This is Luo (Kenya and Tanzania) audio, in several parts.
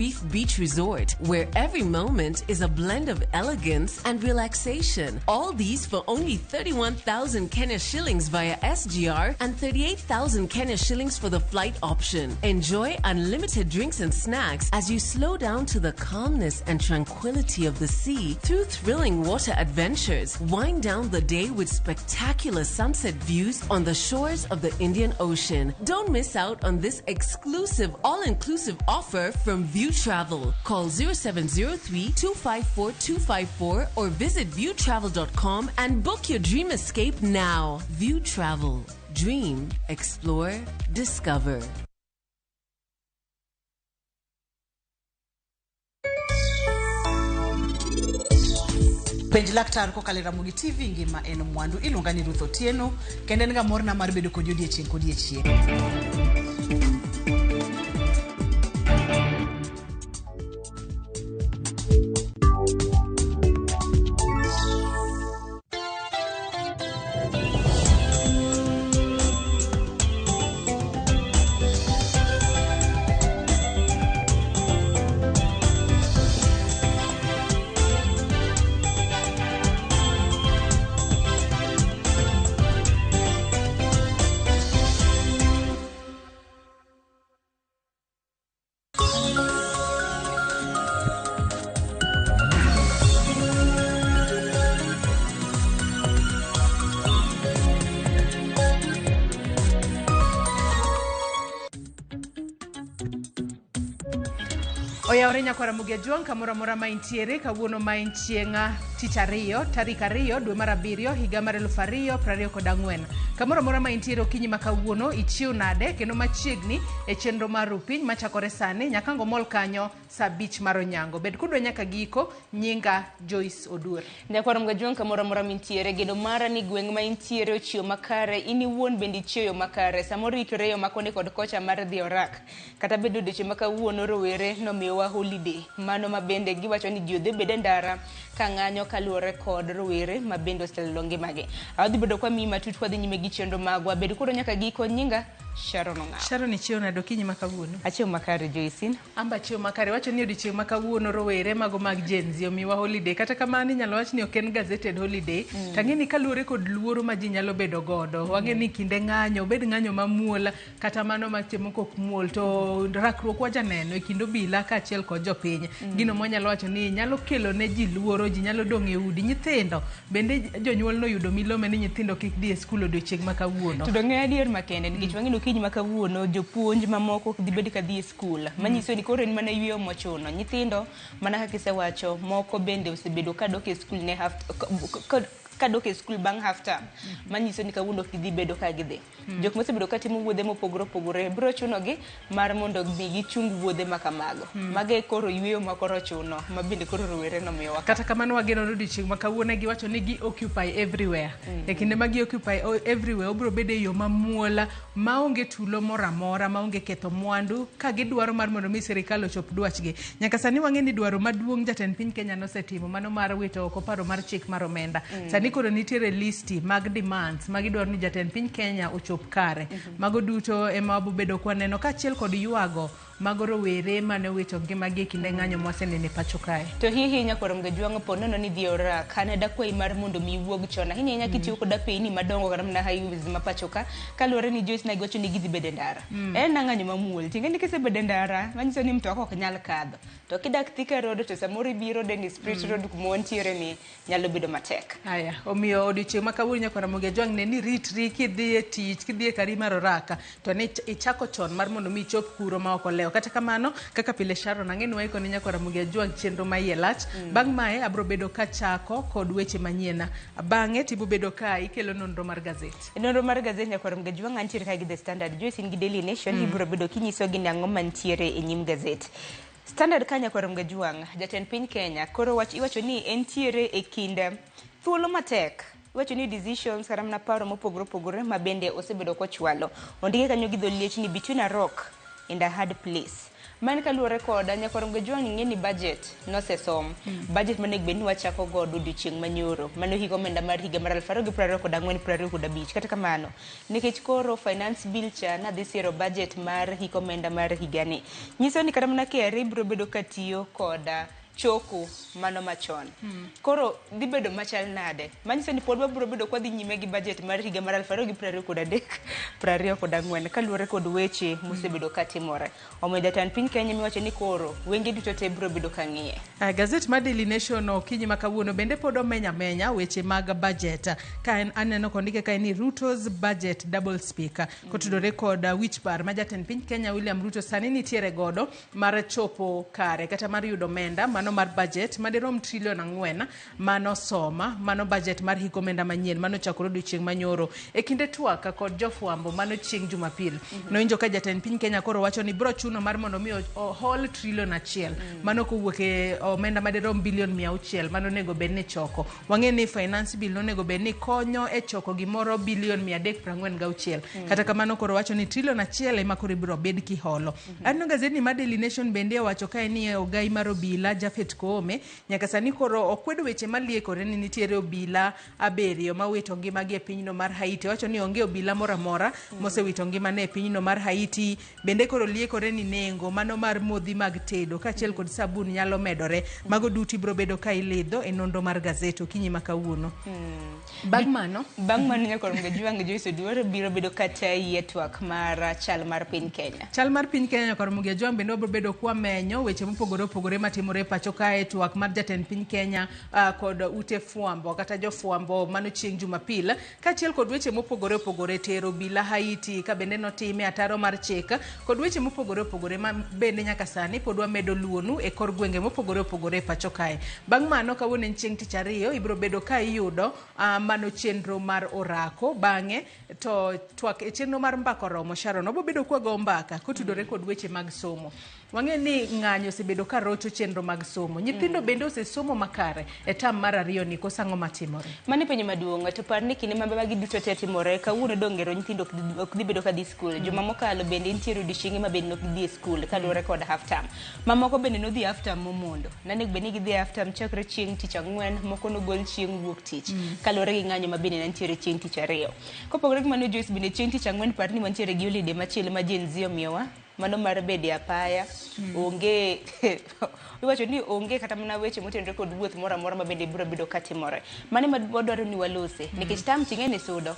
Reef Beach Resort, where every moment is a blend of elegance and relaxation. All these for only 31,000 Kenya shillings via SGR and 38,000 Kenya shillings for the flight option. Enjoy unlimited drinks and snacks as you slow down to the calmness and tranquility of the sea through thrilling water adventures. Wind down the day with spectacular sunset views on the shores of the Indian Ocean. Don't miss out on this exclusive all-inclusive offer from View Travel. Call 0703 254 254 or visit viewtravel.com and book your dream escape now. View Travel. Dream, explore, discover. Penj laktar kokalo e Ramogi TV ngima en mwandu. Iluonga ni Ruth Otieno kendo en ga morna mar bedo kodi odiechieng' kodiechieng'. Oyawore nyakwara Ramogi Ajwang' kamoro amora ma intiere kawuono ma en chieng' tich ariyo tarik 2 dwe mar 7 higa mar 2024. Kamoro amora ma intiere okinyi ma kawuono ichiew nade kendo machiegni e chenro mar Rupiny machakore sani nyaka ngomol kanyo saa 5 mar onyango. Bed kodwa nyaka giko, nyinga Joyce Oduor. Nyakwara Ramogi Ajwang' kamoro amora mintiere, geno mara ni gweng' ma intiere ochiew makare, in iwuon bende ichieyo makare. Samoro ikore yo makoni kod kocha mar dhi orak. Kata bedo odiochieng' ma kawuono rowere nomiyowa holiday. Mano ma bende giwacho ni ji odhi obed e ndara ka ng'anyo kaluwore kod rowere ma bende oselalo ngimagi. Adhi bedo kwa miyi matut kwadhi nyime gi chenro magwa. Bed koro nyaka giko, nyinga Sharon Ong'awo. Sharon ichiew nade okinyi ma kawuono? Achiew makare Joyce. Amba achiew makare. Wacho ni odiochieng' ma kawuono rowere mago mag Gen Z omiwa holiday. Kata kamano inyalo wach ni ok en gazetted holiday. Tang'e ni kaluwore kod luoro ma ji nyalo bedo godo. Wang'e ni kinde ng'anyo, obed ng'anyo mamuol kata mano ma seche moko ok muol, to rakruok wajaneno e kind obila kaachiel kod jopiny. Gino mwanyalo wacho ni nyalo kelo ne ji luoro, ji nyalo dong' e udi. Nyithindo bende jonyuol noyudo milome ni nyithindo kik dhi e skul odiochieng' ma kawuono. To dong' adier makende nikech wang'e ni okinyi ma kawuono jopuonj mamoko ok dhi bedo ka dhi e skul. Manyiso ni koro en mana yweyo mochuno. Nyithindo mana kaka isewacho moko bende osebedo ka dok e skul ne half kadok e skul bang' half term. Manyiso ni kawuono ok gidhi bedo ka gidhi. Jok mosebedo ka timo wuodhe mopogore opogore biro chunogi mar mondo mi gichung wuodhe ma kamago. Mago e koro yweyo ma koro ochuno ma bende koro rowere nomiyowa. Kata kamano wageno ni odiochieng' ma kawuono giwacho ni gi occupy everywhere. E kinde ma gi occupy everywhere obiro bedo e yo mamuol maonge tulo moro amora, maonge ketho mwandu ka gidwaro mar mondo mi sirikal ochop dwachgi. Nyaka sani wang'e ni dwaro maduong' jatend piny Kenya nosetimo mano mar wito oko paro mar chik mar omenda. Sani koro nitiere listi mag demands ma gidwaro ni jatend piny Kenya ochop kare. Mago duto ema wabobedo kwaneno kaachiel kod ywago mago rowere mane owito ngimagi e kinde ng'anyo mwaseneno e pacho kae. To hihi nyakwar Ramogi Ajwang' po nono ni dhi orak, an dakwayi mar mondo mi iwuog chon. Ahinya ahinya kitiyo kod apeyni madongo kata mana highways ma pacho ka, kaluwore ni Joyce ne giwacho ni gidhi bedo e ndara. En ng'anyo mamuol. Ting'e ni kisebedo e ndara, manyiso ni mtoka ok nyal kadho. To kidak Thika Road to samoro ibiro Dennis Pritt Road kuma wantiere ni nyalo bedo matek. Aya, omiyo odiochieng' ma kawuono nyakwar Ramogi Ajwang' ne ni ritri kidhi e tich, kidhi e kari mar oraka, to ne ichako chon mar mondo mi ichop kuro ma ok olewo. Kata kamano, kaka pile Sharon, ang'e ni waiko ne nyakwar Ramogi Ajwang' chenro ma iye lach. Bang' mae abro bedo kachako kod weche manyien. Bang'e tibo bedo ka ikelo nonro mar gazet. Nonro mar gazet nyakwar Ramogi Ajwang' antiere ka gi The Standard. Joyce in gi Daily Nation, ibiro bedo kinyisogi ni ang'o mantiere e nyim gazet. Standard ka nyakwar Ramogi Ajwang', jatend piny Kenya koro iwacho ni entiere e kind thuolo matek. Iwacho ni decisions kata mana paro mopogore opogore ma bende osebedo kochwalo. Ondike kanyo gi dho liech ni between a rock and a hard place. Man kaluwore koda nyakwar Ongejwang' ing'e ni budget nosesom. Budget monego bed ni wachako godo odiochieng' manyoro. Mano higa omenda mar higa mar 2024 25. Kata kamano, nikech koro finance bill cha nadhi siro budget mar hik omenda mar higani. Nyiso ni kata mana KRA biro bedo katiyo koda choko mano machon. Koro dhi bedo machal nade? Manyiso ni pod wabiro bedo kwadhi nyime gi budget mar higa mar 2023 24 kaluwore kod weche mosebedo katimore. Omiyo jatend piny Kenya miwacho ni koro wenge duto te biro bedo ka ng'iye. Gazet mar Daily Nation okinyi ma kawuono bende pod omenya amenya weche mag budget. Ka en aneno kondike kae ni Ruto's budget double speak kotudore kod wich bar ma jatend piny Kenya William Ruto sani nitiere godo mar chopo kare kata mar yudo omenda mano mar budget madirom trilion 4 manosoma mano budget mar hik omenda manyien mano chakore odiochieng' manyoro e kinde twak kod jofwambo mano chieng' Jumapil. Nowinjo ka jatend piny Kenya koro wacho ni bro chuno mar mondo mi ohol trilion 1 mano kowuok e omenda madirom bilion 600 mano onego bed ni choko. Wang'e ni finance bill nonego bed ni konyo e choko gimoro bilion 346. Kata kamano koro wacho ni trilion 1 ema koro ibiro bed kiholo. Aneno gazetni mar Daily Nation bende owacho kae ni ogai mar obila Japhet Koome nyaka sani koro okwedo weche maliekore ni nitiere obila 7 mawito ngimagi e pinyno mar Haiti. Owacho ni onge obila moro amora mosewito ngimane e pinyno mar Haiti. Bende koro liekore ni nengo mano mar modhi mag tedo kaachiel kod sabun nyalo medore. Mago duto ibiro bedo ka ilidho e nonro mar gazet okinyi ma kawuono. Bang' mano nyakwar Ongejwang' Joyce Oduor biro bedo katayi e twak mar chal mar piny Kenya. Chal mar piny Kenya nyakwar Ongejwang' bende wabiro bedo kwamenyo weche mopogore opogore matimore e pacho kae, twak mar jatend piny Kenya kod ute fwambo kata jofwambo mano chieng' Jumapil kaachiel kod weche mopogore opogore tero obila Haiti ka bende notime ataro mar chik kod weche mopogore opogore ma bende nyaka sani pod wamedo luonu e kor gwenge mopogore opogore e pacho kae. Bang' mano kawuono en chieng' tich ariyo ibiro bedo ka iyudo mano chenro mar orako. Bang'e to twak e chenro mar mbaka oromo Sharon wabiro bedo kwago mbaka kotudore kod weche mag somo. Wang'e ni ng'anyo osebedo ka rocho chenro mag somo. Nyithindo bende osesomo makare e tam mar ariyo ni koso ang'o matimore? Mano penjo maduong' to par ni kinde ma magi duto te timore kawuono dongero nyithindo ok dhi bedo ka dhi skul. Juma mokalo bende nitiere odiochienge ma bende ok dhi e skul kaluwore kod half term. Mamoko bende nodhi half term momondo. Nanego bed ni gidhi half term chakre chieng' tich ang'wen, moko nogol chieng' wuok tich kaluwore gi ng'anyo ma bende nitiere chieng' tich ariyo. Kopogore gi mano Joyce bende chieng' tich ang'wen par ni wantiere gi holiday machielo ma Gen Z omiyowa. Mano mar bedo e apaya, onge iwacho ni onge kata mana weche motenore kod wuoth moro amora ma bende biro bedo katimore. Mano ema wadwaro ni walose nikech term ting'e ni sudo.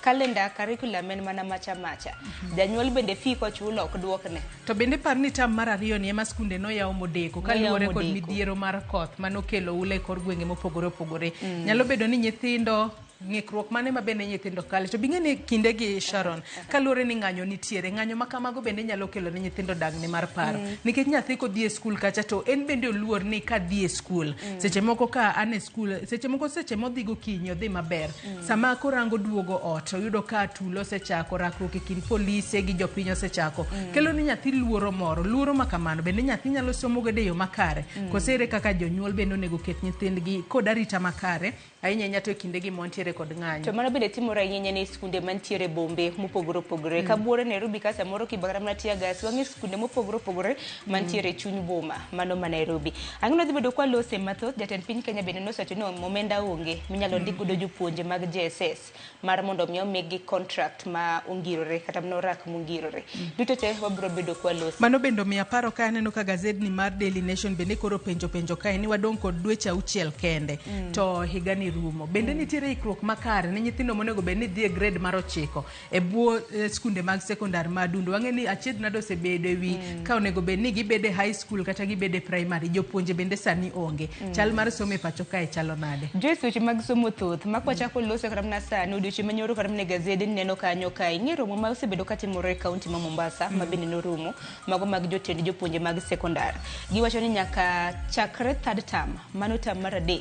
Kalenda curriculum en mana macha macha. Janyuol bende fee kochulo ok duokne. To bende par ni term mar ariyo ni ema skunde noyaw modeko kaluwore kod midhiero mar koth manokelo ula e kor gwenge mopogore opogore. Nyalo bedo ni nyithindo ng'ikruok mane ma bende nyithindo kale to bing'e ni kinde gi Sharon kaluwore ni ng'anyo nitiere ng'anyo ma kamago bende nyalo kelo ne nyithindo dangni mar paro nikech nyathi kodhi e skul kacha to en bende oluor ni kadhi e skul seche moko ka an e skul seche moko seche modhi gokinyi odhi maber sama korango duogo ot oyudo ka tulo osechako rakruok e kind polise gi jopiny osechako kelo ni nyathi luoro moro luoro ma kamano bende nyathi nyalo somo godo e yo makare kose ere kaka jonyuol bende onego ket nyithindgi kod arita makare ahinya ahinya to e kinde gi mwantiere kod ng'anyo. To mano bende timore ahinya ne skunde mantiere bombe mopogore opogore. Kabuore Nairobi ka samoro kibakata mana tear gas wang'e skunde mopogore opogore mantiere chuny boma mano ma Nairobi. Ang'o dhi bedo kwa lose mathoth jatend piny Kenya bende nosewacho ni omenda onge minyalo ndik godo jopuonje mag JSS mar mondo mi omigi contract ma ongirore kata mana orak mongirore. Duto te wabiro bedo kwa lose. Mano bende omiya paro ka aneno ka gazetni mar Daily Nation bende koro penjo kae ni wadong' kod dweche 6 kende to higa ni rumo. Bende nitiere ikruok makare ne nyithindo monego bed ni dhi e grade mar 9 e bwo skunde mag sekondar ma Adundo. Wang'e ni achiedh nade osebedo e wi ka onego bed ni gibedo e high school kata gibedo e primary. Jopuonje bende sani onge. Chal mar somo e pacho kae chalo nade? Joyce, weche mag somo thoth ma kwachako loso kata mana sani odiochieng' manyoro kata mana e gazede nineno kanyo ka ing'e romo ma osebedo katimore e kaunti ma Mombasa ma bende norumo mago mag jotend jopuonje mag sekondar. Giwacho ni nyaka chakre third term, mano term mar 3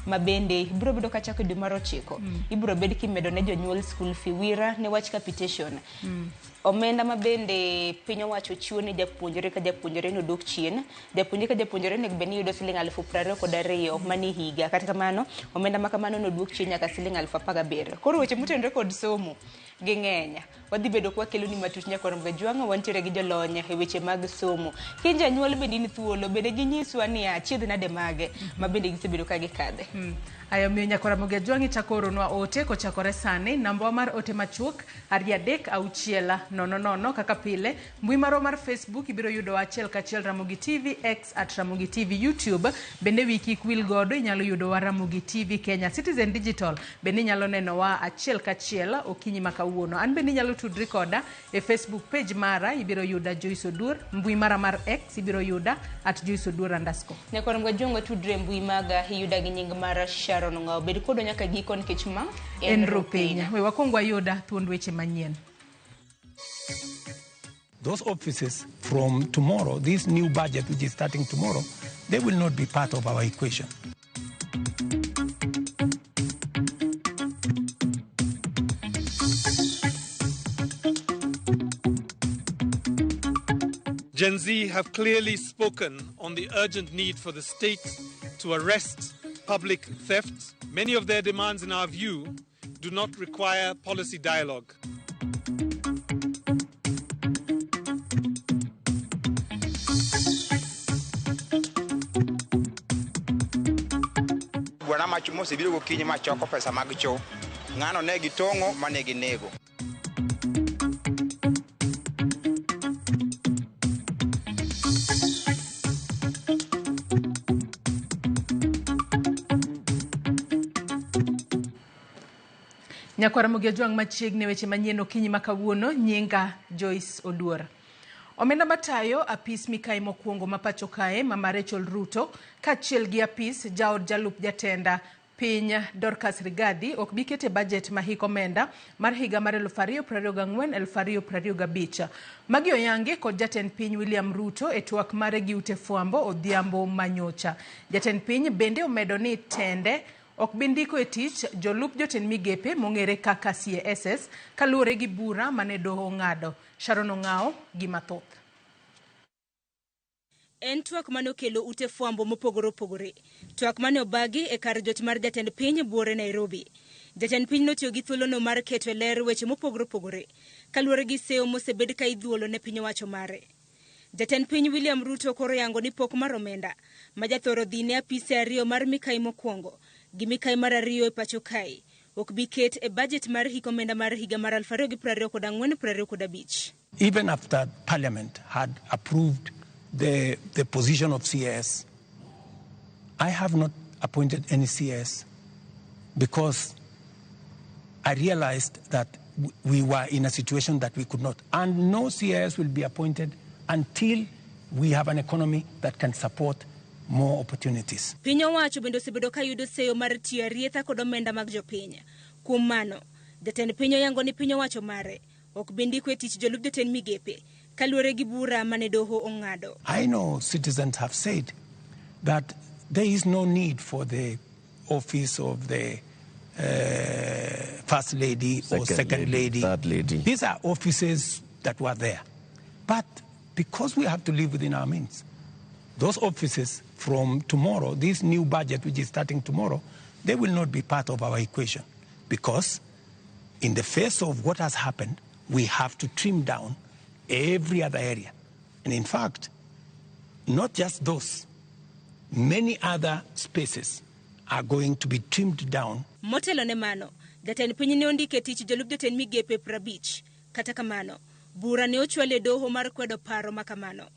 ma bende biro bedo kachako e dwe mar 9 ibiro bed kimedo ne jonyuol school fee wira ne wach capitation. Omenda ma bende piny owacho chiwo ne japuonjre ka japuonjre nodok chien. Japuonjre ka japuonjre onego bed ni yudo siling 22,000 mane higa. Kata kamano omenda ma kamano noduok chien nyaka siling 17,000. Koro weche motenore kod somo Ging'eny. Wadhi bedo kwa keloni matut nyakwar Mgajwang'a, wantiere gi jolony e weche mag somo. Kin janyuol bende in thuolo, bende ginyiswa niya achiedh nade mage ma bende gisebedo ka gikadhe. Aya omiyo nyakwar Ramogi Ajwang' ichako oronwa ote kochakore sani. Namba mar ote machuok 23600 kaka pile. Mbui marwa mar Facebook ibiro yudowa achiel kachiel Ramogi TV, X at Ramogi TV, YouTube bende wi kik wil godo inyalo yudowa Ramogi TV Kenya. Citizen Digital bende inyalo nenowa achiel kachiel okinyi ma kawuono. An bende inyalo tudri koda e Facebook page mara ibiro yuda Joyce Oduor, mbui mara mar X ibiro yuda at Joyce Oduor underscore. Nyakwar Mgajwang' watudre e mbui maga iyuda gi nying mar Sharon Ong'awo. Bed kodwa nyaka giko nikech ma En Rupiny. We wakwong wayuda thuond weche manyien. Those offices from tomorrow, this new budget which is starting tomorrow, they will not be part of our equation. Gen Z have clearly spoken on the urgent need for the state to arrest public theft. Many of their demands, in our view, do not require policy dialogue. Bwana mach mosebiro gokinyi ma choko pesa mag cho ng'ano ne gitong'o mane ginego. Nyakwar Ramogi Ajwang' machiegni weche manyien okinyi ma kawuono, nyinga Joyce Oduor. Omenda matayo apis mikai mokwongo ma pacho kae Mama Rachel Ruto kaachiel gi apis jaod jalup jatenda piny Dorcas Rigathi ok bi kete bajet ma hik omenda mar higa mar 2024-2025. Magi oyangi kod jatend piny William Ruto e twak mare gi ute fwambo odhiambo manyocha. Jatend piny bende omedo ni tende ok bi ndiko e tich jolup jotend migepe mong'ere kaka CSS kaluwore gi bura mane doho ong'ado. Sharon Ong'awo gi mathoth. En twak mane okelo ute fwambo mopogore opogore. Twak mane obagi e kar jot mar jatend piny buore Nairobi. Jatend piny notiyo gi thuolono mar keto e ler weche mopogore opogore kaluwore gi seyo mosebed ka idhuolo ne piny owacho mare. Jatend piny William Ruto koro yango ni pok mar omenda ma jathoro dhi ne apise ariyo mar mikai mokwongo gi mikai mar ariyo e pacho kae ok bi ket e bajet mar hik omenda mar higa mar 2024-2025. Even after Parliament had approved the position of CS, I have not appointed any CS because I realized that we were in a situation that we could not. And no CS will be appointed until we have an economy that can support more opportunities. Piny owacho bende osebedo ka yudo seyo mar tiyo arietha kod omenda mag jopiny. Kuom mano, jatend piny oyango ni piny owacho mare ok bi ndiko e tich jolup jotend migepe kaluwore gi bura mane doho ong'ado. I know citizens have said that there is no need for the office of the first lady or second lady. Third lady. These are offices that were there. But because we have to live within our means, those offices from tomorrow, this new budget which is starting tomorrow, they will not be part of our equation because in the face of what has happened, we have to trim down every other area. And in fact, not just those, many other spaces are going to be trimmed down. Motelo ne mano, jatend piny ne ondike tich jolup jotend migepe 50. Kata kamano, bura ne ochwal e doho mar kwedo paro ma kamano.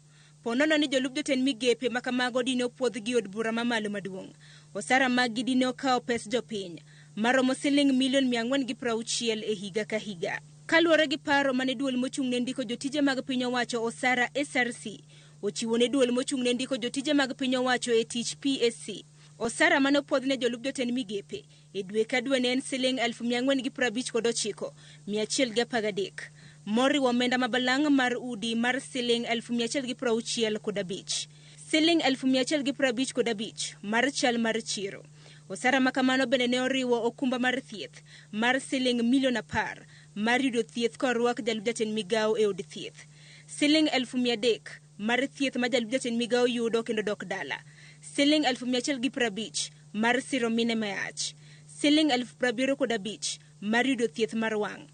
Ponono ni jolup jotend migepe ma kamago dine opuodh gi od bura mamalo maduong'. Osara maggi dine okawo pes jopiny maromo siling milion 460 e higa ka higa. Kaluwore gi paro mane duol mochung' ne ndiko jotije mag piny owacho osara SRC ochiwo ne duol mochung' ne ndiko jotije mag piny owacho e tich PSC. Osara mane opuodh ne jolup jotend migepe e dwe ka dwe ne en siling 459,113. Moriwo omenda mabalang' mar udi mar siling 165. Siling 155 mar chal mar chiro. Osara ma kamano bende ne oriwo okumba mar thieth mar siling milion 10 mar yudo thieth korwak jalup jatend migawo e od thieth. Siling 300,000 mar thieth ma jalup jatend migawo yudo kendo dok dala. Siling 150 mar siro mine mayach. Siling 75,000 mar yudo thieth mar wang'.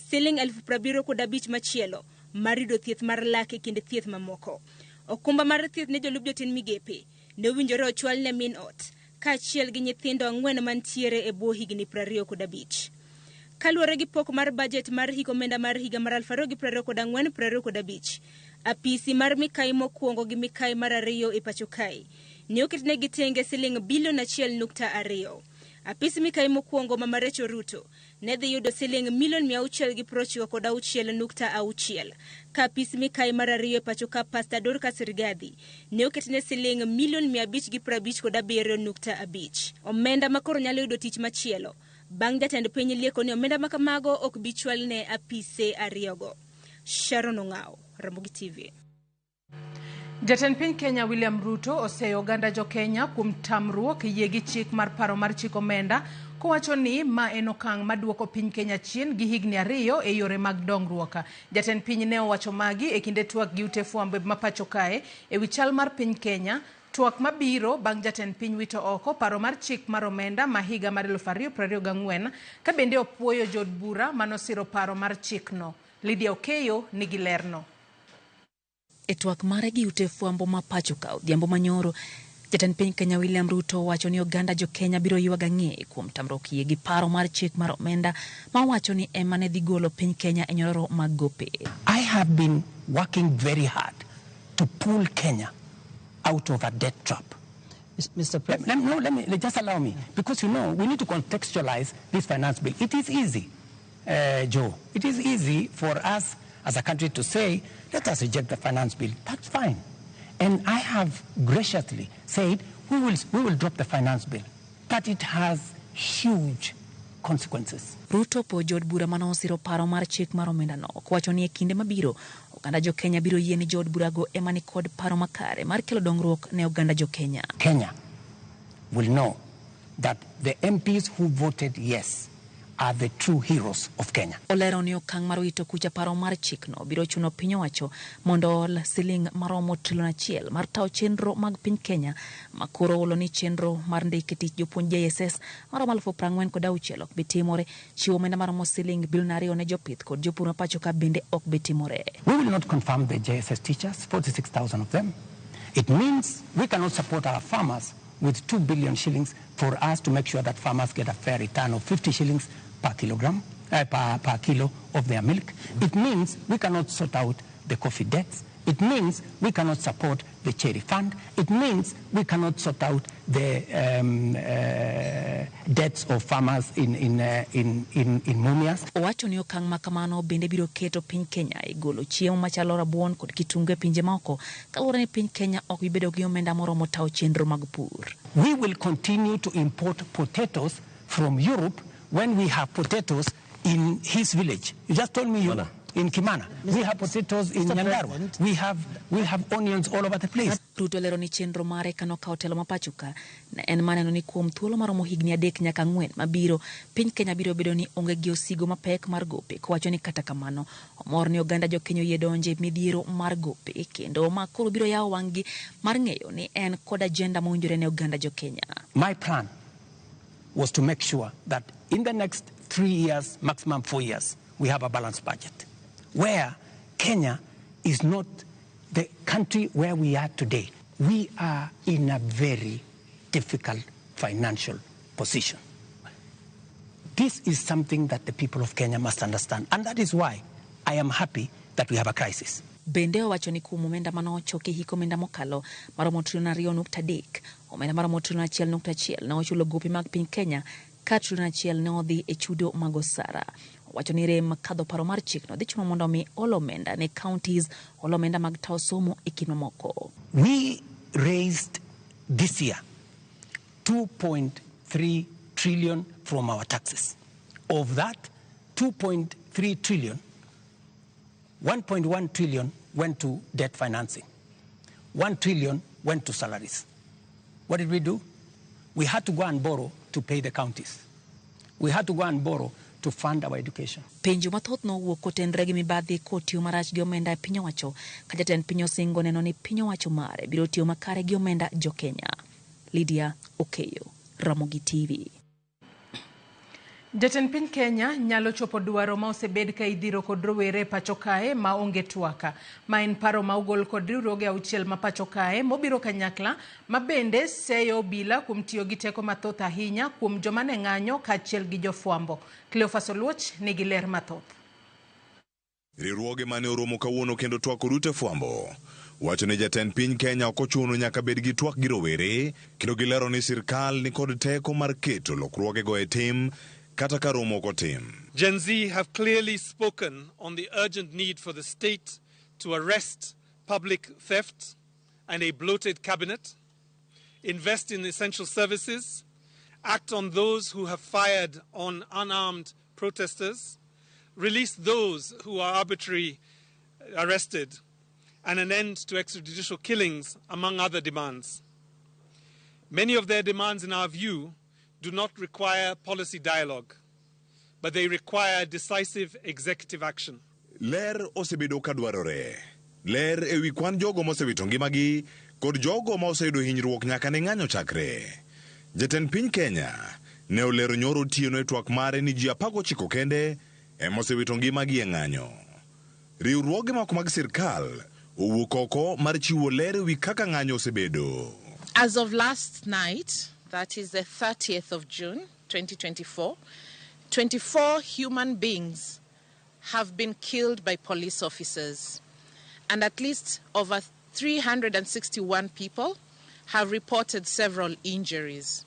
siling 75,000 machielo mar yudo thieth mar lak e kind thieth mamoko. Okumba mar thieth ne jolup jotend migepe ne owinjore ochwal ne min ot kaachiel gi nyithindo 4 mantiere e bwo higni 25. Kaluwore gi pok mar bajet mar hik omenda mar higa mar 2024-2025, apisi mar mikai mokwongo gi mikai mar ariyo e pacho kae ne oketnegi tenge siling bilion 1.2. Apis mikai mokwongo Mama Rachel Ruto ne dhi yudo siling milion 696.6, ka apis mikai mar ariyo e pacho ka Pastor Dorcas Rigathi ne oketne siling milion 557.5. Omenda ma koro nyalo yudo tich machielo bang' jatend piny lieko ni omenda ma kamago ok bi chwal ne apise ariyogo. Sharon Ong'ao, Ramogi TV. Jatend piny Kenya William Ruto oseyo oganda jo Kenya kuom tamruok yie gi chik mar paro mar chik omenda kowacho ni ma en okang' maduoko piny Kenya chien gi higni 2 e yore mag dongruok. Jatend piny ne owacho magi e kinde twak gi ute fwambo ma pacho kae e wi chal mar piny Kenya. Twak mabiro bang' jatend piny wito oko paro mar chik mar omenda ma higa mar 2024 ka bende opuoyo jood bura manosiro paro mar chikno. Lydia Okeyo nigi lerno. E twak mare gi ute fwambo ma pacho ka odhiambo manyoro, jatend piny Kenya William Ruto owacho ni oganda jo Kenya biro ywago ang'e kuom tamruok yie gi paro mar chik mar omenda ma owacho ni ema ne dhi golo piny Kenya e nyororo mag gope. I have been working very hard to pull Kenya out of a debt trap. Mr. President. No, just allow me, because we need to contextualize this finance bill. It is easy, Joe. It is easy for us as a country to say, let us reject the finance bill. That's fine. And I have graciously said, we will drop the finance bill. But it has huge consequences. Ruto po jood bura mane osiro paro mar chik mar omenda no, kowacho ni e kinde mabiro, oganda jo Kenya biro yie ni jood burago ema ni kod paro makare mar kelo dongruok ne oganda jo Kenya. Kenya will know that the MPs who voted yes are the true heroes of Kenya. Olero ni okang' mar wito kucha paro mar chikno biro chuno piny owacho mondo ol siling maromo trilion 1 mar tawo chenro mag piny Kenya ma koro olo ni chenro mar ndiko tich jopuonj JSS maromo 46,000 ok bi timore. Chiwo omenda maromo siling bilion 2 ne jopith kod jopur ma pacho ka bende ok bi timore. We will not confirm the JSS teachers, 46,000 of them. It means we cannot support our farmers with 2 billion shillings for us to make sure that farmers get a fair return of 50 shillings per kilogram, per kilo of their milk. It means we cannot sort out the coffee debts. It means we cannot support the cherry fund. It means we cannot sort out the debts of farmers in Mumias. Owacho ni okang' ma kamano bende biro keto piny Kenya e golo chiemo machalo rabuon kod kitungu e pinje maoko kaluwore ni piny Kenya ok bi bedo gi omenda moromo tawo chenro mag pur. We will continue to import potatoes from Europe when we have potatoes in his village. You just told me you in Kimana. We have potatoes in Nyandarua. We have onions all over the place. Ruto lero ni chenro mare kano kawo telo ma pacho ka ne en maneno ni kuom thuolo maromo higni 3 nyaka 4 mabiro piny Kenya biro bedo ni onge gi osigo mapek mar gope. Kowacho ni kata kamano omor ni oganda jo Kenya oyie donje midhiero mar gope kendo ma koro biro yawo wang'gi mar ng'eyo ni en kod agenda mowinjore ne oganda jo Kenya. My plan was to make sure that in the next 3 years, maximum 4 years, we have a balanced budget where Kenya is not the country where we are today. We are in a very difficult financial position. This is something that the people of Kenya must understand, and that is why I am happy that we have a crisis. Bende owacho ni kuom omenda mane ochoki hik omenda mokalo maromo trilion 2.3, omenda maromo trilion 1.1 ne ochulo gope mag piny Kenya ka trilion 1 ne odhi e chudo mag osara. Owacho ni rem kadho paro mar chikno dhi chuno mondo mi ol omenda ne counties, ol omenda mag tawo somo e kind mamoko. We raised this year 2.3 trillion from our taxes. Of that 2.3 trillion, 1.1 trillion went to debt financing. 1 trillion went to salaries. What did we do? We had to go and borrow to pay the counties. We had to go and borrow to fund our education. Penjo mathoth nowuok kotenre gi mibadhi kotiyo marach gi omenda e piny owacho ka jatend piny osingo neno ni piny owacho mare biro tiyo makare gi omenda jo Kenya. Lydia Okeyo, Ramogi TV. Jatend piny Kenya nyalo chopo dwaro ma osebed ka idhiro kod rowere e pacho kae ma onge twaka. Ma en paro ma ogol kod riwruoge auchiel ma pacho kae mobiro kanyakla ma bende seyo obila kuom tiyo gi teko mathoth ahinya kuom joma ne ng'anyo kaachiel gi jofwambo. Cleophas Oluoch nigi ler mathoth. Riwruoge mane oromo kawuono kendo twak kod ute fwambo wacho ni jatend piny Kenya ok ochuno nyaka bed gi twak gi rowere kendo gilero ni sirkal ni kod teko mar keto lokruogego e tim kata ka romo ok otim. Gen Z have clearly spoken on the urgent need for the state to arrest public theft and a bloated cabinet, invest in essential services, act on those who have fired on unarmed protesters, release those who are arbitrarily arrested, and an end to extrajudicial killings, among other demands. Many of their demands, in our view, do not require policy dialogue, but they require decisive executive action. Ler osebedo ka dwarore. Ler ewi kwan jogo mosewito ngimagi kod jogo ma oseyudo hinyruok nyaka ne ng'anyo chakre. Jatend piny Kenya ne olero nyoro otieno e twak mare ni ji 19 kende ema osewito ngimagi e ng'anyo. Riwruoge moko mag sirkal owuok oko mar chiwo ler ewi kaka ng'anyo osebedo. As of last night, that is the 30th of June 2024, 24 human beings have been killed by police officers, and at least over 361 people have reported several injuries.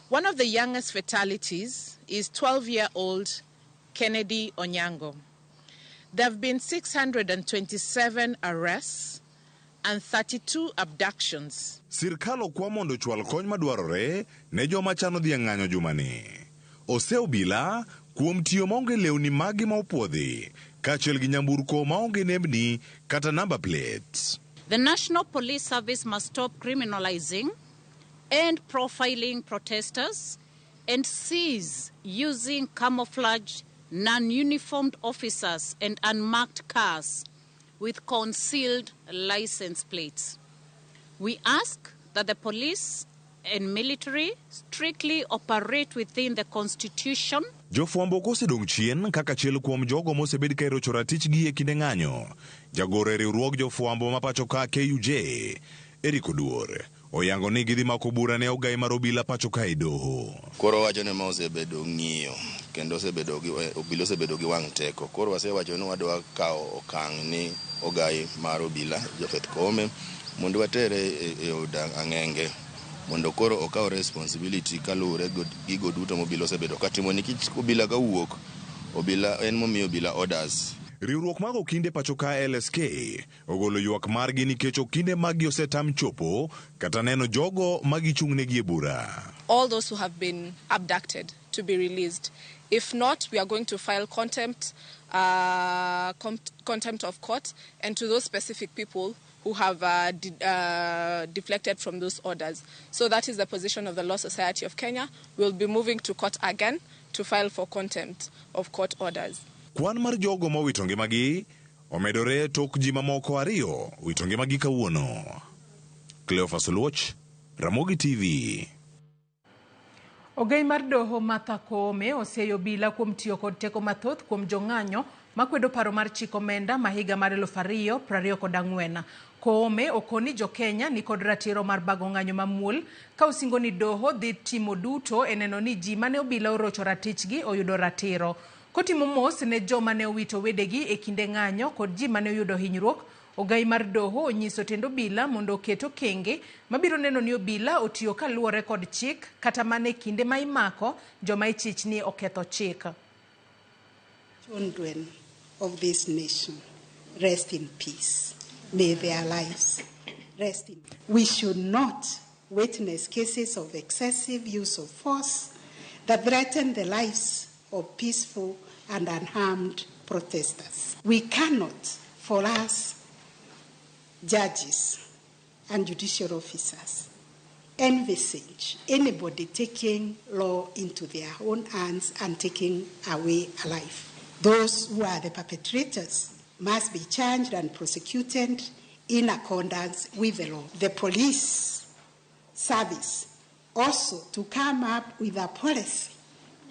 One of the youngest fatalities is 12-year-old Kennedy Onyango. There have been 627 arrests and 32 abductions. Sirkal okwa mondo ochwal kony madwarore ne joma chano dhi e ng'anyo jumani. Ose obila kuom tiyo maonge lewni maggi ma opuodhi kaachiel gi nyamburko maonge nembni kata number plates. The National Police Service must stop criminalizing and profiling protesters and cease using camouflage, non-uniformed officers and unmarked cars with concealed license plates. We ask that the police and military strictly operate within the Constitution. Jofwambo ok osedong' chien kaka achiel kuom jogo mosebed ka irocho ratichgi e kinde ng'anyo. Jagoro e riwruog jofwambo ma pacho ka KUJ, Eric Oduor, oyango ni gidhi mako bura ne ogai mar obila pacho ka e doho. Koro wacho ni ma osebedo ng'iyo kendo osebedo gi obila osebedo gi wang' teko. Koro wasewacho ni wadwa kawo okang' ni ogai mar obila Japhet Koome mondo watere e od ang'enge mondo koro okaw responsibility kaluwore gi gigo duto ma obila osebedo katimo nikech obila kawuok obila en momiyo obila orders. Riwruok mag okinde pacho ka LSK ogolo ywak margi nikech okinde maggi osetam chopo kata neno jogo ma gichung'negi e bura. All those who have been abducted to be released. If not, we are going to file contempt of court, and to those specific people who have deflected from those orders. So that is the position of the Law Society of Kenya. We'll be moving to court again to file for contempt of court orders. Kwan mar jogo mowito ngimagi omedore tok ji mamoko ariyo wito ngimagi kawuono. Cleophas Oluoch, Ramogi TV. Ogai mar doho Martha Koome oseyo obila kuom tiyo kod teko mathoth kuom jong'anyo makwedo paro mar chik omenda ma higa mar 2024. Koome okoni jo-Kenya ni kod ratiro mar bago ng'anyo mamuol ka osingo ni doho dhi timo duto e neno ni ji mane obila orocho ratichgi oyudo ratiro. Kotimo mos ne joma ne owito wedegi e kinde ng'anyo kod ji mane oyudo hinyruok, ogai mar doho onyiso tend obila mondo oket okenge mabiro neno ni obila otiyo kaluwore kod chik kata mana e kinde ma imako joma ichich ni oketho chik. Children of this nation, rest in peace. May their lives rest in peace. We should not witness cases of excessive use of force that threaten the lives of peaceful and unarmed protesters. We cannot, for us judges and judicial officers, envisage anybody taking law into their own hands and taking away a life. Those who are the perpetrators must be charged and prosecuted in accordance with the law. The police service also to come up with a policy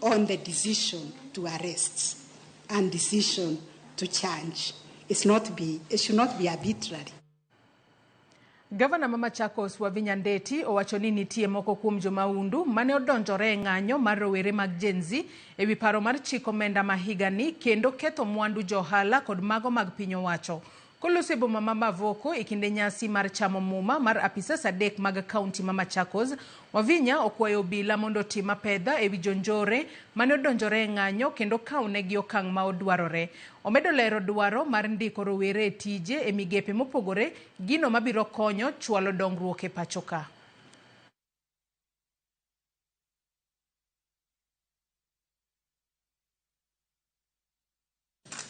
on the decision to arrest and decision to charge. It's not be, it should not be arbitrary. Gavana ma Machakos Wavinya Ndeti owacho ni nitie moko kuom jomaundu mane odonjore e ng'anyo mar rowere mag Gen Z ewi paro mar chik omenda ma higani kendo ketho mwandu johala kod mago mag piny owacho. Koloso e boma ma Mavoko e kinde nyasi mar chamo muma mar apisas adek mag kaunti ma Machakos, Wavinya okwayo obila mondo otim apedha ewi jonjore mane odonjore e ng'anyo kendo kawnegi okang' ma odwarore. Omedo lero dwaro mar ndiko rowere e tije e migepe mopogore, gino mabiro konyo chwalo dongruok e pacho ka.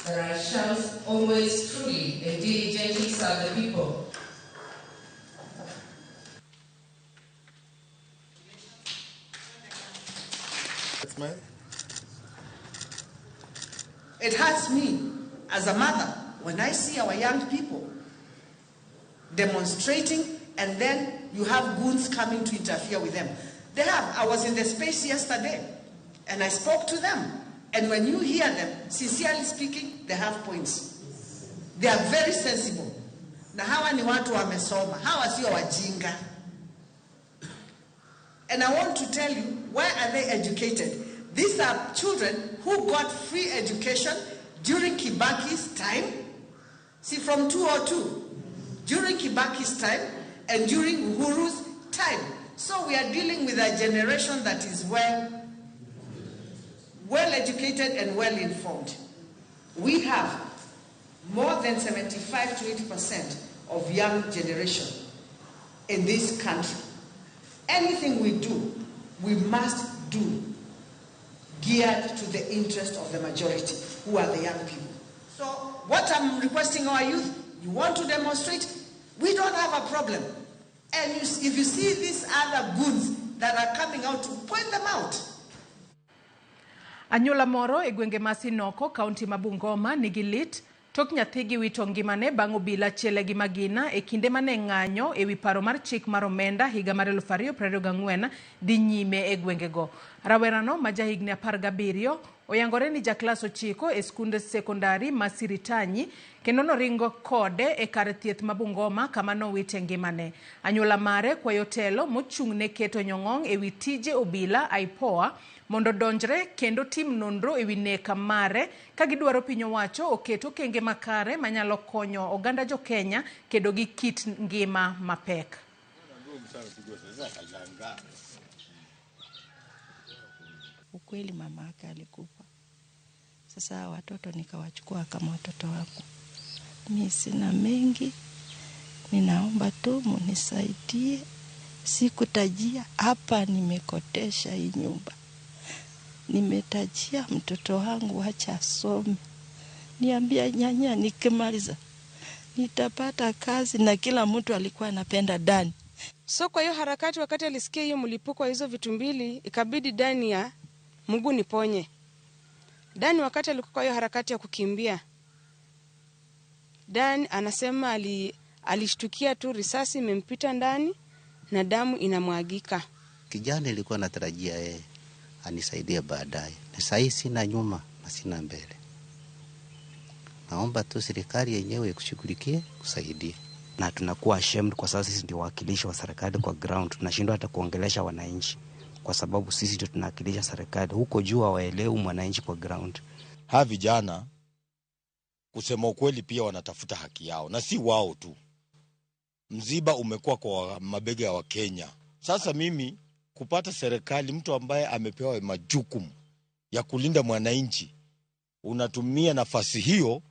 That I shall always truly and diligently serve the people. Smile. It hurts me as a mother when I see our young people demonstrating and then you have goons coming to interfere with them. They have. I was in the space yesterday and I spoke to them. And when you hear them, sincerely speaking, they have points. They are very sensible. Na hawa ni watu wamesoma. Hawa sio wajinga. And I want to tell you, why are they educated? These are children who got free education during Kibaki's time. See, from 2002, during Kibaki's time and during Uhuru's time. So we are dealing with a generation that is well educated and well informed. We have more than 75 to 80% of young generation in this country. Anything we do, we must do geared to the interest of the majority, who are the young people. So what I'm requesting our youth, you want to demonstrate, we don't have a problem. And if you see these other goons that are coming out, point them out. Anyuola moro e gwenge ma Sinoko, kaunti ma Bungoma nigi lit tok nyathigi wito ngimane bang' obila chiele gi magina e kinde mane ng'anyo ewi paro mar chik mar omenda higa mar 2024 dhi nyime e gwengego. Rawerano ma jahigni 17 oyangore ni jaklas 9 e skund sekondari ma Siritanyi kendo noringo kode e kar thieth ma Bungoma kama nowite ngimane. Anyuola mare kwayo telo mochung' ne keto nyong'ong' ewi tije obila IPOA mondo donjre kendo tim nonro ewi neka mare ka gidwaro piny owacho oket okenge makare manyalo konyo oganda jo Kenya kedo gi kit ngima mapek. Ukweli mama yake alikufa. Sasa watoto nikawachukua kama watoto wangu. Mi sina mengi, ninaomba tu munisaidie. Sikutajia hapa, nimekotesha hii nyumba. Nimetajia mtoto wangu acha asome. Niambia nyanya, nikimaliza nitapata kazi, na kila mtu alikuwa anapenda Dani. So kwa hiyo harakati, wakati alisikia hiyo mlipuko wa hizo vitu mbili, ikabidi Dani ya Mungu niponye. Dani wakati alikuwa kwa hiyo harakati ya kukimbia, Dani anasema alishtukia tu risasi imempita ndani na damu inamwagika. Kijana ilikuwa natarajia yeye anisaidie baadaye. Na sasa sina nyuma na sina mbele. Naomba tu serikali yenyewe ikushughulikie kusaidia. Na tunakuwa ashamed kwa sababu sisi ndio wawakilishi wa serikali kwa ground. Tunashindwa hata kuongelesha wananchi kwa sababu sisi ndio tunawakilisha serikali. Huko juu hawaelewi mwananchi kwa ground. Hawa vijana kusema ukweli pia wanatafuta haki yao, na si wao tu. Mziba umekuwa kwa mabega ya Wakenya. Sasa mimi kupata serikali, mtu ambaye amepewa majukumu ya kulinda mwananchi, unatumia nafasi hiyo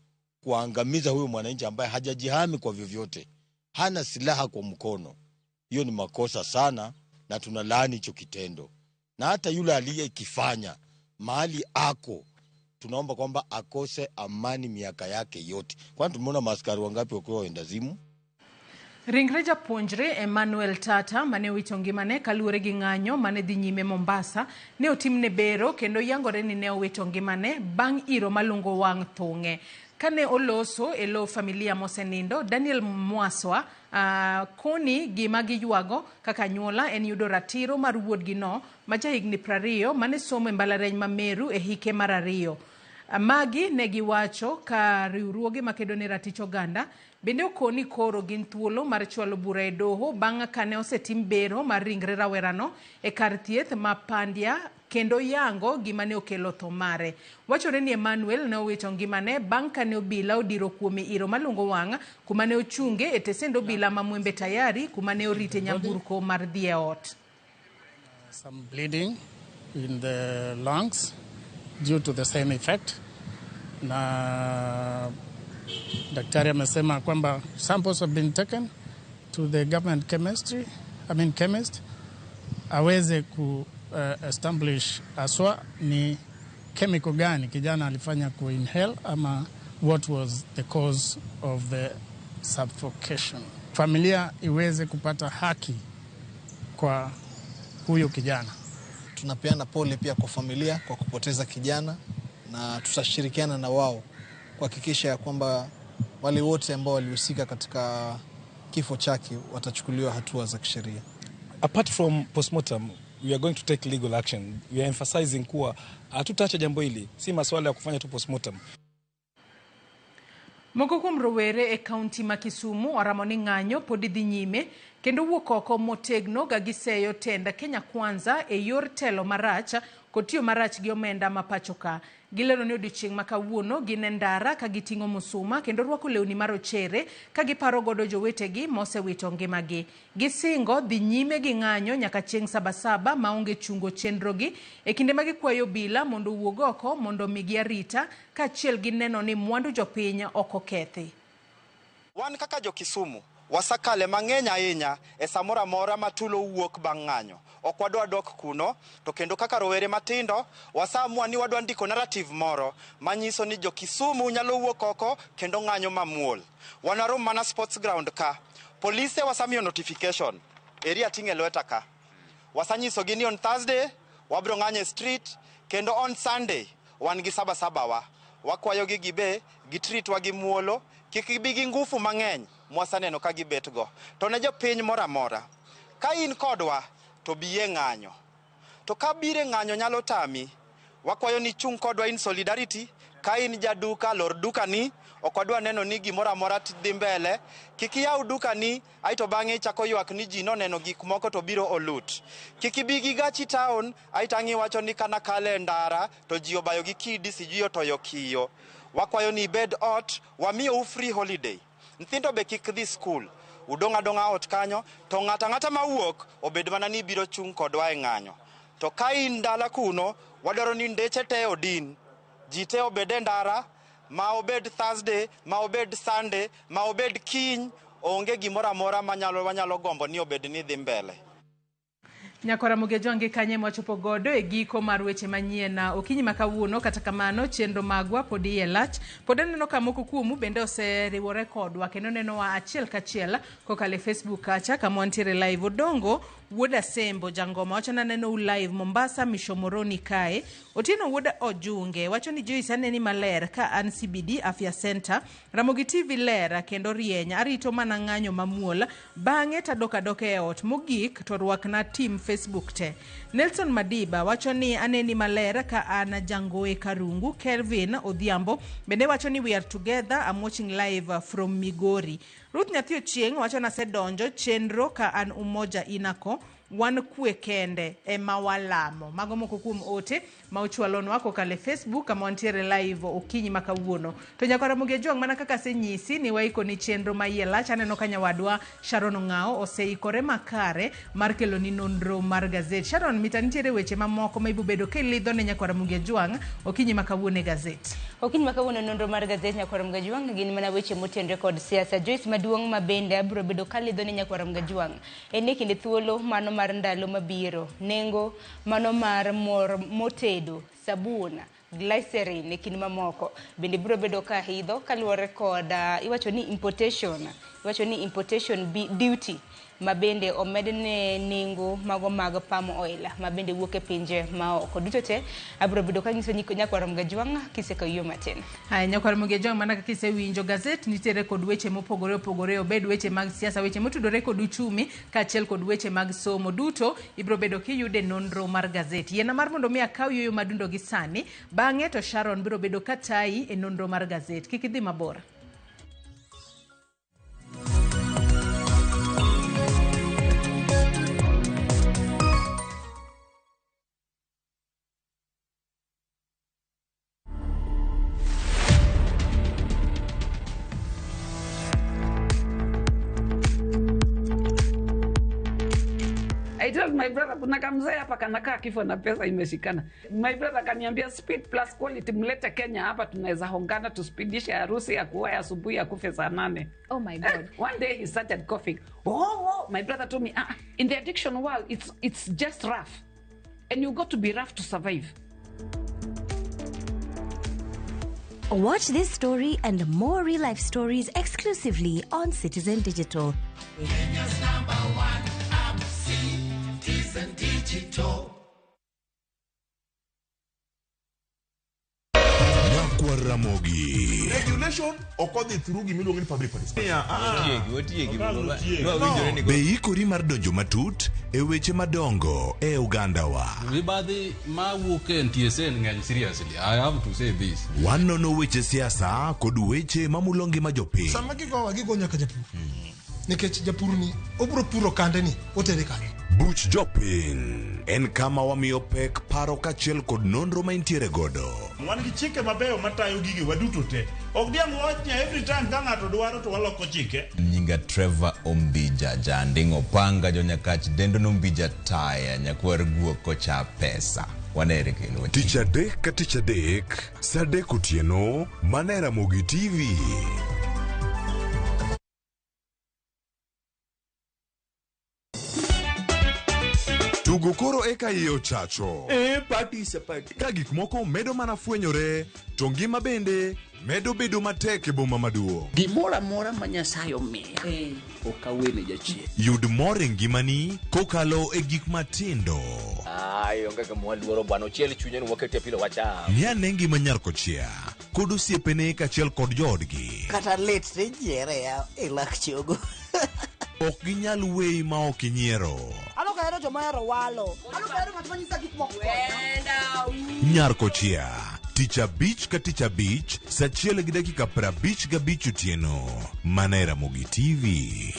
kuangamiza huyo mwananchi ambaye hajajihami kwa vyovyote, hana silaha kwa mkono. Hiyo ni makosa sana, na tunalaani hicho kitendo. Na hata yule aliyekifanya mahali ako, tunaomba kwamba akose amani miaka yake yote. Kwani tumeona maaskari wangapi wakiwa wendazimu? Ringre japuonjre Emmanuel Tata mane owito ngimane kaluwore gi ng'anyo mane dhi nyime Mombasa ne otimne bero kendo yangore ni ne owito ngimane bang' iro malungo wang' thung'e. Kane oloso e lo familia mosenindo, Daniel Mwaswa Koni gima giywago kaka anyuola en yudo ratiro mar wuodgino ma jahigni 20 mane somo e mbalariany ma Meru e hike mar 2. Magi ne giwacho ka riwruoge makedo ne ratich oganda bende okoni koro gin thuolo mar chwalo bura e doho bang' kane osetim bero mar ringre rawerano e kar thieth ma Pandya kendo yango gima ne okelo tho mare. Wachore ni Emmanuel ne owito ngimane bang' kane obila odiro kuome iro malungo wang' kuma ne ochunge e tesend obila ma Mwembe Tayari kuma ne orite nyamburko mar dhi e ot. Some bleeding in the lungs due to the same effect, na daktari amesema kwamba samples have been taken to the government chemistry, I mean chemist, aweze ku establish aswa ni chemical gani kijana alifanya ku inhale ama what was the cause of the suffocation. Familia iweze kupata haki kwa huyo kijana. Tunapeana pole pia kwa familia kwa kupoteza kijana, na tutashirikiana na wao kuhakikisha ya kwamba wale wote ambao walihusika katika kifo chake watachukuliwa hatua za kisheria. Apart from postmortem, we are going to take legal action. We are emphasizing kuwa hatutaacha jambo hili, si masuala ya kufanya tu postmortem. Moko kuom rowere e kaunti ma Kisumu oramo ni ng'anyo pod dhi nyime kendo wuok oko motegno ga giseyo tend Kenya Kwanza e yor telo marach kod tiyo marach gi omenda ma pacho ka. Gilero ni odiochieng' ma kawuono gin e ndara ka giting'o musuma kendo rwako lewni marochere ka giparo godo jowetegi mosewito ngimagi. Gisingo dhi nyime gi ng'anyo nyaka chieng' Sabasaba maonge chungo chenrogi e kinde ma gikwayo obila mondo owuog oko mondo omigi arita kaachiel gi neno ni mwandu jopiny ok okethi. Wan kaka jo Kisumu wasakale mang'eny ahinya e samoro amora ma tulo wuok bang' ng'anyo. Ok wadwa dok kuno, to kendo kaka rowere matindo wasamua ni wadwa ndiko narrative moro manyiso ni jo Kisumu nyalo wuok oko kendo ng'anyo mamuol. Wanarom mana sports ground ka. Polise wasamiyo notification. Eri ating'e lweta ka. Wasanyisogi ni on Thursday wabiro ng'anyo e street kendo on Sunday wan gi Sabasaba wa. Wakwayogi gibe gitritwa gi muolo, kik gibi gi ngufu mang'eny mwasaneno ka gibet go. To ne jopiny moro amora, ka in kodwa to biye ng'anyo. To ka bire ng'anyo nyalo tami, wakwayo ni chung' kodwa in solidarity. Ka in jaduka, lor dukani, ok wadwa neno ni gimoro amora dhi mbele. Kik iyaw dukani, aeto bang'e ichako ywak ni ji noneno gik moko to biro olut. Kik ibi gi gachi town, aeto ang' iwacho ni kana kale e ndara to ji obayo gi kidi sijui otoyo kiyo. Wakwayo ni ibed ot, wamiyou free holiday. Nyithindo be kik dhi skul, udong' adong'a ot kanyo, to ng'ato ang'ata mawuok obed mana ni biro chung' kodwa e ng'anyo. To ka in dala kuno, wadwaro ni ndeche te odin. Ji te obed e ndara, ma obed Thursday, ma obed Sunday, ma obed kiny, onge gimoro amora wanyalo gombo ni obed ni dhi mbele. Nyakora Ramogi kanye mwachopo godo e giko mar weche manyien okinyi ma kawuono. Kata kamano chenro magwa pod iye lach. Pod aneno ka moko kuomu bende oseriwore kodwa kendo nenowa achiel kachiel kokalo e Facebook kacha kama wantiere live. Odongo Wuod Asembo Jangoma wacho ni aneno live Mombasa Mishomoroni kae. Otieno Wuod Ojunge wacho ni Joyce aneni maler ka an CBD Afya Center. Ramogi TV ler kendo rieny, arito mana ng'anyo mamuol, bang'e tadok adoka e ot. Mogik to rwakna team Facebook te. Nelson Madiba wacho ni aneni maler ka an Jangoe Karungu. Kelvin Odhiambo bende wacho ni we are together, I'm watching live from Migori. Ruth Nyathi Ochieng wacho ni asedonjo chenro ka an Umoja Inako, wan kwe kende ema walamo. Mago moko kuom ote ma ochwalonwa kokalo e Facebook kama wantiere live okinyi ma kawuono. To nyaka Ramogi Ojwang', mana kaka asenyisi ni waiko ni chenro ma iye lach, aneno ka nyawadwa Sharon Ong'ao oseikore makare mar keloni nonro mar gazet. Sharon, mita nitiere weche mamoko ma ibobedo kilidho ne nyaka Ramogi Ojwang' okinyi ma kawuono e gazet. Okinyi ma kawuono nonro mar gazet nyaka Ramogi Ojwang' gin mana weche motenore kod siasa. Joyce maduong' ma bende abiro bedo kalidho ne nyaka Ramogi Ojwang' en e kinde thuolo mano mar ndalo mabiro, nengo mano mar mor motedo, sabun, glycerin e kind mamoko bende biro bedo ka idho kaluwore kod iwacho ni importation duty ma bende omedne nengo mago mag palm oil ma bende wuok e pinje ma oko. Duto te abiro bedo kanyiso nyakwar Ramogi Ajwang' kisekayo matin. Haya, nyakwar Ramogi Ajwang', mana kaka isewinjo gazet nitiere kod weche mopogore opogore, obed weche mag siasa, weche motudore kod uchumi kaachiel kod weche mag somo. Duto ibiro bedo kiyude nonro mar gazet. Yiena mar mondo mi akaw yueyo madundo gi sani, bang'e to Sharon biro bedo katayi e nonro mar gazet. Kik idhi mabor. I told my brother kuna kamzee hapa kanakaa kifo na pesa imeshikana. My brother akaniambia speed plus quality, mlete Kenya hapa tunaweza hongana tuspidishe harusi ya kuoa asubuhi akufe saa 8. Oh my God. One day he started coughing. Oh, my brother told me, in the addiction world it's just rough. And you got to be rough to survive. Watch this story and more real-life stories exclusively on Citizen Digital. Kenya's #1 app, Citizen Digital. Nyakwar Ramogi. Regulation okodhi through gimiluongo ni public participation. Be ikori mar donjo matut e weche madongo e Uganda wa. Mibadhi mawuok e NTSA ng'eny, seriously, I have to say this. Wanono weche siasa kod weche mamulo ngima jopiny. Sama gigowa gigo nyaka japur. Nikech japur ni obiro puro kande ni otere kanye. Buch jopiny en kama wamiyo pek paro kaachiel kod nonro ma intiere godo. Wan gi chike mabeyo matayo gige waduto te. Ok diang' wach ni every time ka ng'ato dwaro to waloko chike. Nyinga Trevor Ombija, janding'o panga jonyakach dendo nombija taya nyakwar guok kocha pesa. Wanere kendo. Tich adek ka tich adek, saa 3 otieno, mana e Ramogi TV. Tugo koro eka iye ochacho. Party se party. Ka gik moko medo mana fwenyore, to ngima bende medo bedo matek e boma maduong'. Gimoro amora ma Nyasaye omiya, ok awene jachien. Yud mor e ngimani kokalo e gik matindo. Ai, onge kama waluoro bwana, ochiel chunye ni wakete pilo wacha. Ng'i ane ngima nyar kochia kod osiepene kaachiel kod joodgi. Kata lit ni nyiere ya e lak chogo. Ok ginyal weyi ma ok inyiero. Nyar kochia, tich abich ka tich abich, saa 1:55 otieno, mana e Ramogi TV.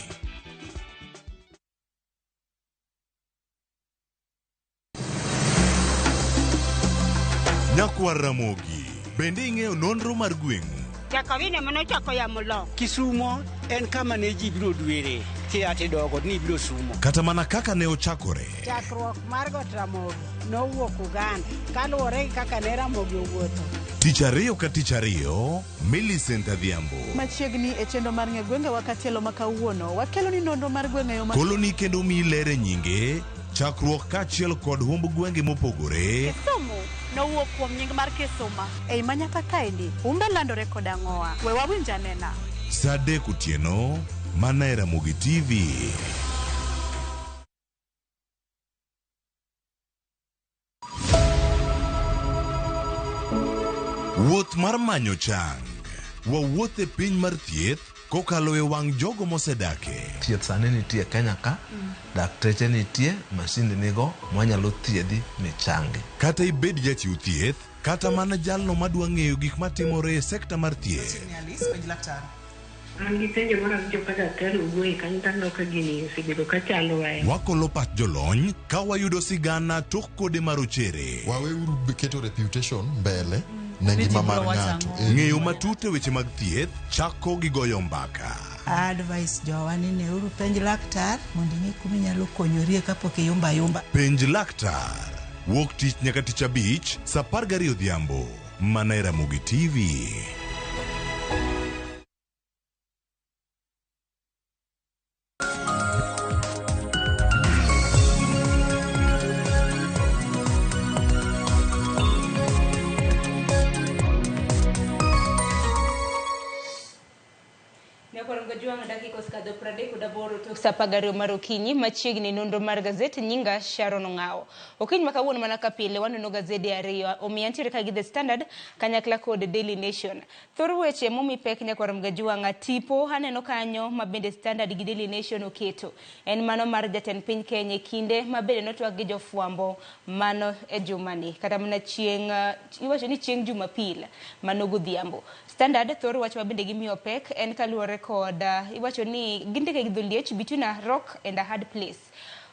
Nyakwar Ramogi, bende ing'eyo nonro mar gweng'u? Jakawine manochako yamo lo. Kisumo en kama ne ji biro dwere, tiate dogo ni biro sumo. Kata mana kaka ne ochakore. Chakruok mar Got Ramogi nowuok Uganda, kaluwore gi kaka ne Ramogi owuotho. Tich ariyo ka tich ariyo, Millicent Adhiambo. Machiegni e chenro mar ng'e gwengewa katielo ma kawuono, wakelo ni nonro mar gwenge yo ma Koloni kendo miyi ler e nyinge, chakruok kaachiel kod humb gwenge mopogore. Kisumu nowuok kuom nying mar Kisuma. Ei manyaka kaendi, humbe landore kod ang'owa. We wawinj anena. Saa 3 otieno, mana e Ramogi TV. Wuoth mar manyo chang. Wawuoth e piny mar thieth kokalo e wang' jogo mosedake. Thieth sani nitie Kenya ka, dakteche nitie, masinde nigo, mwanyalo thiedhi michangi. Kata ibed jachiw thieth, kata mana jalno madwa ng'eyo gik matimore e sekta mar thieth. An gi penjo mar awinjo ka daktari owuoye kanyo to aneno ka gini osebedo ka chandowa. Wakolo pach jolony ka wayudo sigana tok kode marochere. Waweuru keto reputation mbele ne ngima mar ng'ato. Ng'eyo matut e weche mag thieth chako gi goyo mbaka. Advice jowa ni neuru penj laktar mondo ing'e kuma inyalo konyorie kapok iyumba yumba. Penj laktar. Wuok tich nyaka tich abich, saa 12 odhiambo. Mana e Ramogi TV. Dakika osekadho 38 tok sa 12 mar okinyi machiegni nonro mar gazet nyinga Sharon Ong'awo. Okinyi ma kawuono mana ka pile wanono gazede ariyo omiyo antiere ka gi The Standard kanyakla kod Daily Nation. Thor weche momi pek nyakwar Mgajuang'a tipo aneno kanyo ma bende Standard gi Daily Nation oketo en mano mar jatend piny Kenya e kinde ma bende notwak gi jofwambo mano e jumani kata mana chieng' iwacho ni chieng' Jumapil mano godhiambo. Standard thor wach ma bende gimiyo pek en kaluwore kod iwacho ni gindike gi dholiech between a rock and a hard place.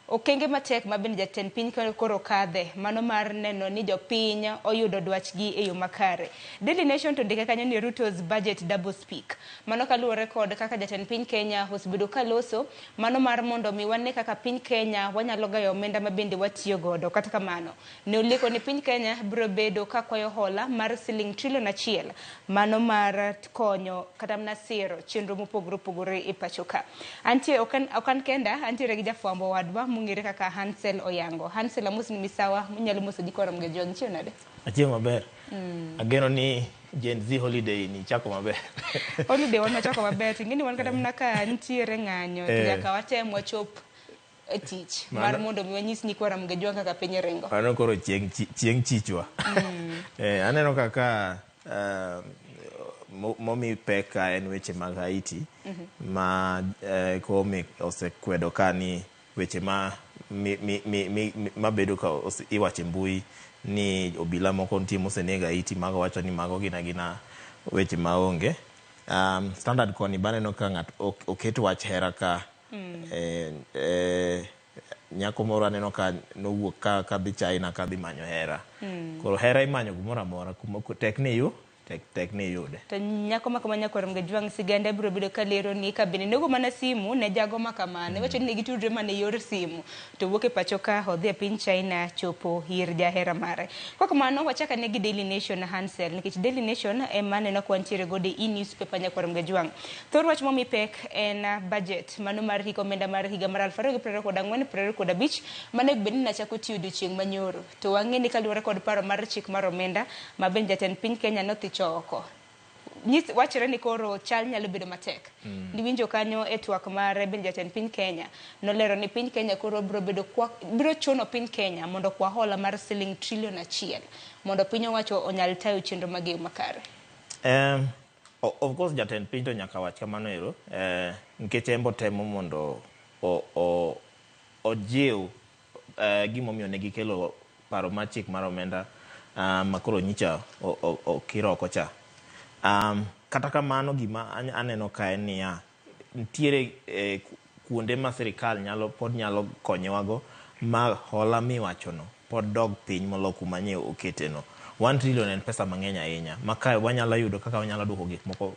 Okenge matek ma bende jatend piny koro kadhe mano mar neno ni jopiny oyudo dwachgi e yo makare. Daily Nation to ndike kanyo ni Ruto's budget double speak. Mano kaluwore kod kaka jatend piny Kenya osebedo kaloso mano mar mondo mi wane kaka piny Kenya wanyalo gayo omenda ma bende watiyo godo. Kata kamano, ne oleko ni piny Kenya biro bedo ka kwayo hola mar siling trilion 1 mano mar konyo kata mana siro chenro mopogore opogore e pacho ka. Antie okan kenda antiere gi jafwambo wadwa mong'ere kaka Hansel Oyango. Hansel amosi ni misawa inyalo moso ji koro Mgajuang' chieng' nade? Achieng' maber. Ageno ni Gen Z holiday ni chako maber. Holiday wan wachako maber ting'eni wan kata mana ka nitiere ng'anyo to nyaka watem wachop e tich mar mondo mi wanyis nyikwa Ramogi kaka piny ringo. Mano koro chieng' chichwa. Aneno kaka momi pek ka en weche mag Haiti ma Koome osekwedo ka ni weche ma mabedo ka iwacho e mbui ni obila moko nitie moseneg Haiti mago wacho ni mago gin agina weche maonge. Standard koni baneno ka ng'at oket wach hera ka nyako moro aneno ka nowuok ka dhi China ka dhi manyo hera. Koro hera imanyo gimoro amora kuma tek ni yu tek ni iyude. To nyako ma kama nyakwar Mgajuang' siganda biro bedo ka lero ni ka bende nego mana simu ne jago ma kamano. Iwacho ni ne gitudre mana e yor simu to wuok e pacho ka odhi e piny China chopo ir jahera mare. Kwa kamano wachak ane gi Daily Nation Hansel nikech Daily Nation ema aneno ka wantiere godo e newspaper nyakwar Mgajuang'. Thor wach momi pek en budget mano mar hik omenda mar higa mar 2024-2025 mane bed ni nachako tiyo odiochieng' manyoro. To wang'e ni kaluwore kod paro mar chik mar omenda ma bende jatend piny Kenya nothicho oko. Wachore ni koro chal nyalo bedo matek. Niwinjo kanyo e twak mar bende jatend piny Kenya nolero ni piny Kenya koro biro bedo biro chuno piny Kenya mondo kwa hola mar siling trilion 1 mondo piny owacho onyal tayo chenro mag yo makare. Of course jatend piny to nyaka wach kamano ero nikech en bo temo mondo ojiw gimomiyo ne gikelo paro mar chik mar omenda makoro nyicha okir oko cha. Kata kamano gima aneno ka en niya nitiere kuonde ma sirikal pod nyalo konyowago ma hola miwachono pod dog piny molo kuma nye oketeno. 1 trillion en pesa mang'eny ahinya ma kae wanyalo yudo kaka wanyalo duoko gik moko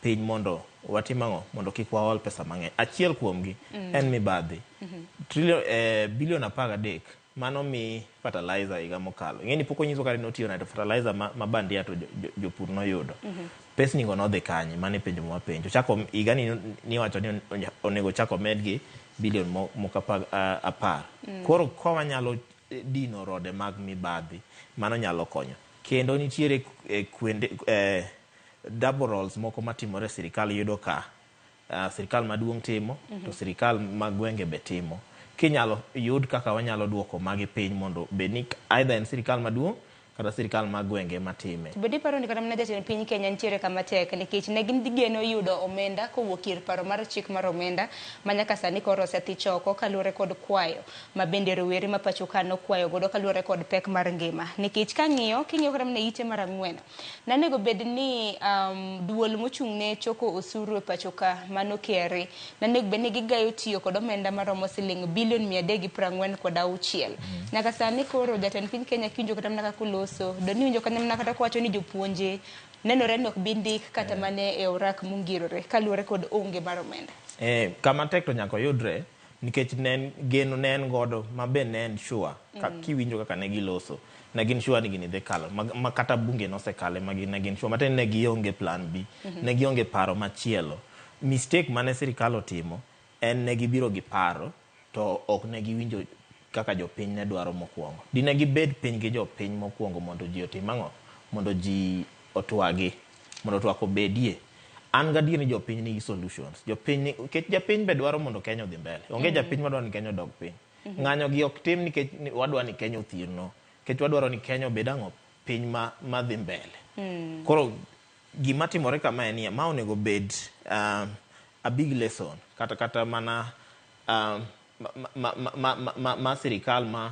piny mondo watim ang'o mondo kik wahol pesa mang'eny. Achiel kuomgi en mibadhi. Trillion bilion 13 mano mi fertilizer higa mokalo. Ing'e ni pok onyiso kata ni otiyo nade fertilizer ma bandia to jopur noyudo. Pesni go nodhi kanye? Mano e penjo mwapenjo. Chako higa ni niwacho ni onego chak omedgi bilion moko 10. Koro ka wanyalo dino rode mag mibadhi mano nyalo konyo. Kendo nitiere kuonde double roles moko matimore sirikal yudo ka sirikal maduong' timo to sirikal mag gwenge be timo. Kinyalo yud kaka wanyalo duoko magi piny mondo bed ni either en sirikal maduong' kata sirikal mag gwenge matime. To bende iparo ni kata mana jatend piny Kenya nitiere kama tek nikech ne gin gigeno yudo omenda kowuok ir paro mar chik mar omenda ma nyaka sani koro osethich oko kaluwore kod kwayo ma bende rowere ma pacho ka nokwayo godo kaluwore kod pek mar ngima. Nikech kang'iyo king'iyo kata mana ite mar 4 nanego bed ni duol mochung' ne choko osuru e pacho ka mano KRA nanego bed ni gigayo tiyo kod omenda maromo siling bilion 346. Nyaka sani koro jatend piny Kenya kiwinjo kata mana kaka oloso doni winjo kata mana kata kowacho ni jopuonje nenore ni ok bi ndik kata mana e orak mongirore kaluwore kod onge mar omenda. Kama tek to nyaka oyudre nikech ne geno ne en godo ma be ne en sure kiwinjo kaka ne giloso ne gin sure ni gini dhi kalo ma kata bunge nosekale ma ne gin sure matiende ne gionge plan B ne gionge paro machielo. Mistake mane sirikal otimo en ne gibiro gi paro to ok ne giwinjo kaka jopiny ne dwaro mokwongo. Dine gibed piny gi jopiny mokwongo mondo ji otim ang'o? Mondo ji otwagi, mondo twak obedie. An gadier ni jopiny nigi solutions. Jopiny ni, nikech japiny be dwaro mondo Kenya odhi mbele. Onge japiny madwaro ni Kenya odog piny. Ng'anyo gi ok tim nikech wadwa ni Kenya othirno. Nikech wadwaro ni Kenya obed ang'o? Piny ma dhi mbele. Koro gima timore kama en niya, ma onego bed a big lesson kata mana ma sirikal ma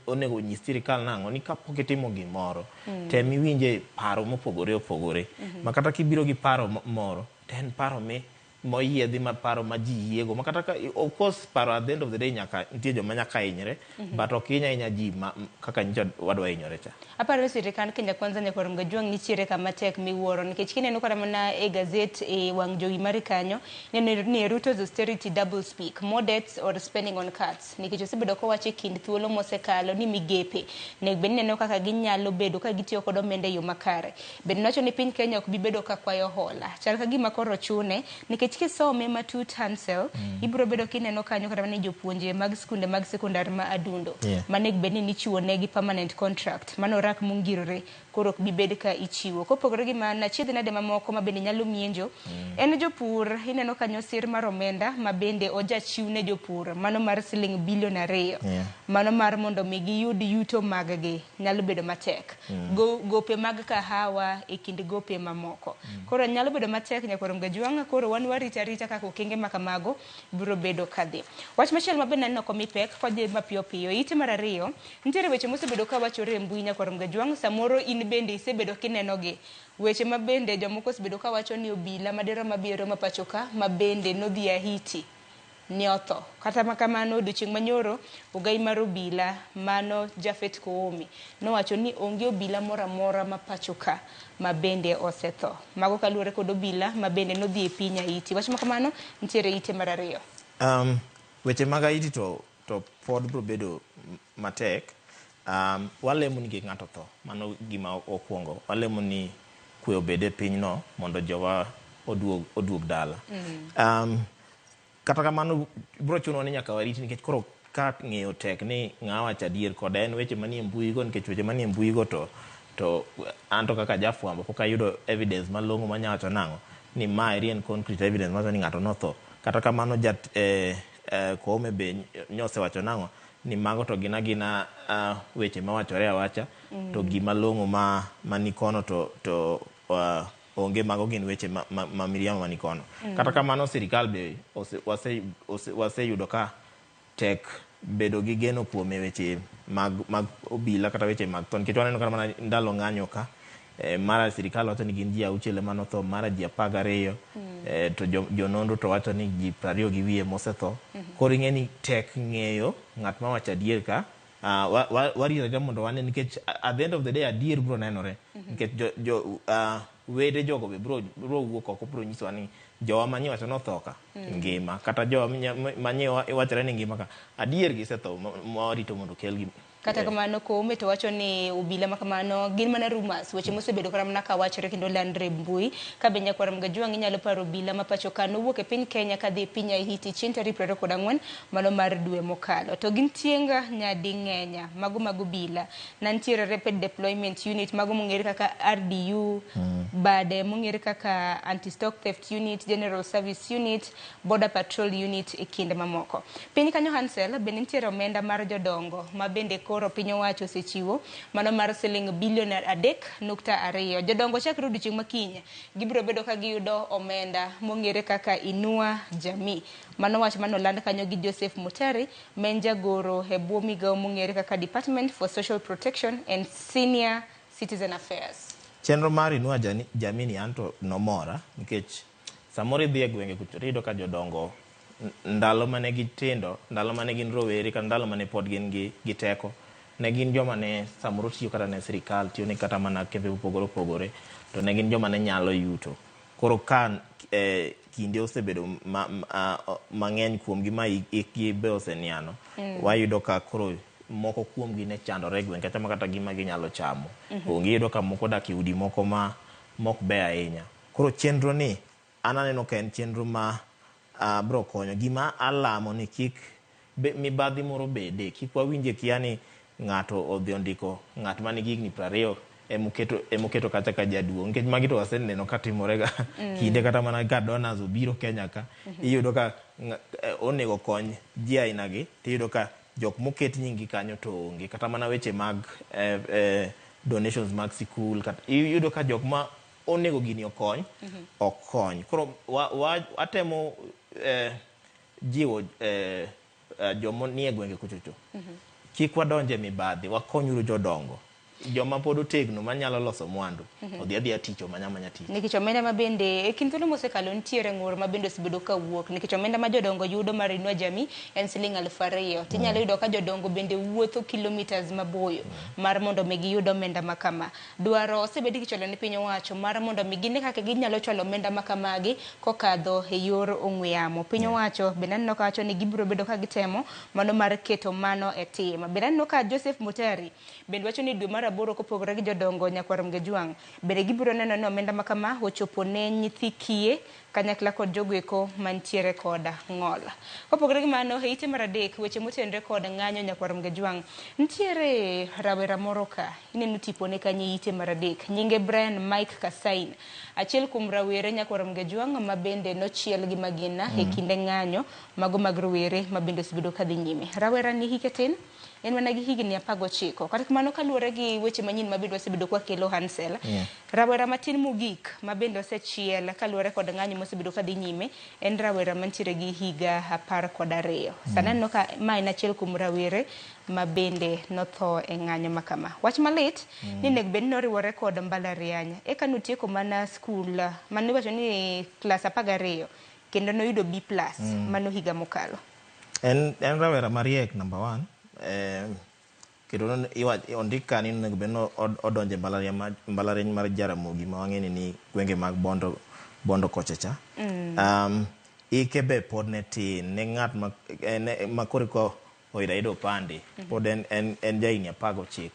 onego nyis sirikal nang'o ni kapok itimo gimoro tem iwinje paro mopogore opogore. Ma kata kibiro gi paro moro to en paro mi moyiedhi, ma paro ma ji yiego, ma kata ka of course paro at the end of the day nyaka nitie joma nyaka hinyre, but ok hiny ahinya ji ma, kaka nyicha wadwa hinyore cha. Aparo ni sirikand Kenya Kwanza nyakwar Mgajwang' nitiere kama tek miwuoro, nikech kineno kata mana e gazet e wang' jowi mari kanyo, neno ni Ruto's austerity double speak, more debts or spending on cuts, nikech osebedo kowacho e kind thuolo mosekalo ni migepe nego bed ni neno kaka ginyalo bedo ka gitiyo kod omenda e yo makare. Bende nowacho ni piny Kenya ok bi bedo ka kwayo hola, chal ka gima koro chune, nikech kisome matut Hansel, ibiro bedo kineno kanyo kata mana ni jopuonje mag skunde mag sekondar ma Adundo manego bed ni nichiwo negi permanent contract, mano rak mongirore koro ok bi bed ka ichiwo. Kopogore gi mano, achiedh nade mamoko ma bende nyalo mienjo en jopur. Ineno kanyo sir mar omenda ma bende ojachiw ne jopur, mano mar siling bilion 2, mano mar mondo mi giyud yuto mag gi nyalo bedo matek. Gope mag kahawa e kind gope mamoko. Koro nyalo bedo matek nyakwar Mgajwang', koro wan warita arita kaka okenge ma kamago biro bedo kadhi. Wach machielo ma bende aneno komi pek kwadhi mapiyo piyo, ite mar 2, nitiere weche mosebedo ka wachore e mbui nyakwar Mgajwang', samoro in bende isebedo kinenogi. Weche ma bende jomoko osebedo ka wacho ni obila maderom abiriyo ma pacho ka ma bende nodhi Haiti ne otho. Kata kamano odiochieng' manyoro ogai mar obila mano Japhet Koome nowacho ni onge obila moro amora ma pacho ka ma bende osetho. Mago kaluwore kod obila ma bende nodhi e piny Haiti. Wach ma kamano nitiere ite mar 2. Weche mag Haiti to pod biro bedo matek. Walemo ni kik ng'ato tho. Mano gima okwongo. Walemo ni kwe obed e pinyno mondo jowa oduog dala. Kata kamano biro chuno ni nyaka warit, nikech koro ka ng'eyo tek ni ng'a wacho adier koda en weche manie mbui go, nikech weche manie mbui go to an to kaka jafwambo pok ayudo evidence malong'o manya wacho nang'o ni ma eri en concrete evidence mawacho ni ng'ato notho. Kata kamano Koome be nyosewacho nang'o ni mago to gin agina weche mawachore awacha, to gima long'o ma nikono to onge, mago gin weche ma miriambo ma nikono. Kata kamano sirikal be waseyudo ka tek bedo gi geno kuome weche mag obila kata weche mag tho, nikech waneno kata mana ndalo ng'anyo ka mara sirikal wacho ni gin ji 6 ema notho, mara ji 12, to jononro to wacho ni ji 20 gi wiye mosetho. Koro ing'e ni tek ng'eyo ng'at ma wacho adier ka. Warito arita mondo wane, nikech at the end of the day adier biro nenore, nikech wede jogo be biro wuok oko, biro nyisowa ni jowa manye wacho notho ka ngima, kata jowa manye wachore ni ngima ka adier gisetho, ma warito mondo kelgi. Kata kamano Koome to wacho ni obila ma kamano gin mana rumors, weche mosebedo kata mana ka wachore kendo landre e mbui. Ka be nyakwar Mgajwang' inyalo paro obila ma pacho ka nowuok e piny Kenya kadhi e piny Haiti chieng' tarik 24 mano mar dwe mokalo. To gin tienga nyading'enya mago mag obila na nitiere Rapid Deployment Unit mago mong'ere kaka RDU, bade mong'ere kaka Anti-Stock Theft Unit, General Service Unit, Border Patrol Unit e kind mamoko. Piny kanyo Hansel bende nitiere omenda mar jodongo ma bende koro piny owacho osechiwo mano mar siling bilion 3.2. Jodongo chakre odiochieng' makiny gibiro bedo ka giyudo omenda mong'ere kaka Inua Jamii. Mano wach manoland kanyo gi Joseph Mutari, ma en jagoro e bwo migawo mong'ere kaka Department for Social Protection and Senior Citizen Affairs. Chenro mar Inua Jamii ni anto nomora, nikech samoro idhi e gwenge kucho tiyudo ka jodongo ndalo mane gitindo, ndalo mane gin rowere, kata ndalo mane pod gin gi teko, ne gin joma ne samoro tiyo kata ne sirikal, tiyo ne kata mana kembe mopogore opogore, to ne gin joma ne nyalo yuto. Koro ka kinde osebedo mang'eny kuomgi ma hikgi be oseniano, wayudo ka koro moko kuomgi ne chandore e gweng' kata kata gima ginyalo chamo. Onge, iyudo ka moko odak e udi moko ma mok beyo ahinya. Koro chenro ni an aneno ka en chenro ma biro konyo. Gima alamo ni kik mibadhi moro bede, kik wawinje kia ni ng'ato odhi ondiko ng'at ma nigi higni 20 Emoketo kacha ka jaduong', nikech magi to waseneno ka timore ga kinde kata mana ka donors obiro Kenya ka, iyudo ka onego kony ji aina gi, tiyudo ka jok moket nying gi kanyo to onge. Kata mana weche mag donations mag sikul, kata iyudo ka jok ma onego gini okony ok kony. Koro atemo jiwo joma nie gwenge kuchocho, kik wadonje mibadhi, wakonyuru jodongo, joma pod otegno manyalo loso mwandu, odhi adhiya tich, omanya amanya tich. Nikech omenda ma bende e kind thuolo mosekalo nitiere ng'ur ma bende osebedo ka wuok nikech omenda ma jodongo yudo mar Inua Jamii en siling 2000, tinyalo yudo ka jodongo bende wuotho kilometers maboyo mar mondo mi giyud omenda ma kama. Dwaro osebed kichwalo ne piny owacho mar mondo mi gine kaka ginyalo chwalo omenda ma kamagi kokadho e yor ong'we yamo. Piny owacho bende aneno ka wacho ni gibiro bedo ka gitemo mano mar keto mano e tim. Bende aneno ka Joseph Mutari bende wacho ni dwe mar aboro, kopogore gi jodongo nyakwar Mgejwang', bende gibiro neno ni omenda ma kama ochopo ne nyithi kiye kanyakla kod jogo eko mantiere kod ng'ol. Kopogore gi mano, e ite mar adek, weche motenore kod ng'anyo nyakwar Mgejwang', nitiere rawera moro ka ineno tipone kanyo e ite mar adek, nyinge Brian Mike Kasain, achiel kuom rawere nyakwar Mgejwang' ma bende nochiel gi magina e kinde ng'anyo mago mag rowere ma bende osebedo kadhi nyime. Rawera ni hike tin, en mana gi higni 19. Kata kamano, kaluwore gi weche manyien ma bende wasebedo kwakelo, Hansel, rawera matin mogik ma bende osechiel kaluwore kod ng'anyo mosebedo kadhi nyime en rawera mantiere gi higa 12. Sani aneno ka ma en achiel kuom rawere ma bende notho e ng'anyo ma kama. Wach malit ni nego bed ni noriwore kod mbalariany eka notieko mana skul mane iwacho ni klas 12 kendo noyudo B+, mano higa mokalo. En rawera mariek, number one, kendo ondik ka ni onego bed ni odonjo e mbalariany mar Jaramogi ma wang'e ni gwenge mag Bondo kocha cha. Ike be pod ne tin ne ng'at ma, ma koro ka oyudo ayuda opande, pod en jahigni 19.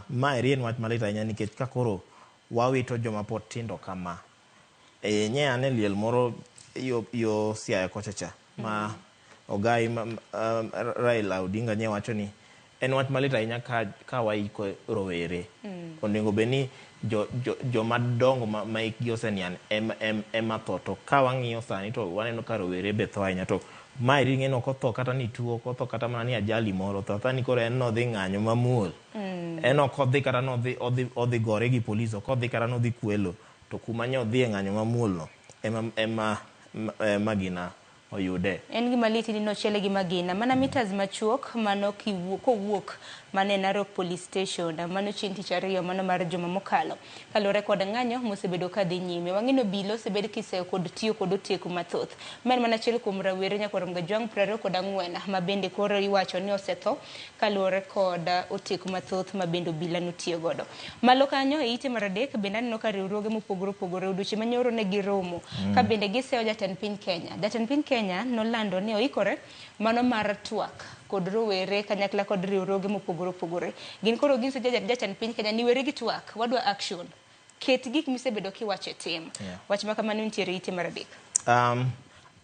Ma eri en wach malit ahinya nikech ka koro wawito joma pod tindo kama, nye ane liel moro yo Siaya kocha cha ma ogai Raila Odinga nye wacho ni en wach malit ahinya ka waiko rowere. Onego bed ni joma dongo ma hikgi oseniang' ema tho, to ka wang'iyo sani to waneno ka rowere be tho ahinya. To maeri ing'e ni ok otho kata ni tuo, ok otho kata mana ni ajali moro, otho atha ni koro en nodhi ng'anyo mamuol. En ok odhi kata nodhi odhi gore gi polis, ok odhi kata nodhi kwelo, to kuma nye odhi e ng'anyo mamuol no ema magina oyude. En gima lit ni nochiele gi magina mana meters machuok mano kowuok mana e Narok Police Station mano chieng' tich ariyo mano mar juma mokalo, kaluwore kod ng'anyo mosebedo kadhi nyime. Wang'e ni obila osebed kiseyo kod tiyo kod oteku mathoth. Ma en mana achiel kuom rawere nyakwar Mgajwang' 24 ma bende koro iwacho ni osetho kaluwore kod oteku mathoth ma bende obila notiyo godo. Malo kanyo e ite mar adek bende aneno ka riwruoge mopogore opogore odiochieng' manyoro ne giromo ka bende giseyo jatend piny Kenya. Jatend piny Kenya nolando ni oikore mano mar twak kod rowere kanyakla kod riwruoge mopogore opogore. Gin koro ginyiso jatend piny Kenya ni weri gi twak, wadwa action. Ket gik misebedo kiwacho e tim. Wach ma kamano nitiere ite mar adek.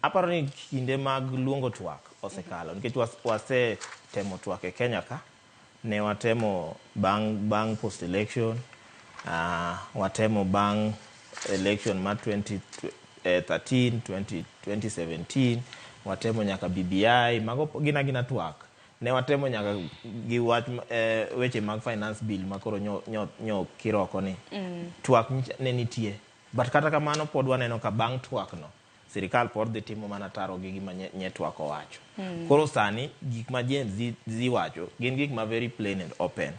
Aparo ni kinde mag luongo twak osekalo nikech wasetemo twak e Kenya ka. Ne watemo bang' post election, watemo bang' election mar 2013, 2017, watemo nyaka BBI, mago gin agina twak. Ne watemo nyaka gi wach weche mag finance bill ma koro nyo kiroko ni. Twak ne nitie. But kata kamano pod waneno ka bang' twak no, sirikal pod dhi timo mana taro gi gima nye twak owacho. Koro sani gik ma Gen Z wacho gin gik ma very plain and open.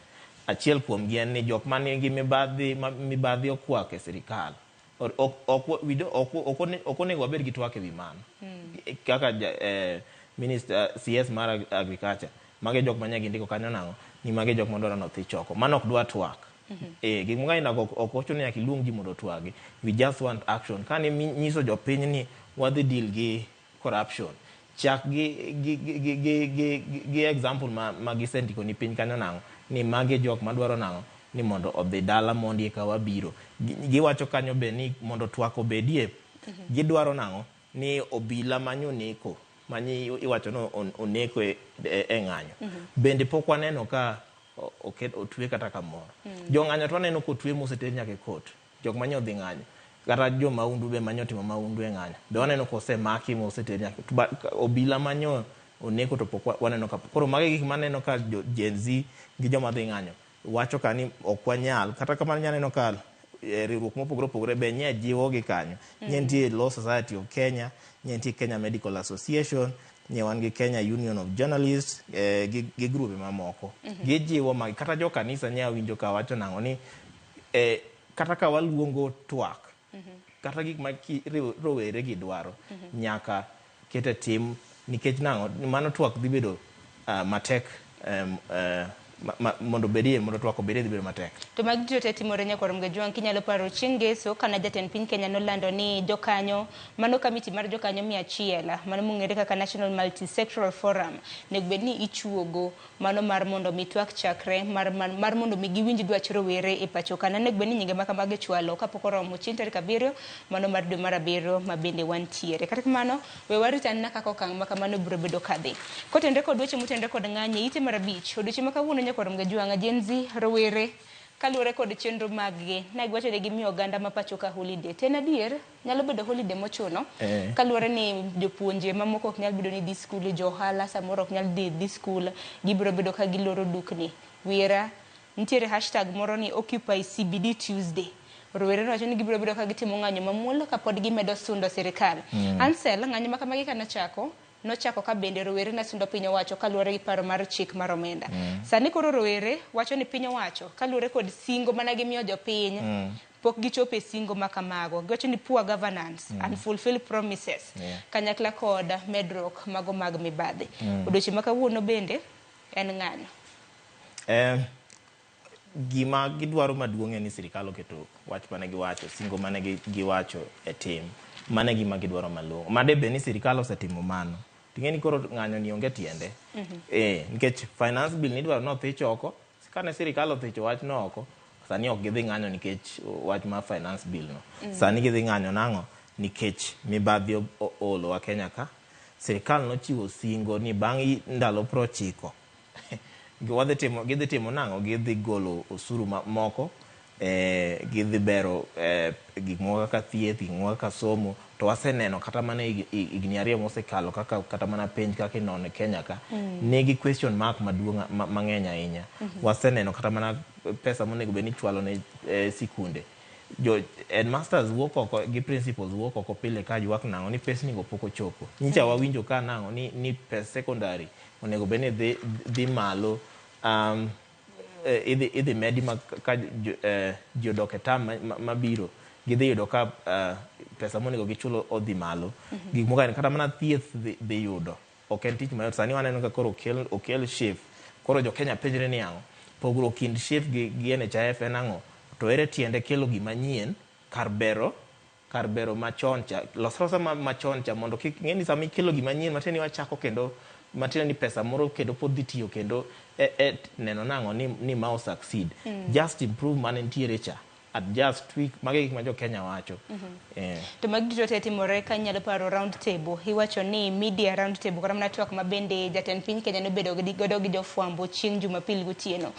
Achiel kuom gi en ni jok manigi mibadhi, ma mibadhi okwako e sirikal. Ok onego wabed gi twak e wi mano. Kaka minister CS mar agriculture, mage jok ma nyaka gindiko kanyo nang'o ni mage jok madwaro ni choko. Mano ok dwa twak. Gik moko aina go ok ochuno nyaka iluong ji mondo otwagi. We just want action. Kane nyiso jopiny ni wadhi deal gi corruption, chak gi example ma gisendiko ni piny kanyo nang'o ni magi jok madwaro nang'o ni mondo odhi dala mondi eka wabiro. Giwacho kanyo be ni mondo twak obedie, gidwaro nang'o ni obila manyo neko manyi iwacho ni oneko e ng'anyo. Bende pok waneno ka oket otwe kata kamoro. Jong'anyo to waneno kotwe moseter nyaka e court. Jok manye odhi ng'anyo kata jo mahundu be manye otimo mahundu e ng'anyo be waneno kosemaki moseter nyaka to obila manyo oneko to pok waneno ka. Koro magi gik maneno ka jo Gen Z gi joma dhi ng'anyo wacho ka ni ok wanyal. Kata kamano nyaneno ka riwruok mopogore opogore be nye jiwo gi kanyo. Nye nitie Law Society of Kenya, nye nitie Kenya Medical Association, nye wan gi Kenya Union of Journalists gi grube mamoko. Gijiwo magi. Kata jo kanisa nye awinjo ka wacho nang'o ni kata ka waluongo twak, kata gik ma rowere gi dwaro, nyaka kete tim nikech nang'o mano twak dhi bedo matek mondo bedie, mondo twak obedie dhi bedo matek. To magi duto te timore nyakwar Mgajwang', kinyalo paro chieng' ngeso kana jatend piny Kenya nolando ni jokanyo mano kamiti mar jokanyo 100 mano mong'ere kaka National Multi-Sectoral Forum nego bed ni ichuogo mano mar mondo mi twak chakre mar mondo mi giwinj dwach rowere e pacho ka. Nego bed ni nyinge ma kamago ichwalo kapok oromo chieng' tarik 7 mano mar dwe mar 7 ma bende wantiere. Kata kamano we warit anena kaka okang' ma kamano biro bedo kadhi. Kotenre kod weche motenre kod ng'anyo e ite mar 5 odiochieng' ma kawuono nyakwar Mgajwang' Gen Z rowere kaluwore kod chenro mag-gi ne giwacho ni gimiyo oganda ma pacho ka holiday. To en adier nyalo bedo holiday mochuno kaluwore ni jopuonje mamoko ok nyal bedo ni dhi skul, jo ohala samoro ok nyal dhi skul, gibiro bedo ka giloro dukni. Wira nitiere hashtag moro ni Occupy CBD Tuesday. Rowere nowacho ni gibiro bedo ka gitimo ng'anyo mamuol kapod gimedo sundo sirikal. Ansel, ng'anyo ma kamagi kanochako nochako ka bende rowere ne sundo piny owacho kaluwore gi paro mar chik mar omenda. Sani koro rowere wacho ni piny owacho kaluwore kod singo mana gimiyo jopiny pok gichopo e singo ma kamago. Giwacho ni poor governance and fulfill promises kanyakla kod medruok mago mag mibadhi. Odiochieng' ma kawuono bende en ng'anyo. Gima gidwaro maduong' en ni sirikal oketo wach mane giwacho, singo mane giwacho e tim. Mano e gima gidwaro malong'o. Made bed ni sirikal osetimo mano, ting'e ni koro ng'anyo ni onge tiende. Nikech finance bill nidwaro ni othich oko, kane sirikal othicho wach no oko, sani ok gidhi ng'anyo nikech wach mar finance bill no. Sani gidhi ng'anyo nang'o? Nikech mibadhi oolowa Kenya ka. Sirikal nochiwo singo ni bang' ndalo 90 gidhi timo nang'o? Gidhi golo osuru moko, gidhi bero gik moko kaka thieth, gik moko kaka somo. To waseneno kata mana higni 2 mosekalo kaka kata mana penj kaka inono e Kenya ka, nigi question mark maduong' mang'eny ahinya. Waseneno kata mana pesa monego bed ni ichwalo ne sikunde. Jo headmasters wuok oko gi principals wuok oko pile ka ywak nang'o ni pesni go pok ochopo. Nyicha wawinjo ka nang'o ni pes secondary onego bed ni dhi malo, idhi medi ma ka ji odok e term mabiro gidhi yudo ka pesa monego gichulo odhi malo. Gik moko kata mana thieth dhi yudo. Ok en tich mayot. Sani waneno ka koro okel SHIF. Koro jo Kenya penjre ni ang'o? Pogruok kind SHIF gi NHIF en ang'o? To ere tiende kelo gima nyien kar bero machon cha, los rosa machon cha mondo kik ng'e ni sama ikelo gima nyien matiende ni wachako kendo matiende ni pesa moro kendo pod dhi tiyo kendo neno nang'o ni ma o succeed. Just improve mane nitiere cha, adjust, tweak, magi gik ma jo Kenya wacho. To magi duto te timore ka inyalo paro round table. Iwacho ni media round table kata mana twak ma bende jatend piny Kenya nobedo godo gi jofwambo chieng' Jumapil gotieno.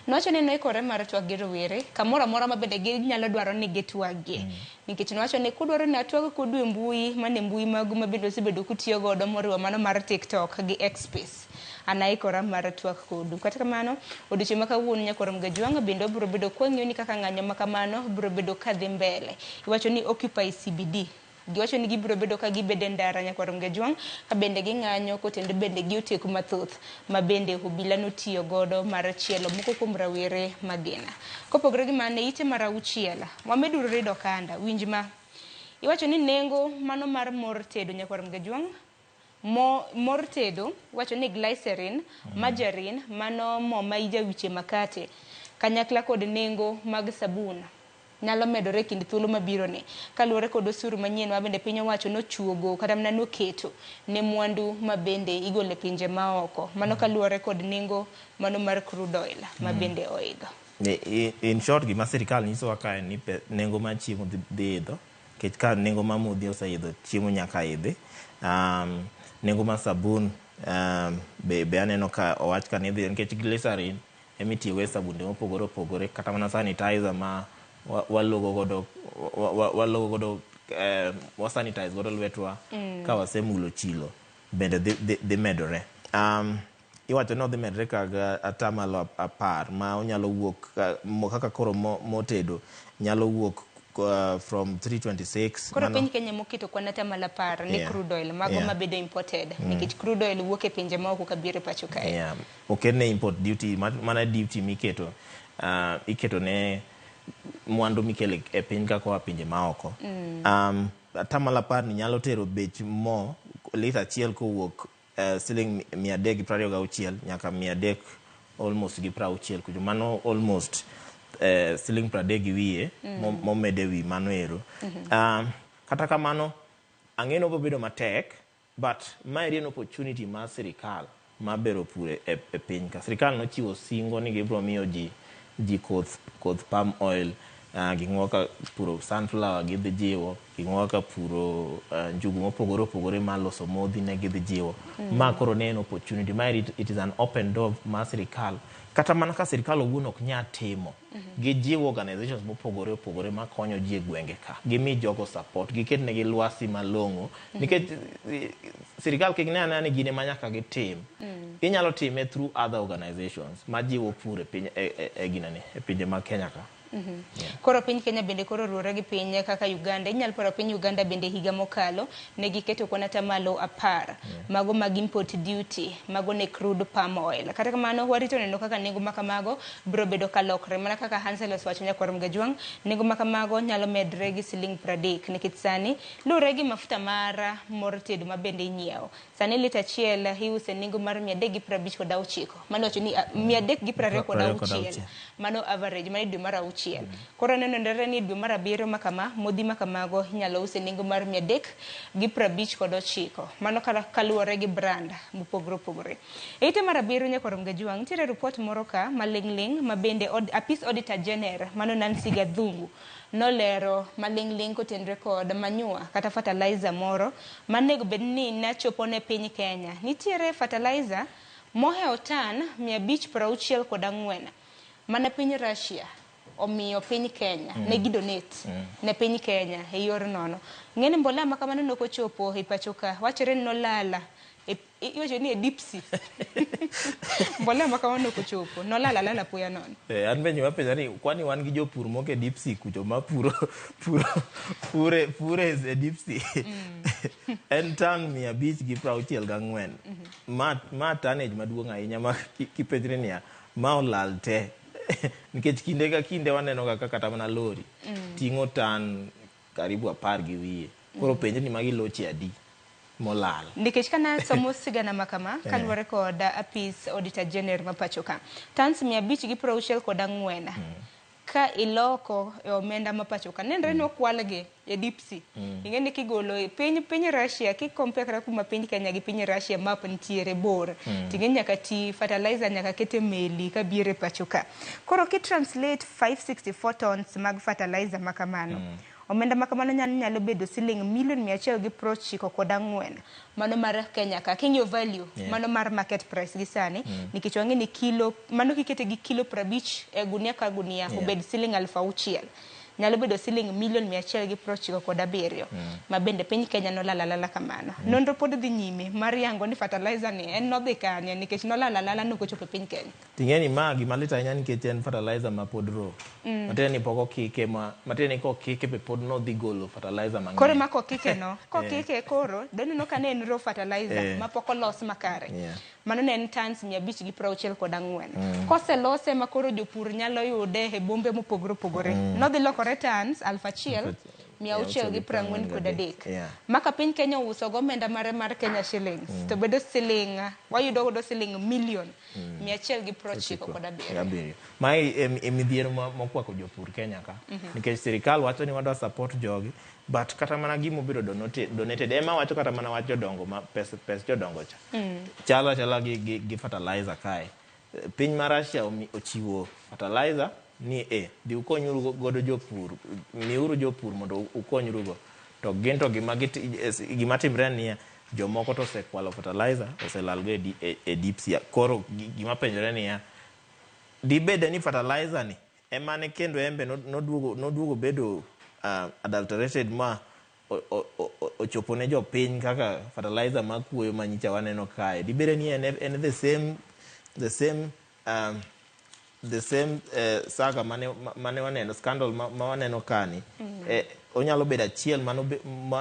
Nowacho ni noikore mar twak gi rowere kamoro amora ma bende ginyalo dwaro ni gitwagie. Nikech nowacho ni kudwaro ni atwag kodu e mbui, mane mbui magu ma bende osebedo kutiyo godo moriwo mano mar TikTok gi X Space. An aikora mar twak kodu. Kata kamano, odiochieng' ma kawuono nyakwar Mgajwang' bende obiro bedo kwang'iyo ni kaka ng'anyo ma kamano biro bedo kadhi mbele. Iwacho ni Occupy CBD. Giwacho ni gibiro bedo ka gibedo e ndara nyakwar Mgajwang' ka bende ging'anyo kotendo bende gi oteku mathoth ma bende obila notiyo godo mar chielo moko kuom rawere magina. Kopogore gi mano, e ite mar 6, wameduru rido okanda. Winj ma. Iwacho ni nengo mano mar mor tedo nyakwar Mgajwang' mor tedo wacho ni glycerin, margarine, mano mo ma ijawiche makate, kanyakla kod nengo mag sabun nyalo medore kind thuolo mabiro ni kaluwore kod osuru manyien ma bende piny owacho nochuogo kata mana noketo ne mwandu ma bende igolo e pinje maoko. Mano kaluwore kod nengo mano mar crude oil ma bende oidho. In short, gima sirikal nyisowa ka en ni nengo mar chiemo dhi idho, nikech ka nengo mar modhi oseidho, chiemo nyaka idhi. Nengo mar sabun be aneno ka owach ka ni idhi nikech glycerin Emitiyogo e sabunde mopogore opogore kata mana sanitizer ma walogo godo walogo godo wa sanitize godo lwetwa ka wasemulo chilo bende dhi medore. Iwacho ni odhi medre ka atamalo 10 ma onyalo wuok kaka koro motedo nyalo wuok from 326. Koro piny Kenya moketo kwan atamalo 10 ne crude oil mago mabedo imported nikech crude oil wuok e pinje maoko kabiro e pacho kae. Oketne import duty, mana duty miketo iketo ne mwandu mikelo e piny ka koa pinje maoko. Atamalo 10 ni nyalo tero bech mo lita achiel kowuok siling 326 nyaka 300 almost gi 60 kucho, mano almost siling 30 gi wiye momede wi mano ero. Kata kamano ang'e ni obiro bedo matek, but mae en opportunity mar sirikal mar bero pur e piny ka. Sirikal nochiwo singo ni gibiro miyo ji koth palm oil, gik moko kaka puro sunflower gidhi jiwo, gik moko kaka puro njugu mopogore opogore mar loso modhi ne gidhi jiwo. Ma koro ne en opportunity, ma it is an open door mar sirikal. Kata mana ka sirikal owuon ok nyal timo, gijiwo organizations mopogore opogore makonyo ji e gwenge ka. Gimi jogo support, giket negi lwasi malong'o, nikech sirikal kik ne anena ni gin ema nyaka gitim. Inyalo time through other organizations majiwo pur e piny e ginene, e pinje mag Kenya ka. Koro piny Kenya bende koro ruore gi piny kaka Uganda. Inyalo paro piny Uganda bende higa mokalo ne giketo kwan atamalo 10 mago mag import duty mago ne crude palm oil. Kata kamano warito neno kaka nengo makamago biro bedo kalokre. Mana kaka Hansel osewacho nyakwar Mgajwang', nengo makamago nyalo medre gi siling 30 nikech sani luwore gi mafuta mar mor tedo ma bende inyiewo. Sani lita achiel iuse nengo mar 359. Mano wacho ni 326. Mano average mano dwe mar 6. Koro nenore ni dwe mar 7 makama modhi makamago inyalo use nengo mar 359. Mano kaluwore gi brand mopogore opogore. E ite mar 7 nyakwar Mgajwang', nitiere report moro ka maling'ling' ma bende Apis Auditor General mano Nancy Gathungu nolero maling'ling' kotenore kod manure kata fertilizer moro manego bed ni nachopo ne piny Kenya. Nitiere fertilizer mohewo tan 564 mana piny Russia omiyo piny Kenya ne gidonate ne piny Kenya e yor nono. Ng'eni mbolea ma kamano nok ochopo e pacho ka, wachore ni nolala iwacho ni e deep sea. Mbolea ma kamano nok ochopo, nolala lala apoya nono. An be nyiwa penja ni kwani wan gi jopur moko e deep sea kucho ma puro pure pure e deep sea. En tan 564. Ma tonnage maduong' ahinya ma kipenjri niya ma olal te. Nikech kinde ka kinde waneno ga kaka kata mana lori ting'o tan karibu 10 gi wiye. Koro penjri ni magi loche adi molal. Nikech kana somo sigana makama kaluwore kod Apis Auditor General ma pacho ka, tons 564 ka iloko e omenda ma pacho ka nenre ni okwalgi e deep sea. Ing'e ni kigolo piny Russia ki compare kata kuma piny Kenya gi piny Russia map nitiere bor. Ting'e nyaka ti fertilizer nyaka kete meli kabiro e pacho ka. Koro ki translate 564 tons mag fertilizer makamano. Omenda makamano nyalo bedo siling milion 194 mano mar Kenya ka king'iyo value mano mar market price gi sani nikech wang'e ni kilo mano kikete gi kilo 50 e gunia ka gunia obed siling 6,000 nyalo bedo siling milion 197 ma bende piny Kenya nolala lala kamano. Nonro pod dhi nyime mar yango ni fertilizer ni en nodhi kanye nikech nolala lala nokochopo e piny Kenya. Ting'e ni ma gima lit ahinya nikech en fertilizer ma pod raw. Matiende ni pok okike ma matiende ni kokike be pod nodhi golo fertilizer mang'eny. Koro ma kokike no, kokike koro doneno ka ne en raw fertilizer ma pok olos makare. Mano ne en tons 564. Koselose ma koro jopur nyalo yude e bombe mopogore opogore. Nodhi lokore tons 1,643. Maka piny Kenya ouso go omenda mare mar Kenya shillings to bedo siling wayudo godo siling milion 197. Mae e midhiero mokwako jopur Kenya ka. Nikech sirikal wacho ni wadwa support jogi, but kata mana gima obedo donated ema wacho kata mana wach jodongo ma pes jodongo cha. Chalo achala gi fertilizer kae. Piny ma Russia ochiwo fertilizer ni dhi ukonyuru godo jopur, miuru jopur mondo ukonyrugo. To gin to gima timre ni jomoko to osekwalo fertilizer, oselalgo e deep sea. Koro gima penjore niya, Dibede ni fertilizer ni emane kendo embe noduogo bedo adulterated ma ochopo ne jopiny kaka fertilizer ma kuoyo ma nyicha waneno kae. Dibede ni en the same saga mane waneno, scandal ma waneno kani. Onyalo bedo achiel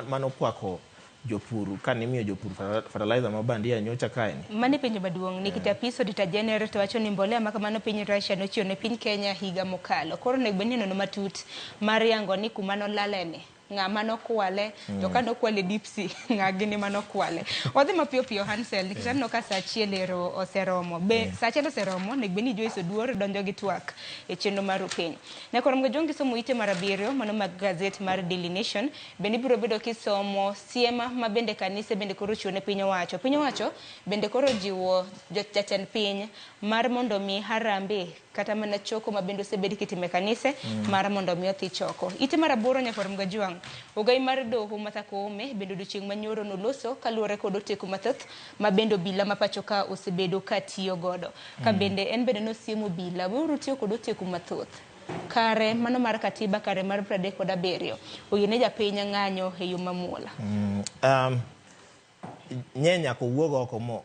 manokwako jopur kanimiyo jopur fertilizer ma bandia nyocha kae ni. Mane penjo maduong' nikech apis Auditor General to wacho ni mbolea ma kamano piny Russia nochiwo ne piny Kenya higa mokalo. Koro onego bed ni nono matut mar yango ni kuma nolaleni, ng'ama nokwale, to ka nokwale deep sea, ng'a gini manokwale. Wadhi mapiyo piyo Hansel, nikech aneno ka saa achiel ero oseromo. Be saa achiel oseromo, onego bed ni Joyce Oduor donjo gi twak e chenro mar Upiny. Nyakoro Mgajong kisomo ite mar 7 mano mag gazet mar Daily Nation, bende ibiro bedo kisomo siema ma bende kanise bende koro ochiwo ne piny owacho. Piny owacho bende koro ojiwo jatend piny mar mondo mi harambee kata mana choko ma bende osebed kitimo e kanise mar mondo mi odhi choko. Ite mar 8 Nyakwar Mgajwang', ogai mar doho Martha Koome bende odiochieng' manyoro noloso kaluwore kod oteku mathoth ma bende obila ma pacho ka osebedo ka tiyo godo. Ka bende en bende nosiemo obila, weuru tiyo kod oteku mathoth. Kare mano mar katiba kare mar 37 oyiene japiny ng'anyo e yo mamuol. Nye nyaka owuog oko mo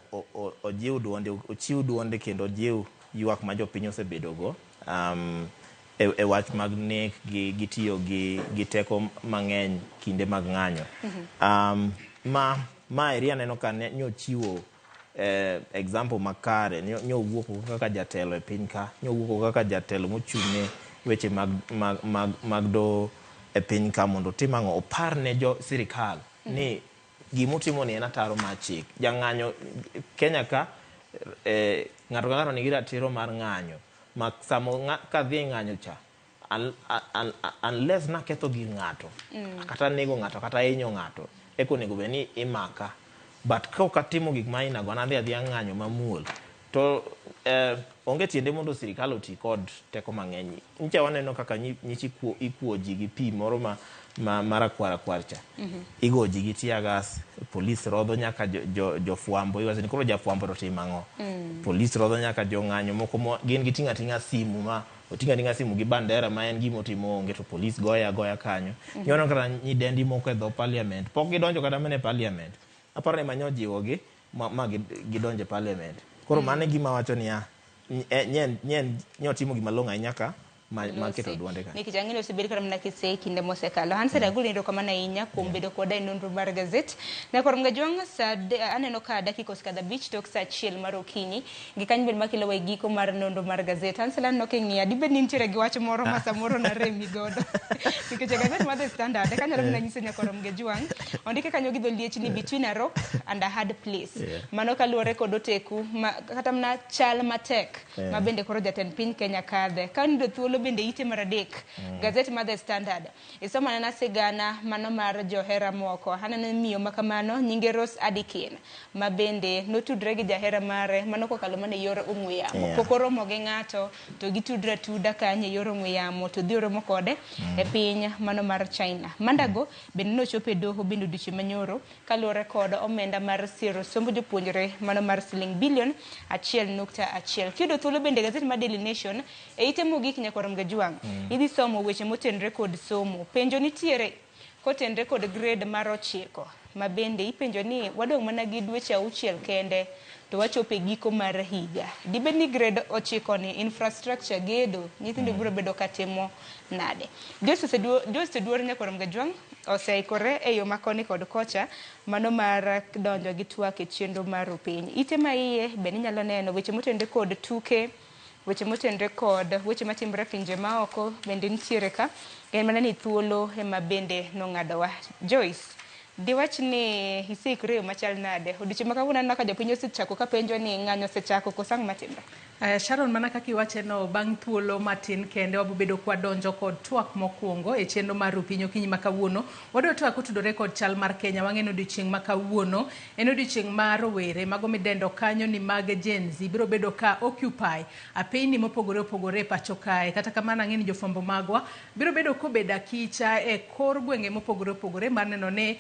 ojiw duonde, ochiw duonde kendo ojiw ywak ma jopiny osebedogo e wach mag nek gi tiyo gi teko mang'eny kinde mag ng'anyo. Ma eri aneno ka nyochiwo example makare, nyowuok kaka jatelo e piny ka, nyowuok kaka jatelo mochung'ne weche mag doho e piny ka mondo otim ang'o, opar ne jo sirikal ni gimotimo ni en ataro mar chik. Jang'anyo Kenya ka ng'ato ka ng'ato nigi ratiro mar ng'anyo, ma samo kadhi ng'anyo cha unless naketho gir ng'ato, kata nego ng'ato, kata hinyo ng'ato, eka onego bed ni imaka. But ka ok atimo gik ma ainago, an adhi adhiya ng'anyo mamuol, to onge tiende mondo sirikal oti kod teko mang'eny. Nyicha waneno kaka nyichi ikuo ji gi pi moro ma rakwar rakwar cha. Igo ji gi tear gas, polis rodho nyaka jofwambo, iwacho ni koro jafwambo to timo ang'o? Polis rodho nyaka jong'anyo moko gin giting'o ating'a simu ma oting'o ating'a simu gi bandera ma en gima otimo onge, to polis goye agoya kanyo. Nyono kata nyidendi moko e dho parliament, pok gidonjo kata mana e parliament. Aparo ni manyo jiwogi ma gidonjo e parliament. Koro mano e gima wacho niya, nyotimo gima long'o ahinya ka ma keto duonde ka. Nikech ang'eyo osebed kata mana kisei kinde mosekalo. Hansel agolo erokamano ahinya kuom bedo koda e nonro mar gazet. Nyakwar Mgajwang', aneno ka dakika osekadho 5 tok saa 1 mar okinyi. Gi kanyo bende makelo wa e giko mar nonro mar gazet. Hansel aneno king'iya, dibed ni nitiere gi wach moro ma samoro naremi godo. Nikech e gazet mar The Standard, kanyalo mana nyiso Nyakwar Mgajwang', ondike kanyo gi dho liech ni between a rock and a hard place. Mano kaluwore kod oteku kata mana chal matek ma bende koro jatend piny Kenya kadhe. Ka niyudo thuolo bende ite mar 3, gazet mar The Standard. Isomo anena sigana mano mar johera moko. Aneno miyo ma kamano nyinge Rose Adikin ma bende notudre gi jahera mare mano kokalo mana e yor ong'we yamo. Pok oromo gi ng'ato to gitudre atuda kanyo e yor ong'we yamo to dhi oromo kode e piny mano mar China. Mandago bende nochopo e doho bende odiochieng' manyoro kaluwore kod omenda mar siro somb jopuonjre mano mar siling bilion 1.1. Kiyudo thuolo bende gazet mar Daily Nation e ite mogik Nyakwar Mgajwang', idhi somo weche motenore kod somo. Penjo nitiere kotenore kod grade mar 9 ma bende ipenjo ni wadong' mana gi dweche 6 kende to wachopo e giko mar higa. Dibed ni grade 9 ni infrastructure gedo nyithindo biro bedo katimo nade? Joyce Oduor Nyakwar Mgajwang' oseikore e yo makoni kod kocha mano mar donjo gi twak e chenro mar Upiny. Ite ma iye bende inyalo neno weche motenore kod tuke, weche motenore kod weche matimore pinje maoko bende nitiere ka. En mana ni thuolo ema bende nong'adowa. Joyce, diwach ni iseikori e yo machal nade? Odiochieng' ma kawuono aneno ka jopiny osechako ka penjo ni ng'anyo osechako koso ang'o matimore? Sharon, mana kaka iwache no, bang' thuolo matin kende wabobedo kwadonjo kod twak mokwongo e chenro mar Upiny okinyi ma kawuono. Wadwa twak kotudore kod chal mar Kenya. Wang'e ni odiochieng' ma kawuono en odiochieng' mar rowere mago midendo kanyo ni mag Gen Z biro bedo ka occupy apeyni mopogore opogore e pacho kae. Kata kamano ang'e ni jofwambo magwa biro bedo kobedo akicha e kor gwenge mopogore opogore mar neno ni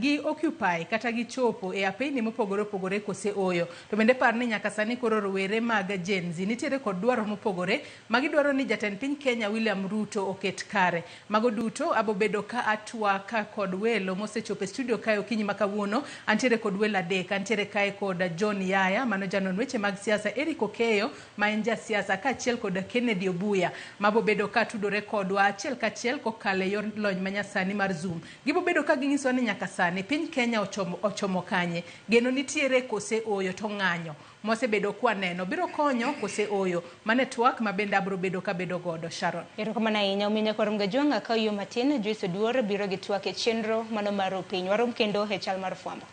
gi occupy kata gichopo e apeyni mopogore opogore kose oyo. To bende par ni nyaka sani koro rowere mag mag Gen Z nitiere kod dwaro mopogore ma gidwaro ni jatend piny Kenya William Ruto oket kare. Mago duto abobedo ka atwak kod welo mosechopo e studio kae okinyi ma kawuono. Antiere kod welo adek, antiere kae kod John Yaya mano janon weche mag siasa, Eric Okeyo ma en jasiasa kaachiel kod Kennedy Obuya mabobedo ka tudore kodwa achiel kachiel kokalo e yor lony manyasani mar Zoom. Gibobedo ka ginyisowa ni nyaka sani piny Kenya ochomo kanye, geno nitiere kose oyo, to ng'anyo mosebedo kwaneno biro konyo kose oyo. Mano e twak ma bende abiro bedo kabedo godo. Sharon. Erokamano ahinya. Omiyo nyakwar Mgajwang' akaw yo matin, Joyce Oduor biro gi twak e chenro mano mar Opiny. Warom kendo e chal mar fwambo.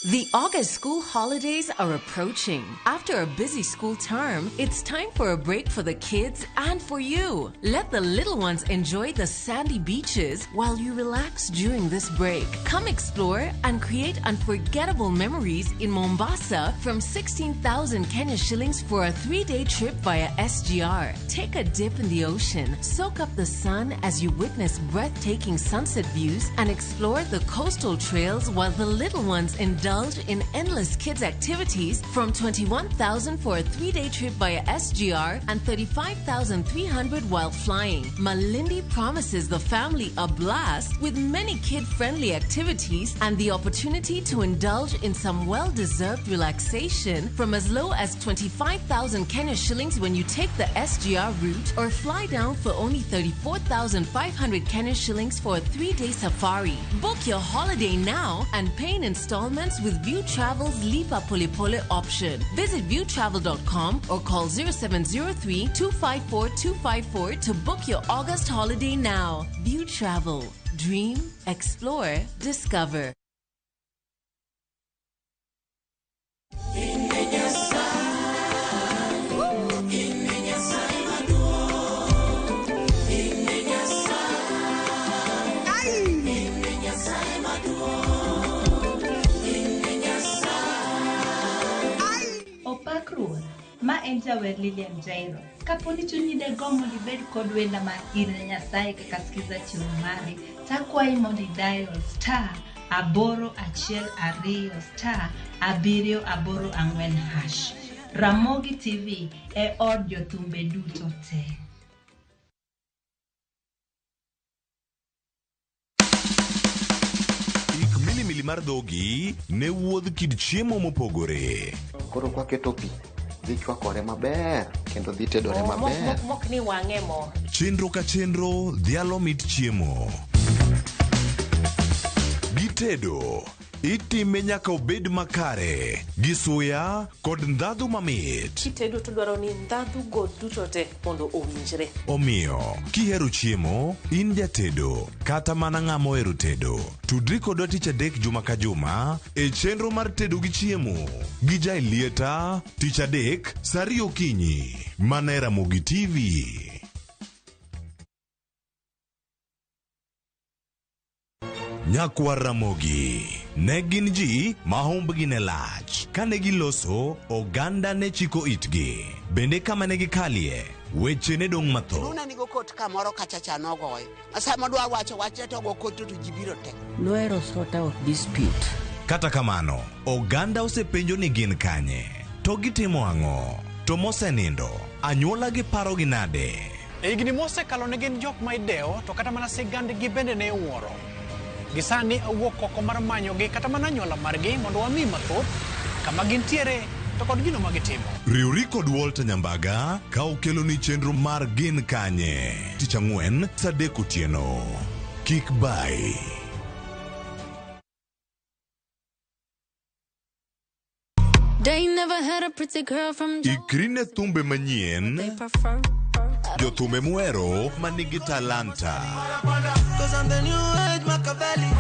The August school holidays are approaching. After a busy school term, it's time for a break for the kids and for you. Let the little ones enjoy the sandy beaches while you relax during this break. Come explore and create unforgettable memories in Mombasa from 16,000 Kenya shillings for a 3-day trip via SGR. Take a dip in the ocean, soak up the sun as you witness breathtaking sunset views, and explore the coastal trails while the little ones indulge in endless kids activities from 21,000 for a 3-day trip via SGR and 35,300 while flying. Malindi promises the family a blast with many kid-friendly activities and the opportunity to indulge in some well-deserved relaxation from as low as 25,000 Kenya shillings when you take the SGR route or fly down for only 34,500 Kenya shillings for a 3-day safari. Book your holiday now and pay in installments with View Travel's Lipa Pole Pole option. Visit viewtravel.com or call 0703 254 254 to book your August holiday now. View Travel. Dream, explore, discover. Opak Ruoth, ma en jawer Lilian Jairo. Kapo ni chunyi de gombo mondo ibed kod wenda mar In ne Nyasaye kaka skiza chieng' mari, takwayi mondo idial *812 *784#. Ramogi TV e od jothumbe duto te. Ik milimili mar dhogi ne wuodh kit chiemo mopogore. Koro kwaketo pi, dhi chwakore maber kendo dhi tedore maber. Mok ni wang'e mo. Chenro ka chenro dhialo mit chiemo. Gitedo, itime nyaka obed makare, gi suya kod ndhadhu mamit. Kitedo to dwaro ni ndhadhu go duto te mondo owinjre. Omiyo, kihero chiemo, in jatedo, kata mana ng'ama ohero tedo, tudri kodwa tich adek juma ka juma e chenro mar tedo gi chiemo gi Jailieta tich adek saa ariyo okinyi mana e Ramogi TV. Nyakwar Ramogi ne gin ji ma humbgi ne lach. Kane giloso, oganda ne chiko itgi. Bende kama ne gikalie, weche ne dong' mathoth. Luna nigo kot kamoro kacha cha nogoye. Sama dwa wacho wach to go kot to ji biro te. Nohero sort out dispute. Kata kamano, oganda osepenjo ni gin kanye, to gitimo ang'o, to mosenindo, anyuola gi parogi nade? E higni mosekalo ne gin jok ma idewo to kata mana sigandgi bende ne iwuoro. Gisani awuok oko mar manyogi kata mana anyuola margi mondo wami mathoth kama gintiere to kod gino ma gitimo. Riwri kod Walter Nyambaga ka okeloni chenro mar Gin Kanye tich ang'wen saa adek otieno. Kik bai. They never had a pretty girl from Ikri ne thumbe manyien, jothumbe muhero manigi talanta. Cause I'm the new age Machiavelli.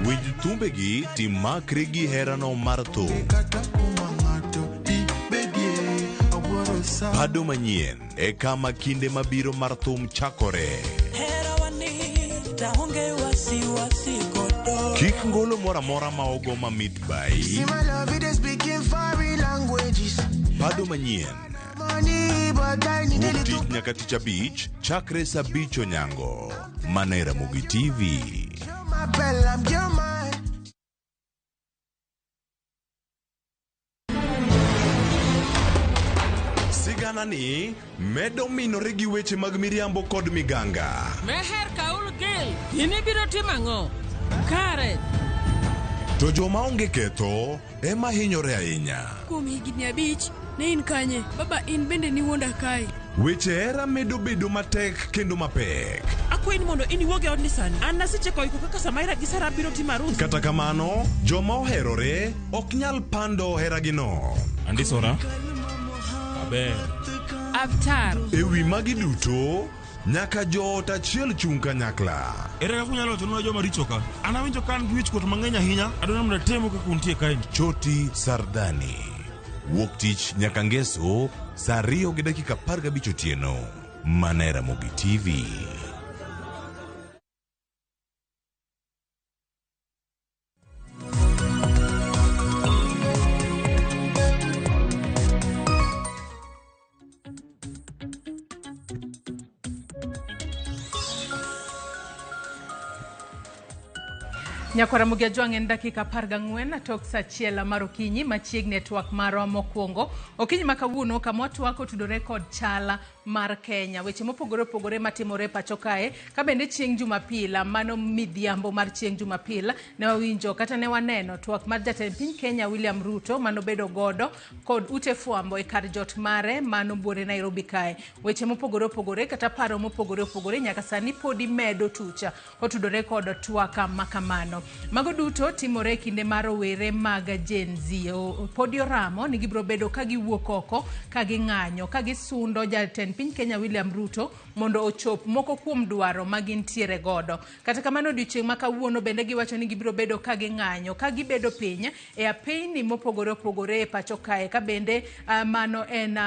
Winj thumbegi timakri gi herano mar thum. Pado manyien e kama kinde mabiro mar thum chakore. Kik ngolo moro amora ma ogo mamit bayi. See my love, it is speaking foreign languages. Pado manyien. Money, but I need a Wuok little. tich nyaka tich abich chakre sa abich onyango. Mana e Ramogi TV. My bell, I'm your man. Sigana ni medo minore gi weche mag miriambo kod miganga. Meher Kaul Gil, in ibiro timo ang'o? Kare, To joma onge ketho ema hinyore ahinya. Kuom higni abich, ne in kanye? Baba in bende niwuonda kae. Weche hera medo bedo matek kendo mapek. Akwayi ni mondo in iwuog e odni sani. An nasecheko iko kaka Samaira gi Sara biro timo arus. Kata kamano, joma oherore ok nyal pando heragino. Andisora. Aber. Avtar. E wi magi duto, nyaka joot achiel chung' kanyakla. Ere kaka unyalo wachonwa joma richo ka? An awinjo ka an gi wichkuot mang'eny ahinya. Adwaro mondo atemu kaka untie kaeni. Choti Sardani. Wuok tich nyaka ngeso saa 2:15 otieno. Mana e Ramogi TV. Nyakwara Mugia Jwang' en dakika 14 tok sa achiel mar okinyi machiegni e twak marwa mokwongo. Okinyi ma kawuono kama watwak otudore kod chala mar Kenya. Weche mopogore opogore matimore pacho kae ka bende chieng' Jumapil mano midhiambo mar chieng' Jumapil ne wawinjo kata ne waneno twak mar jatend piny Kenya William Ruto manobedo godo kod ute fwambo e kar jot mare mano buore Nairobi kae. Weche mopogore opogore kata paro mopogore opogore nyaka sani podi medo tucha otudore kod twak makamano. Mago duto timore e kinde mar rowere mag Gen Z. Podi oramo ni gibiro bedo ka giwuok oko ka ging'anyo ka gisundo jatend piny Kenya William Ruto mondo ochop moko kuom dwaro ma gintiere godo. Kata kamano odiochieng' ma kawuono bende giwacho ni gibiro bedo ka ging'anyo ka gibedo piny e apeyni mopogore opogore e pacho kae ka bende mano en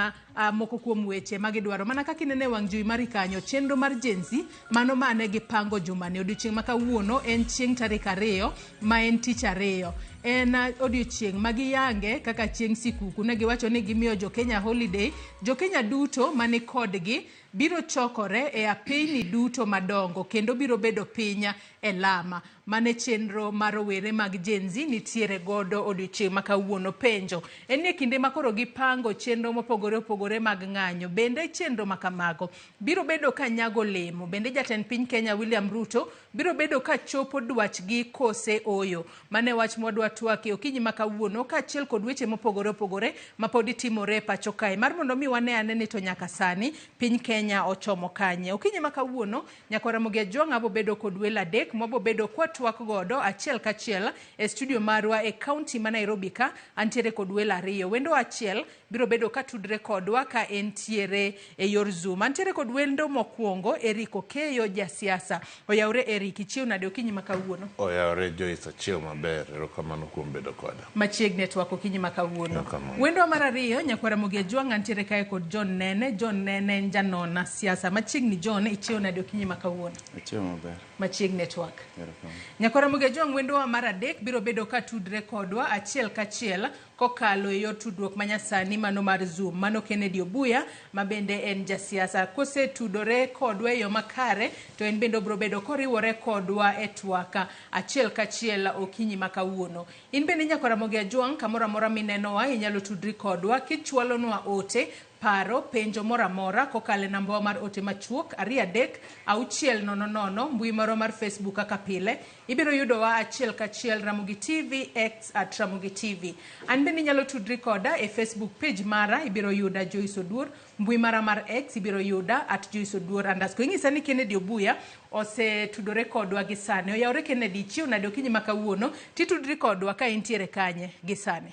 moko kuom weche ma gidwaro. Mana kaka ineno e wang' jowi mari kanyo, chenro mar Gen Z mano mane gipango jumani. Odiochieng' ma kawuono en chieng' tarik 2 ma en tich ariyo. En odiochieng' ma giyange kaka chieng' sikuku. Ne giwacho ni gimiyo jo Kenya holiday. Jo Kenya duto mani kodgi biro chokore e apeyni duto madongo kendo biro bedo piny e lama. Mane chenro mar rowere mag Gen Z nitiere godo odiochieng' ma kawuono. Penjo en ni e kinde ma koro gipango chenro mopogore opogore mag ng'anyo, bende chenro ma kamago biro bedo ka nyago olemo? Bende jatend piny Kenya William Ruto biro bedo ka chopo dwachgi kose oyo? Mane wach mwadwa twake okinyi ma kawuono kaachiel kod weche mopogore opogore ma podi timore e pacho kae mar mondo mi wane ane ni to nyaka sani piny Kenya ochomo kanye. Okinyi ma kawuono nyakwara Ramogi Ajwang' abo bedo kod welo adek mwabo bedo kwatwak godo achiel kachiel e studio marwa e kaunti ma Nairobi ka. Antiere kod welo ariyo. Wendo achiel biro bedo ka tudre kodwa ka entiere e yor Zoom. Antiere kod wendo mokwongo Eric Okeyo, jasiasa. Oyawre Eric, ichiew nade okinyi ma kawuono? Oyawre Joyce, achiew maber. Erokamano kuom bedo koda. Machiegni e twak okinyi ma kawuono. Erokamano. Wendo mar ariyo nyakwara Ramogi Ajwang' antiere kae kod John Nene. John Nene en janona siasa. Machiegni John, ichiew nade okinyi ma kawuono? Achiew maber. Machiegni e twak. Erokamano. Nyakwara Ramogi Ajwang' wendowa mar adek biro bedo ka tudre kodwa achiel kachiel kokalo e yor tudruok manyasani mano mar Zoom. Mano Kennedy Obuya ma bende en jasiasa. Kosetudore kodwa e yo makare to en bende obiro bedo koriwore kodwa e twak achiel kachiel okinyi ma kawuono. In bende nyakwara Ramogi Ajwang' kamoro amora minenowa inyalo tudri kodwa kichwalonwa ote, paro, penjo moro amora kokalo e nambawa mar ote machuok 2 3 6 0 0, mbui marwa mar Facebook kaka pile. Ibiro yudowa achiel kachiel Ramogi TV, X at Ramogi TV. An bende inyalo tudri koda e Facebook page mara, ibiro yuda Joyce Oduor. Mbui mara mar X ibiro yuda at Joyce Oduor underscore. Ing'isa ni Kennedy Obuya osetudore kodwa gi sani. Oyawre Kennedy, ichiew nade okinyi ma kawuono? Titudri kodwa ka intiere kanye gi sani?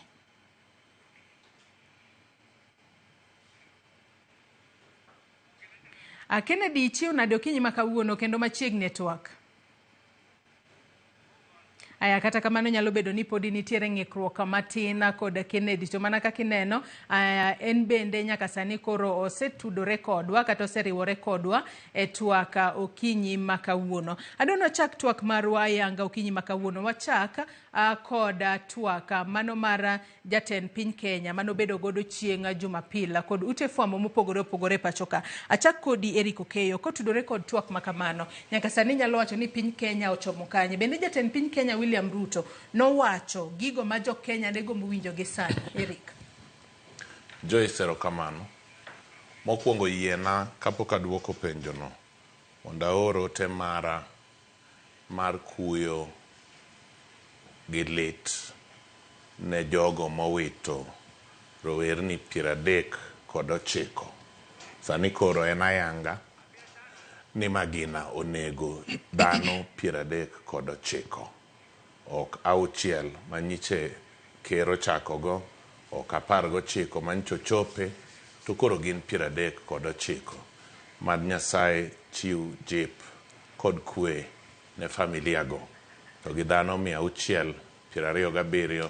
Kennedy, ichiew nade okinyi ma kawuono kendo machiegni e twak? Aya, kata kamano nyalo bedo ni podi nitiere ng'ikruok matin kod Kennedy, to mana kaka ineno, aya, en bende nyaka sani koro osetudore kodwa kata oseriwore kodwa e twak okinyi ma kawuono. Adwa ni wachak twak marwa ayanga okinyi ma kawuono. Wachak kod twak mano mar jatend piny Kenya manobedo godo chieng' Jumapil kod ute fwambo mopogore opogore e pacho ka. Achak kodi Eric Okeyo kotudore kod twak ma kamano. Nyaka sani nyalo wacho ni piny Kenya ochomo kanye? Bende jatend piny Kenya William Ruto nowacho gigo ma jo Kenya ne gombo winjo gi sani? Eric. Joyce, erokamano. Mokwongo yiena kapok aduoko penjono mondo aor ote mara mar kuyo gi lit ne jogo mowito rowerni 39. Sani koro en ayanga ni magina onego dhano 39. Ok auchiel manyiche ker ochakogo, ok 19 manyiche ochope, to koro gin 39. Mad Nyasaye chiw jip kod kwe ne familia go, to gi dhano 627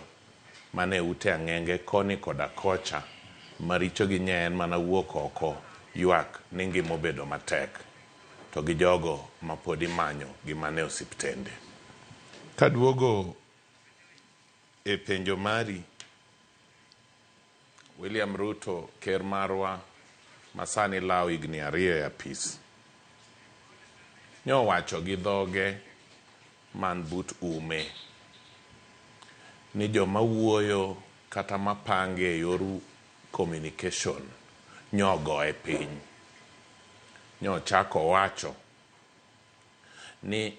mane ute ang'enge koni koda kocha, marichogi nye en mana wuok oko ywak ni ngima obedo matek, to gi jogo ma pod imanyo gi mane osiptende. Kaduogo e penjo mari, William Ruto, ker marwa masani lawo higni 2 e apis, nyowacho gi dhoge man but ume ni joma wuoyo kata mapange e yor communication nyogoye piny. Nyochako wacho ni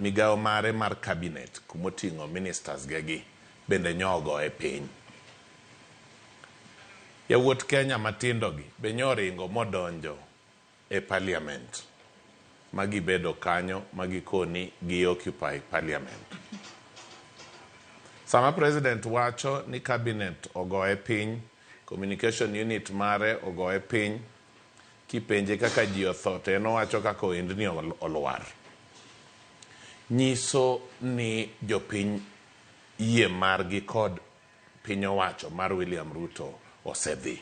migawo mare mar cabinet kumoting'o ministers gegi bende nyogoye piny. Yawuot Kenya matindo gi be nyoringo modonjo e parliament magibedo kanyo magikoni gi occupy parliament. Sama president wacho ni cabinet ogoye piny, communication unit mare ogoye piny, kipenje kaka ji otho to en owacho kaka ohendni olwar. Nyiso ni jopiny yie margi kod piny owacho mar William Ruto osedhi.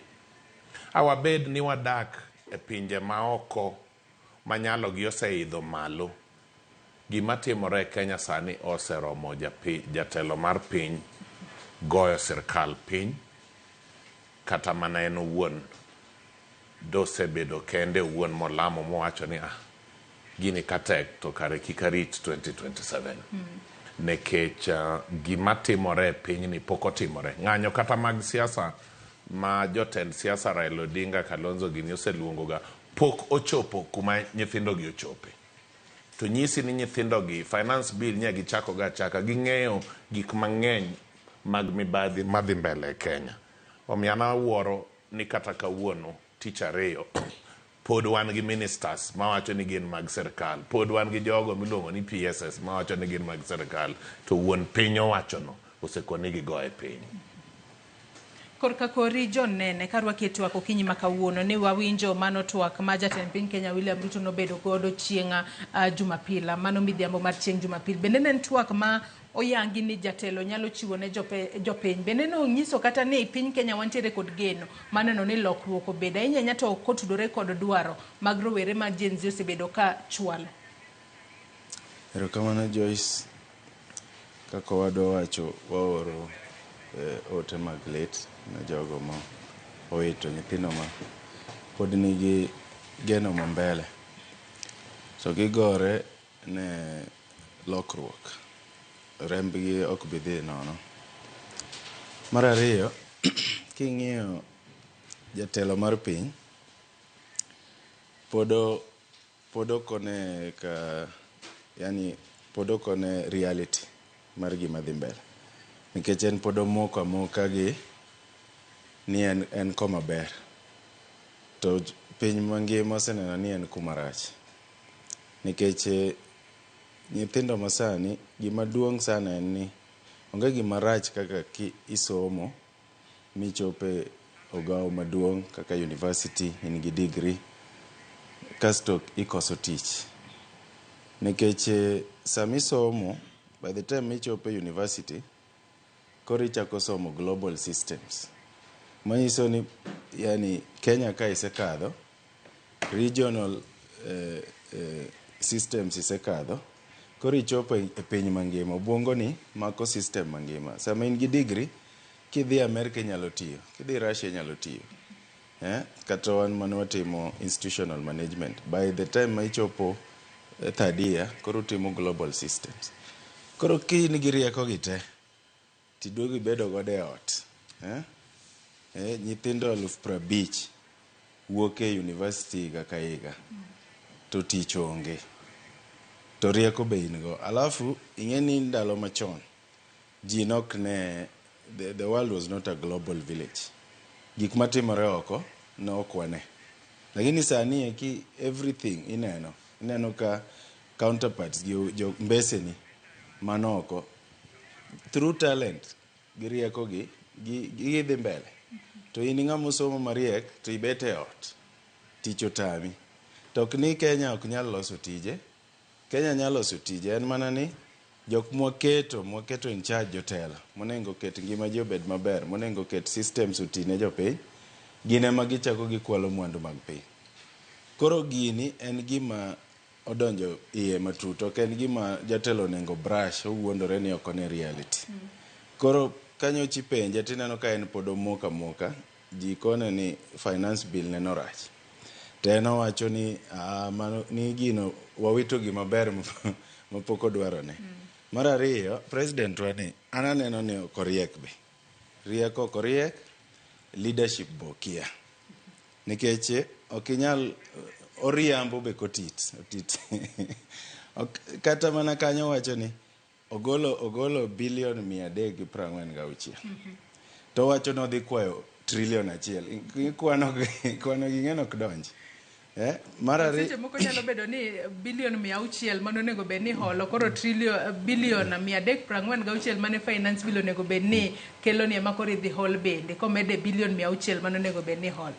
Awabed ni wadak e pinje maoko manyalo gi oseidho malo. Gima timore e Kenya sani oseromo jatelo mar piny goyo sirkal piny, kata mana en owuon dosebedo kende owuon molamo mowacho ni gini katek to kare kik arit 2027. Nikech gima timore e pinyni pok otimore. Ng'anyo kata mag siasa ma jotend siasa Raila Odinga, Kalonzo gini oseluongo ga pok ochopo kuma nyithindo gi ochope. To nyisi ni nyithindo gi finance bill nye gichako ga achaka, ging'eyo gik mang'eny mag mibadhi madhi mbele e Kenya. Omiyo an awuoro ni kata kawuono tich ariyo pod wan gi ministers mawacho ni gin mag sirkal, pod wan gi jogo miluongo ni PSS mawacho ni gin mag sirkal, to wuon piny owachono osekoni gigoye piny. Korka kori John Nene, karwaki e twak okinyi ma kawuono ni wawinjo mano twak ma jatend piny Kenya William Ruto nobedo godo chieng' Jumapil, mano midhiambo mar chieng' Jumapil. Bende ne en twak ma oyangi ni jatelo nyalo chiwo ne jopiny. Bende nonyiso kata ni piny Kenya wantiere kod geno maneno ni lokruok obedo ahinya ahinya to kotudore kod dwaro mag rowere ma Gen Z osebedo ka chwalo. Erokamano Joyce. Kaka owadwa wacho, waoro ote mag lit ne jogo ma owito nyithindo ma pod nigi geno ma mbele. To gigore ne lokruok. Rembgi ok bi dhi nono. Mar ariyo, king'iyo jatelo mar piny, pod ok one ka, yani pod ok one reality mar gima dhi mbele. Nikech en pod omoko amoka gi ni en koma ber. To piny mangima oseneno ni en kuma rach. Nikech nyithindo masani gima duong' sana en ni onge gima rach kaka ki isomo michope ogawo maduong' kaka university in gi degree kasto ikoso tich. Nikech Sama isomo, by the time ichopo e university, koro ichako somo global systems. Manyiso ni yani Kenya ka isekadho, regional systems isekadho, koro ichopo e piny mangima. Obwongo ni mako system mangima. Sama in gi degree, kidhi Amerka inyalo tiyo, kidhi Russia inyalo tiyo. Kata wan mane watimo institutional management, by the time ma ichopo third year, koro utimo global systems. Koro ka in gi rieko gi te, tiduogo ibedo godo e ot. Nyithindo 50,000 wuok e university higa ka higa, to tich onge. To rieko be in go. Alafu, ing'e ni ndalo machon, ji nok ne, the world was not a global village. Gik matimore oko ne ok wane. Lakini sani eki everything ineno. Ineno ka counterparts gi jo mbeseni man oko through talent gi rieko gi gidhi mbele. To in ng'ama osomo mariek to ibet e ot. Tich otami. To ok ni Kenya ok nyal loso tije. Kenya nyalo loso tije. En mana ni jok mwaketo in charge jotelo, monego ket ngima ji obed maber, monego ket systems oti ne jopiny, gin ema gichako gikwalo mwandu mag piny. Koro gini en gima odonjo iye matut, ok en gima jatelo onego brush, owuondore ni ok one reality. Koro kanyocha ipenje tineno ka en pod omoko amoka, ji kone ni finance bill neno rach. To en owacho ni mano, ni gino wawito gima ber mapok odwarone. Mar ariyo, president wa ni an aneno ni ok oriek be. Rieko ok oriek, leadership be okia. Nikech ok inyal oriambo be kotit. Otit. Kata mana kanyo wacho ni ogolo bilion 346. To wacho ni odhi kwayo trillion 1. Kwano gi ng'eno ok donj. Mar ariyo, seche moko nyalo bedo ni bilion 600 mano onego bed ni holo, koro trillion bilion 346 mane finance bill onego bed ni kelo ni ema koro idhi hol bende komede bilion 600 mano onego bed ni holo.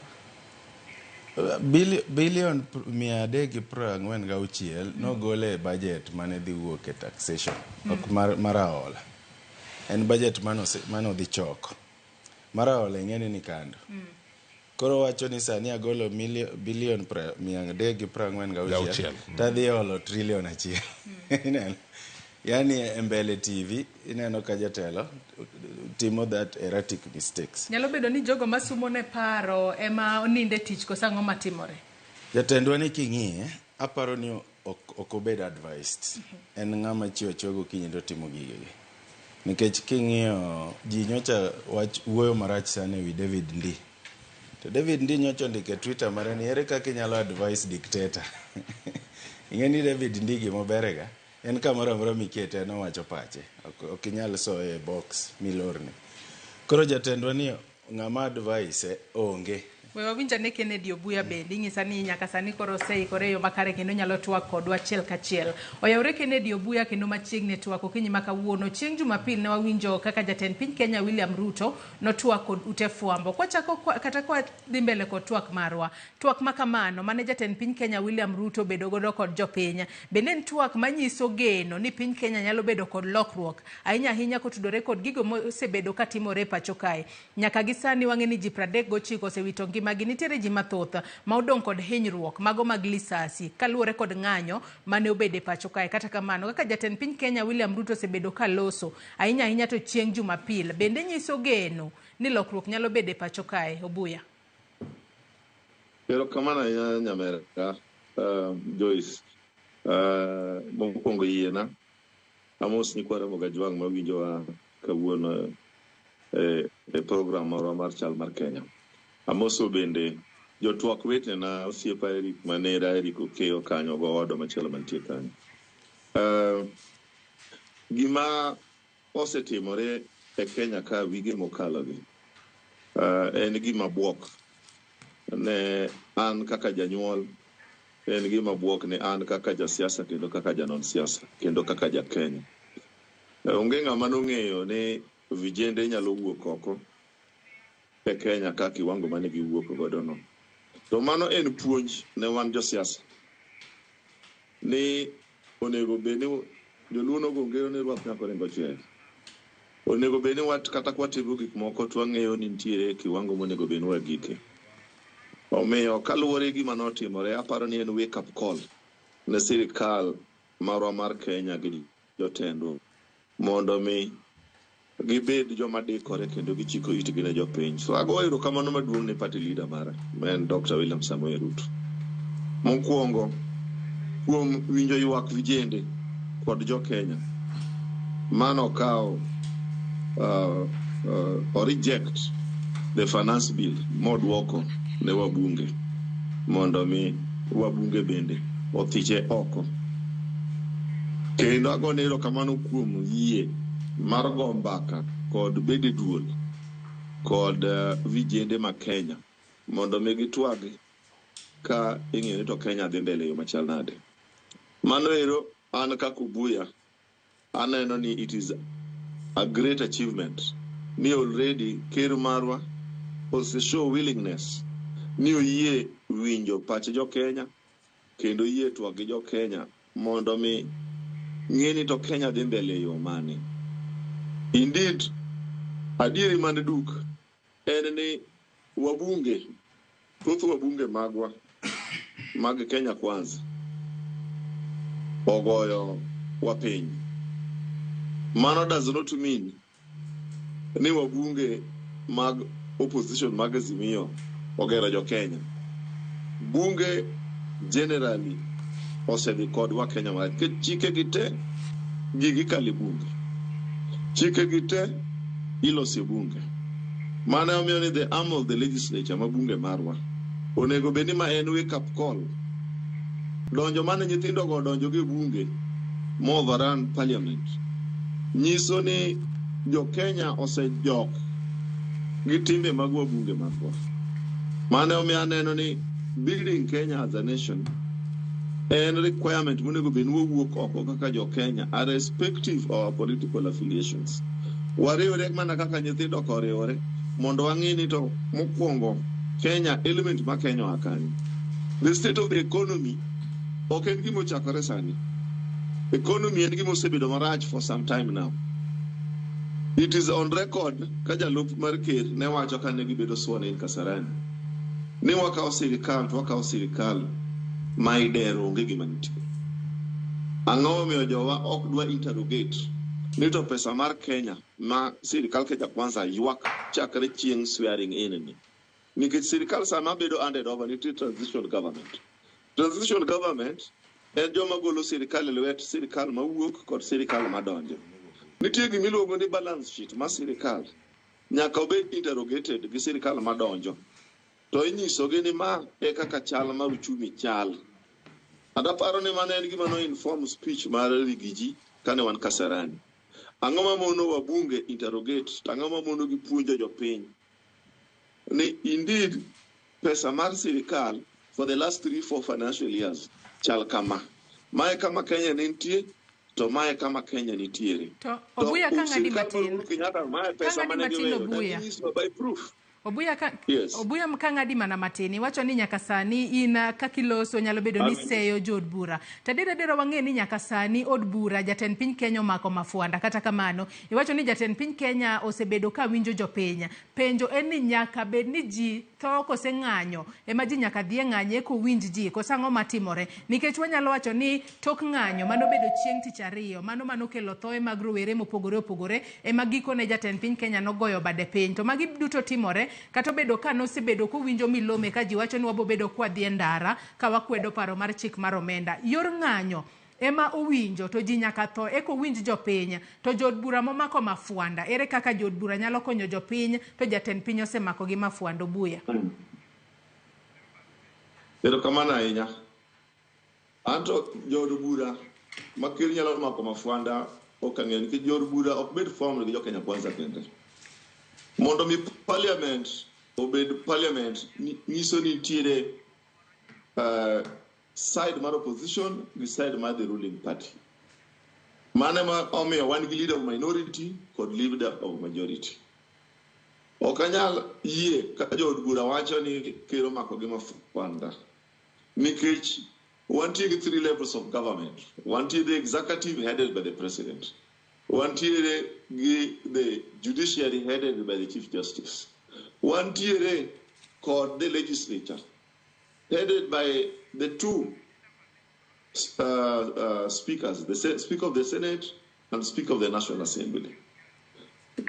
Bilion 346 nogole e budget mane dhi wuok e taxation, ok mar aola. En budget mane odhi choko. Mar aola ing'eni ni kando. Koro wacho ni sani agolo bilion 346 tadhi olo trillion 1. Ineno? Yani e mbele TV ineno ka jatelo timo that erratic mistakes. Nyalo bedo ni jogo masumo ne paro ema oninde tich koso ang'o matimore? Jatendwa ni king'iye, aparo ni ok obed advised. En ng'ama chiewo achiewa gokinyi to timo gigegi. Nikech king'iyo ji nyocha wach wuoyo marach sana ewi David Ndii. To David Ndii nyocha ondiko e Twitter mare ni ere kaka inyalo advise dictator. Ing'e ni David Ndii gimoberega, en kamoro amora mikete en owacho pache. Ok inyal soye e box milorne. Koro jatendwa ni ng'ama advise onge. We wawinj ane Kennedy Obuya bende inyisa ni nyaka sani koro oseikore e yo makare kendo nyalo twak kodwa achiel kachiel. Oyawre Kennedy Obuya kendo machiegni twak okinyi ma kawuono. Chieng' Jumapil ne wawinjo kaka jatend piny Kenya William Ruto notwak kod ute fwambo. Kwachako kata kwa dhi mbele kod twak marwa. Twak ma kamano mane jatend piny Kenya William Ruto obedo godo kod jopiny. Bende en twak manyiso geno ni piny Kenya nyalo bedo kod lokruok ahinya ahinya kotudore kod gigo mosebedo katimore e pacho kae. Nyaka gi sani wang'e ni ji 39 osewito ngimagi. Nitiere ji mathoth ma odong' kod hinyruok mago mag lisasi kaluwore kod ng'anyo mane obedo e pacho kae. Kata kamano, kaka jatend piny Kenya William Ruto osebedo kaloso ahinya ahinya to chieng' Jumapil bende nyiso geno ni lokruok nyalo bedo e pacho kae. Obuya. Erokamano ahinya nyamera Joyce. Mokwongo yiena amos nyikwa Ramogi Ajwang' mawinjowa kawuono e program marwa mar Chal mar Kenya. Amoso bende jotwak wetena osiepa Eric Manera, Eric Okeyo kanyo go owadwa machielo mantie kanyo. Gima osetimore e Kenya ka wige mokalogi en gima buok ne an kaka janyuol, en gima buok ne an kaka jasiasa kendo kaka janon siasa kendo kaka ja Kenya. Onge ng'ama nong'eyo ni vijende nyalo wuok oko e Kenya ka kiwango mane giwuok godo no. To mano en puonj ne wan josiasa ni onego bed ni Joluo nogo ngero ni rwath nyaka oringo chiel. Onego bed ni wat kata kwatimo gik moko to wang'eyo ni nitiere kiwango monego bed ni wagike. Omiyo kaluwore gi gima notimore, aparo ni en wake up call ne sirikal marwa mar Kenya gi jotendwa mondo mi gibed joma dikore kendo gichiko itgi ne jopiny. So agoyo erokamano maduong' ne party leader mara ma en Dr. William Samoei Ruto. Mokwongo kuom winjo ywak vijende kod jo Kenya manokawo o reject the finance bill modwoko ne wabunge mondo mi wabunge bende othiche oko. Kendo agone erokamano kuom yie mar go mbaka kod bedo e duol kod vijende ma Kenya mondo mi gitwag ka ing'eyo ni to Kenya dhi mbele e yo machal nade. Mano ero an kaka Obuya aneno ni it is a great achievement ni already ker marwa ose show willingness ni oyie winjo pach jo Kenya kendo oyie twak gi jo Kenya mondo mi ng'e ni to Kenya dhi mbele e yo mane. Indeed, adieri man duk en ni wabunge, thoth wabunge magwa mag Kenya Kwanza ogoyo wa piny. Mano does not mean ni wabunge mag opposition mag Azimio ogero jo Kenya. Bunge generally osedhi kodwa Kenya marach nikech chike gi te gigi kalo e bunge. Chike gi te iloso e bunge. Mano omiyo ni the arm of the legislature ma bunge marwa onego bed ni ma en wake up call. Donjo mane nyithindo go odonjo go e bunge mo overrun parliament nyiso ni jo Kenya osejok gi timbe mag wabunge magwa. Mano omiyo aneno ni building Kenya as a nation en requirement monego bed ni wawuok oko kaka jo Kenya irrespective of our political affiliations. Wariwre mana kaka nyithindo ka oriwore mondo wang'i ni to mokwongo Kenya element ma Kenya oa kanye. The state of the economy ok en gima ochakore sani. Economy en gima osebedo marach for some time now. It is on record ka jalup mar ker ne wacho kane gibedo sworn in Kasarani ni wakawo sirikal to wakawo sirikal ma idero onge gima nitie. Ang'o momiyo jowa ok dwa interrogate ni to pesa mar Kenya ma sirikal Kenya Kwanza ywak chakre chieng' swearing in ni. Nikech sirikal sama bedo handed over nitie transition government. Transition government en joma golo sirikal e lwet sirikal mawuok kod sirikal madonjo. Nitie gima iluongo ni balance sheet mar sirikal. Nyaka obed interrogated gi sirikal madonjo. To inyisogi ni ma e kaka chal mar uchumi chal. And aparo ni mano en gima no inform speech mar Rigiji kane wan Kasarani. Ang'o ma mono wabunge interrogate to ang'o ma mono gi puonjo jopiny ni indeed pesa mar sirikal for the last 3-4 financial years chal kama. Mae kama Kenya ne nitie to mae kama Kenya nitiere. To Obuya ka ng'adi sirikal mar matin. Uhuru Kenyatta mae Ka pesa ng'adi mane matin giweyo. Obuya. Ginyisowa by proof. Obuya ka Yes. Obuya ka ng'adi mana matin iwacho ni nyaka sani in kaka iloso nyalo bedo ni Amen. seyo jood bura. To adier adiera wang'e ni nyaka sani od bura jatend piny Kenya omako mafuanda. Kata kamano iwacho ni jatend piny Kenya osebedo ka winjo jopiny. Penjo en ni nyaka bed ni ji tho kose ng'anyo ema ji nyaka dhi e ng'anyo eka owinj ji koso ang'o matimore. Nikech wanyalo wacho ni tok ng'anyo manobedo chieng' tich ariyo mano manokelo thoe mag rowere mopogore opogore ema gikone jatend piny Kenya nogoyo bade piny. To magi duto timore kata obedo ka nosebedo kowinjo milome ka ji wacho ni wabobedo kwadhi e ndara ka wakwedo paro mar chik mar omenda. Yor ng'anyo ema owinjo to ji nyaka tho eka owinj jopiny. To jood bura momako mafuanda, ere kaka jood bura nyalo konyo jopiny to jatend piny osemako gi mafuanda? Obuya. Erokamano ahinya. Anto jood bura ma ker nyalo mako mafuanda ok ang'eyo nikech jood bura ok bed formed gi jo Kenya Kwanza kende. Mondo mi parliament obed parliament nyiso ni nitiere side mar opposition gi side mar the ruling party. Mano ema omiyo wan gi leader of minority kod leader of majority. Ok anyal yie ka jood bura wacho ni ker omako gi mafuanda nikech Wantie gi 3 levels of government. Wantie the executive headed by the president. Wantiere gi the judiciary headed by the chief justice. Wantiere kod the legislature headed by the 2 speakers, the Speaker of the Senate and Speaker of the National Assembly.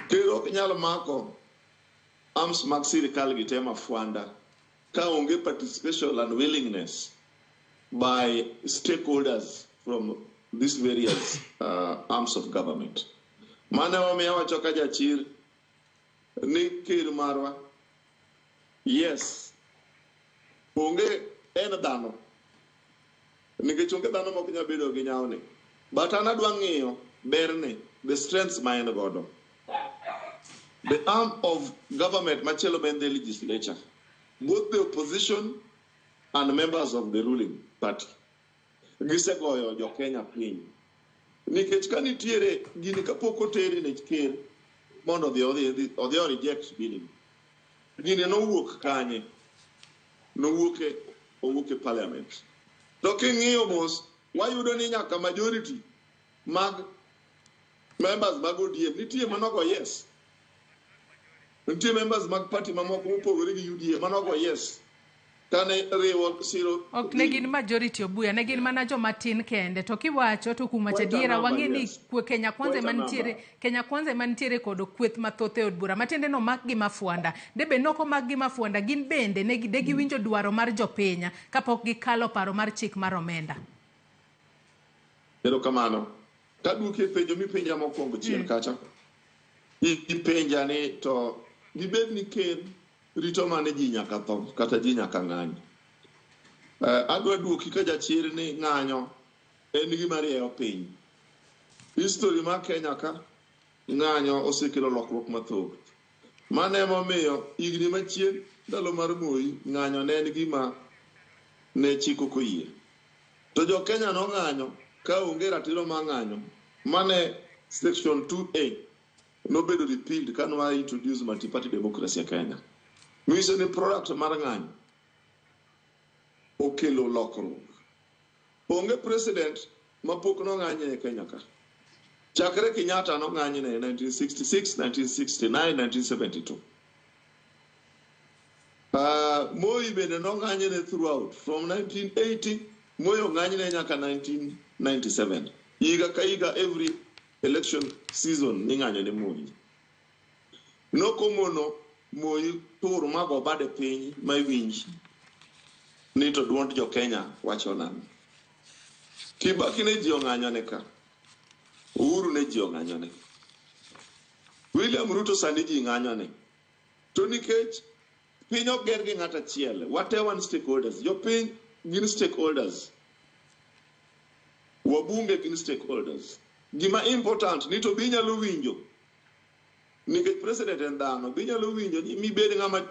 Ker ok nyal mako arms mag sirikal gi te mafwanda ka onge participation and willingness by stakeholders from these various arms of government. Mano emomiyo awacho ka jachir ni ker marwa, yes, onge en dhano, nikech onge dhano mok nyal bedo gi nyawni. But an adwa ng'iyo berne, the strengths ma en godo. The arm of government machielo en the legislature, both the opposition and members of the ruling party. Gisegoyo jo Kenya piny. Nikech ka nitiere gini kapok otere ne ker mondo odhi o reject bill. Gini nowuok kanye? Nowuok e, owuok e parliament. To king'iyo mos, wayudo ni nyaka majority mag members mag ODM nitie manogo yes. Nitie members mag party mamoko mopogore gi UDA manogo yes. Kane riwo siro Ok ne gin majority Obuya, ne gin mana joma tin kende. To kiwacho to kuom wacho adiera, wang'e ni Kenya Kwanza ema nitiere, Kenya Kwanza ema nitiere kod kweth mathoth e od bura. Matiende ni omak gi mafwanda. De bed ni ok omak gi mafwanda, gin bende ne de giwinjo dwaro mar jopiny kapok gikalo paro mar chik mar omenda. Erokamano. Kaduoki e penjo mipenja mokwongo chien kacha. Ipenja ni to gibed ni ker rito mane ji nyaka tho kata ji nyaka ng'any. Adwa duoki ka jachir ni ng'anyo en gima rieyo piny. History mar Kenya ka ng'anyo osekelo lokruok mathoth. Mano emomiyo higni machien ndalo mar Moi ng'anyo ne en gima ne chik ok oyie. To jo Kenya nong'anyo ka onge ratiro mar ng'anyo mane section 2A nobedo repealed ka nwa introduce multi-party democracy e Kenya. Nyiso ni product mar ng'anyo okelo lokruok. Onge president mapok nong'anye e Kenya ka. Chakre Kenyatta nong'anyne e 1966, 1969, 1972. Moi bende nong'anyne throughout from 1980, Moi ong'anyne nyaka 1997. Higa ka higa every election season ning'anyo ne Moi. Nokomono Moi tur mago bade piny ma iwinj ni to duond jo Kenya wacho nang'o. Kibaki ne ji ong'anyone ka. Uhuru ne ji ong'anyone. William Ruto sani ji ng'anyone. To nikech piny ok ger gi ng'ato achiel, wate wan stakeholders. Jopiny gin stakeholders. Wabunge gin stakeholders. Gima important ni to be inyalo winjo. Nikech president en dhano, be inyalo winjo ni mibed ng'ama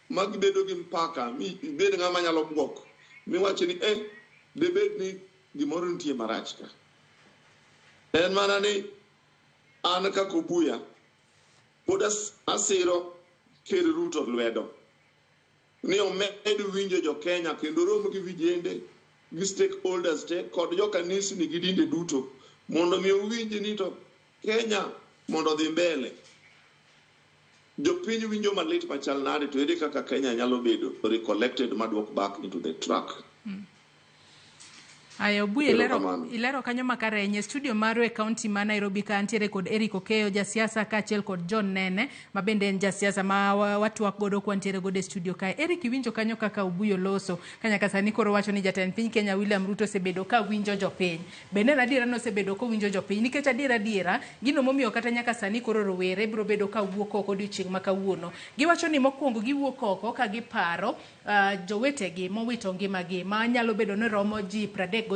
ma gibedo gi mpaka, mi ibed ng'ama nyalo bwok. Miwacho ni debed ni gimoro nitie marach ka. En mana ni an kaka Obuya pod asiro Ker Ruto lwedo ni omed winjo jo Kenya kendo rom gi vijende gi stakeholders te kod jo kanisni gi dinde duto mondo mi owinj ni to Kenya mondo odhi mbele. Jopiny winjo malit machal nade to ere kaka Kenya nyalo bedo recollected maduok back into the track. Aya, Obuya, ilero kanyo makare e studio marwa e county ma Nairobi ka antiere kod Eric Okeyo jasiasa kaachiel kod John Nene ma bende en jasiasa ma watwak godo kwantiere godo e studio kae. Eric, iwinjo kanyo kaka Obuya loso ka nyaka sani koro wacho ni jatend piny Kenya William Ruto osebedo ka winjo jopiny. Bende en adiera ni osebedo kowinjo jopiny nikech adiera gino momiyo kata nyaka sani koro rowere biro bedo ka wuok oko odiochieng' ma kawuono. Giwacho ni mokwongo giwuok oko ka giparo jowetegi mowito ngimagi ma nyalo bedo ni romo ji 39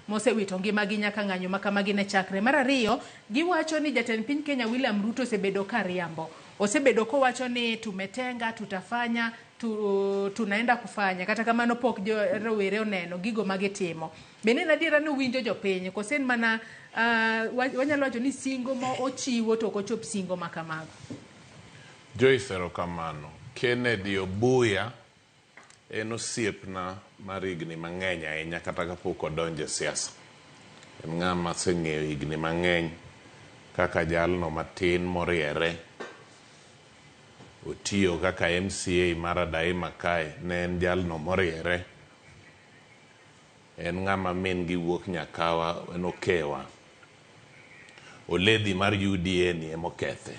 mosewito ngimagi nyaka ng'anyo ma kamagi ne chakre. Mar ariyo, giwacho ni jatend piny Kenya William Ruto osebedo ka riambo. Osebedo kowacho ni tumetenga, tutafanya, tunaenda kufanya. Kata kamano pok jo rowere oneno gigo ma gitimo. Bende en adiera ni owinjo jopiny kose en mana wanyalo wacho ni singo ma ochiwo to ok ochop singo ma kamago. Joyce, erokamano. Kennedy Obuya En osiepna mar higni mang'eny ahinya kata kapok odonjo e siasa. En ng'ama aseng'eyo higni mang'eny kaka jalno matin moriere. Otiyo kaka MCA mar Adaima kae, ne en jalno moriere. En ng'ama min gi wuok Nyakawa, en okewa. Oledhi mar UDA ni emokethe.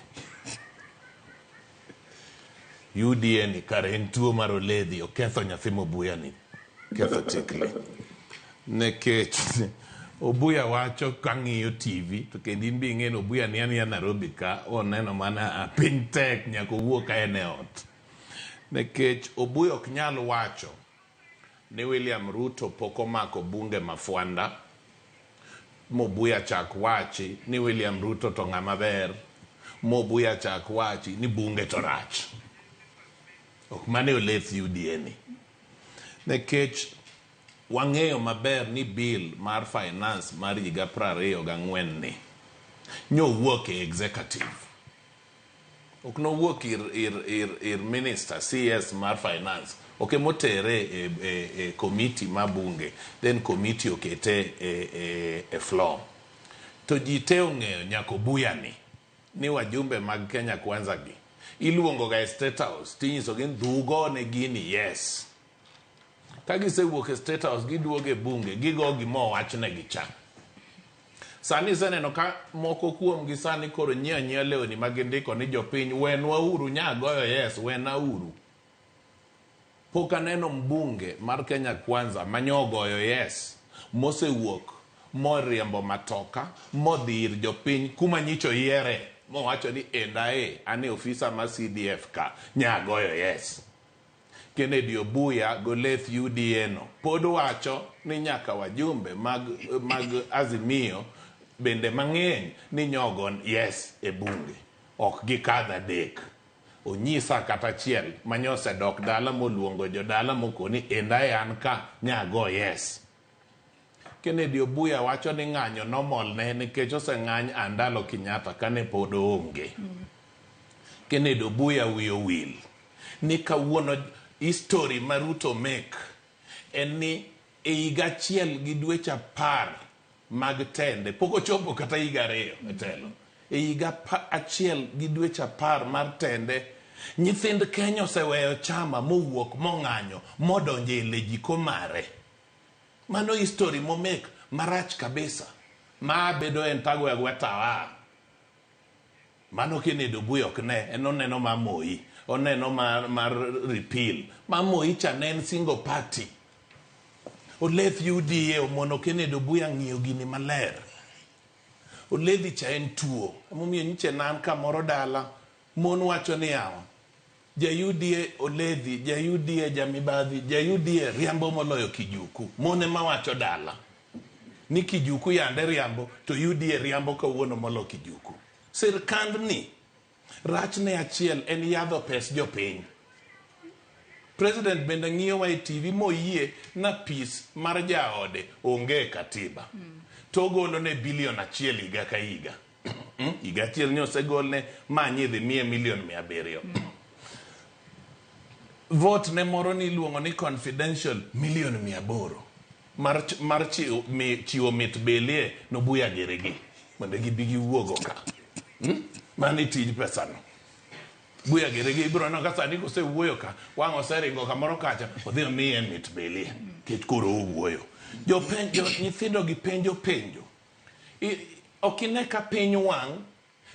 UDA ni kare en tuo mar oledhi, oketho nyathi Mobuya ni, ketho tikli. Nekech Obuya wacho kang'iyo TV to kendo in be ing'e ni Obuya ni aniya Nairobi ka oneno mana piny tek nyaka owuok ka en e ot. Nekech Obuya ok nyal wacho ni William Ruto pok omako bunge ma fwanda Mobuya chak wachi ni William Ruto to ng'ama ber, Mobuya chak wachi ni bunge to rach. Ok mano e oleth UDA ni. Nikech wang'eyo maber ni bill mar finance mar higa 24 ni nyowuok e executive. Ok nowuok ir, ir, ir, ir minister CS mar finance. Ok emotere e, e, e committee ma bunge. Then committee okete e, e, e floor. To ji te ong'eyo nyaka Obuya ni ni wajumbe mag Kenya Kwanza gi iluongo ga e State House tinyiso gi ni dhugo ne gini yes. Ka gisewuok e State House giduogo e bunge gigo gima owachnegi cha. Sani iseneno ka moko kuomgi sani koro nyiewo anyiewa lewni ma gindiko ni jopiny wenwa uru nya goyo yes wena uru. Pok aneno mbunge mar Kenya Kwanza manyo ogoyo yes mosewuok moriembo matoka modhi ir jopiny kuma nyicha oyiere mowacho ni enda e an e ofisa mar CDF ka nya goyo yes. Kennedy Obuya goleth UDA no pod wacho ni nyaka wajumbe mag, mag Azimio bende mang'eny ni nyogo yes e bunge. Ok gikadh adek. Onyisa kata achiel manyosedok dala moluongo jodala mokoni enda e an ka nyago yes. Kennedy Obuya wacho ni ng'anyo nomolne nikech oseng'any a ndalo Kenyatta kane pod oonge. Kennedy Obuya wiye owil ni kawuono history ma Ruto make en ni e higa achiel gi dweche 10 mag tende pok ochopo kata higa 2 e telo. E higa achiel gi dweche 10 mar tende nyithind Kenya oseweyo chama mowuok mong'anyo modonjo e lejiko mare. Mano history momek marach kabisa. Ma bedo en tago agoya tawa. Mano Kennedy Obuya ok ne, en oneno ma Moi, oneno mar, mar repeal. Ma Moi cha ne en single party. Oleth UDA omono Kennedy Obuya ng'iyo gini maler. Oledhi cha en tuo. Emomiyo nyiche nan kamoro dala, mon wacho ni yawa. Ja UDA oledhi, ja UDA ja mibadhi, ja UDA riambo moloyo kijuku. Mon ema wacho dala. Ni kijuku yande riambo, to UDA riambo kawuono molo kijuku. Sirkandni, rachne achiel en yadho pes jopiny. President bende ng'iyowa e TV moyie na pis mar jaode onge e katiba. To ogolo ne bilion 1 higa ka higa. Higa achiel ni osegolne ma nyidhi miye milion 700. Vote ne moro ni iluongo ni confidential milion 800 mar, mar chiwo, mi, chiwo mit belie nobuya girigi mondo gibi giwuogo ka. Mano e tij pesano. Buya girigi ibiro neno ka sani kosewuoyo ka wang' oseringo kamoro kacha odhi omiye mit belie nikech koro owuoyo. Jopenjo nyithindo gi penjo penjo. Ok ine ka piny wang'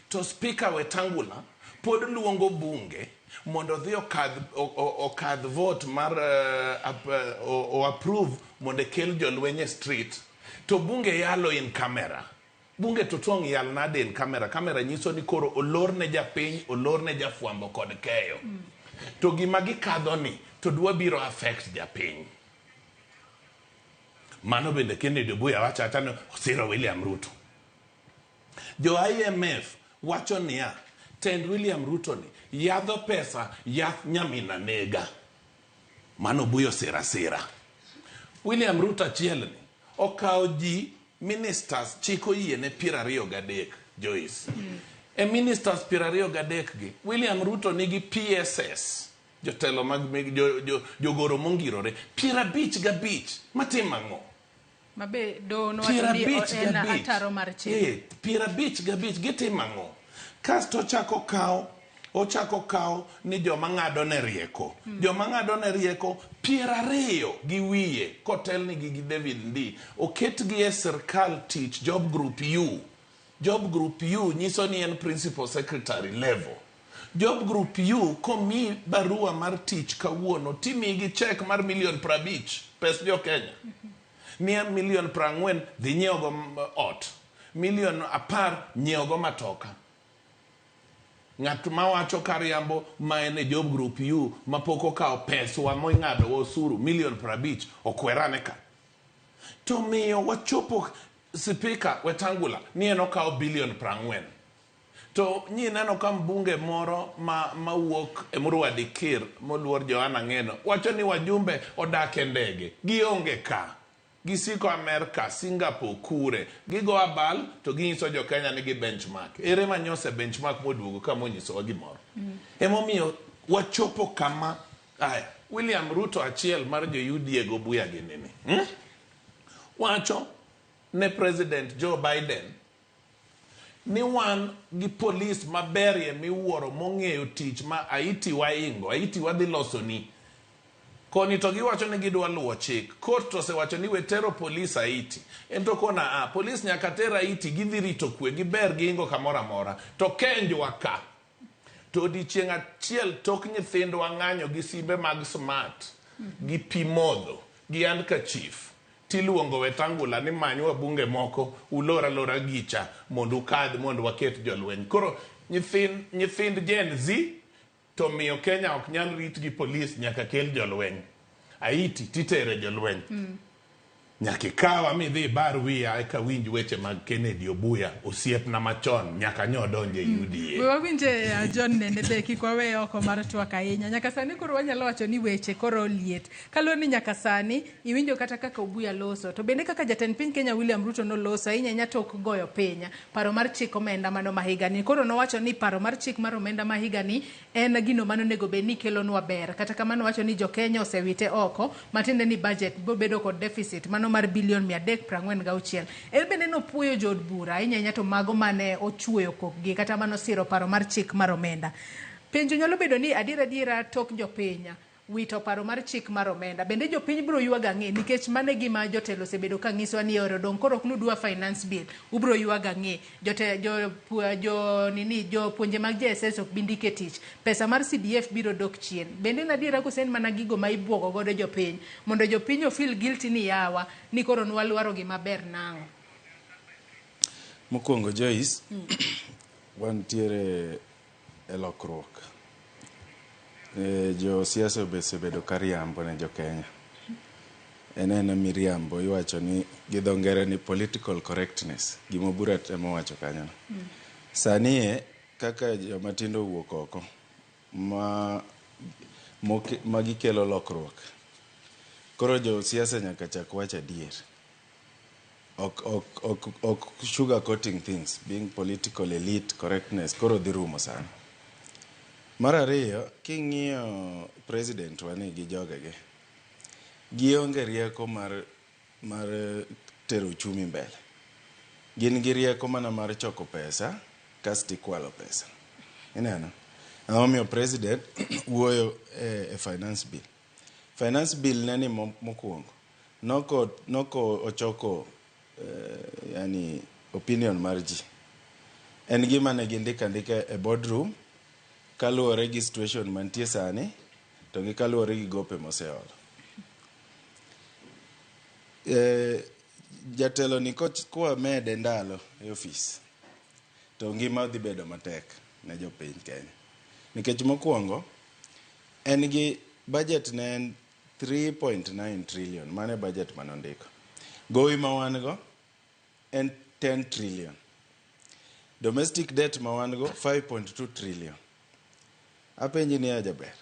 to Speaker Wetangula pod luongo bunge mondo odhi okadh, okadh vote mar o approve mondo ekel jolweny e street to bunge yalo in camera. Bunge to tong' yal nade in camera? Camera nyiso ni koro olor ne japiny, olor ne jafwambo kod keyo. To gima gikadho ni to dwa biro affect japiny. Mano bende Kennedy Obuya wacho acha ni osiro William Ruto. Jo IMF wacho niya, tend William Ruto ni yadho pesa yath nyamina nega. Mano Obuya osira sira. William Ruto achiel ni okawo ji ministers chik oyiene 23 Joyce. E ministers 23 gi, William Ruto nigi PSS. Jotelo mag mig jogoro mongirore 55 matimo ang'o? Mabe do nowacho ni en ataro mar chik. 55 gitimo ang'o? Kasto ochako kawo ni joma ng'ado ne rieko. Joma ng'ado ne rieko 20 gi wiye kotelnigi gi David Ndii oketgi e sirkal tich job group U. Job group U nyiso ni en principal secretary level. Job group U komi barua mar tich kawuono timigi check mar milion 50 pes jo Kenya. Ni milion 40 dhi nyiewogo ot. Milion 10 nyiewogo matoka. Ng'at mawacho kariambo ma en e job group U mapok okawo peswa moing'ado osuru milion 50 okwerane ka. To miyo wachopo Spika Wetangula ni en okawo bilion 40. To nyi neno ka mbunge moro mawuok Emurua Dikir moluor Johana Ng'eno wacho ni wajumbe odak e ndege gionge ka. Gisiko Amerka, Singapore, kure. Gigo abal to ginyiso jo Kenya ni gi benchmark. Ere manyose benchmark moduogo ka monyisowa gimoro. Emomiyo wachopo kama aya William Ruto achiel mar jo UDA go buya ginini. Wacho ne President Joe Biden ni wan gi polis maberie miwuoro mong'eyo tich ma Haiti waingo, Haiti wadhi losoni. Koni to giwacho ni gidwa luwo chik. Court to osewacho ni wetero polis Haiti. En to kona polis nyaka ter Haiti gidhi rito kwe giber giingo kamoro amora. To kenjwa ka. To odiechieng' achiel tok nyithindwa ng'anyo gi simbe mag smart, gi pi modho, gi handkerchief. Tiluongo Wetangula ni many wabunge moko ulor alora gicha mondo ukadh mondo waket jolweny. Koro nyithind Gen Z to miyo Kenya ok nyal rit gi polis nyaka kel jolweny. Haiti titere jolweny. Nyaka ikawa midhi ibar wiya eka winj weche mag Kennedy Obuya osiepna machon nyaka nyo donje UDA. We wawinje John Nene be kik wawe oko mar twak ahinya. Nyaka sani koro wanyalo wacho ni weche koro liet. Kaluwore ni nyaka sani iwinjo kata kaka Obuya loso. To bende kaka jatend piny Kenya William Ruto noloso ahinya ahinya tok goyo piny paro mar chik omenda mano ma higani. Koro nowacho ni paro mar chik mar omenda ma higani en gino mano onego bed ni kelonwa ber. Kata kamano wacho ni jo Kenya osewite oko matiende ni budget biro bedo kod deficit mano mar bilion 346. En bende nopuoyo jood bura ahinya ahinya to mago mane ochuoyo kokgi kata mano siro paro mar chik mar omenda. Penjo nyalo bedo ni adiera adiera tok jopiny wito paro mar chik mar omenda. Bende jopiny biro ywago ang'e nikech mano e gima jotelo osebedo ka nyisowa ni ero dong' koro ok nudwa finance bill ubiro ywago ang'e. Jopuonje mag JSS ok bi ndike tich. Pesa mar CDF biro dok chien. Bende en adiera koso en mana gigo ma ibuogo godo jopiny mondo jopiny o feel guilty ni yawa ni koro nwalwaro gima ber nang'o. Mokwongo Joyce, wantiere e lokruok. Jo siasa osebedo ka riambo ne jo Kenya. En ena miriambo iwacho ni gi dho ngere ni political correctness. Gima Obura temo wacho kanyo no. Sani e kaka joma tindo owuok oko ma gikelo lokruok. Koro jo siasa nyaka chak wach adier. Ok sugar coating things, being political elite correctness koro dhi rumo sani. Mar ariyo, king'iyo president wa ni gi jogege, gionge rieko mar tero uchumi mbele. Gin gi rieko mana mar choko pesa kasto ikwalo pesa. Ineno? Ang'o president wuoyo e finance bill. Finance bill ne ni mokwongo. Noko ochoko yani opinion mar ji. En gima ne gindiko andika e boardroom kaluwore gi situation mantie sani to gi kaluwore gi gope moseolo. Jatelo ni kwamede ndalo e ofis to ngima dhi bedo matek ne jopiny Kenya. Nikech mokwongo en gi budget ne en 3.9 trillion, mano e budget manondiko. Gowi ma wan go en 10 trillion. Domestic debt ma wan go 5.2 trillion. Apenji niya jaber,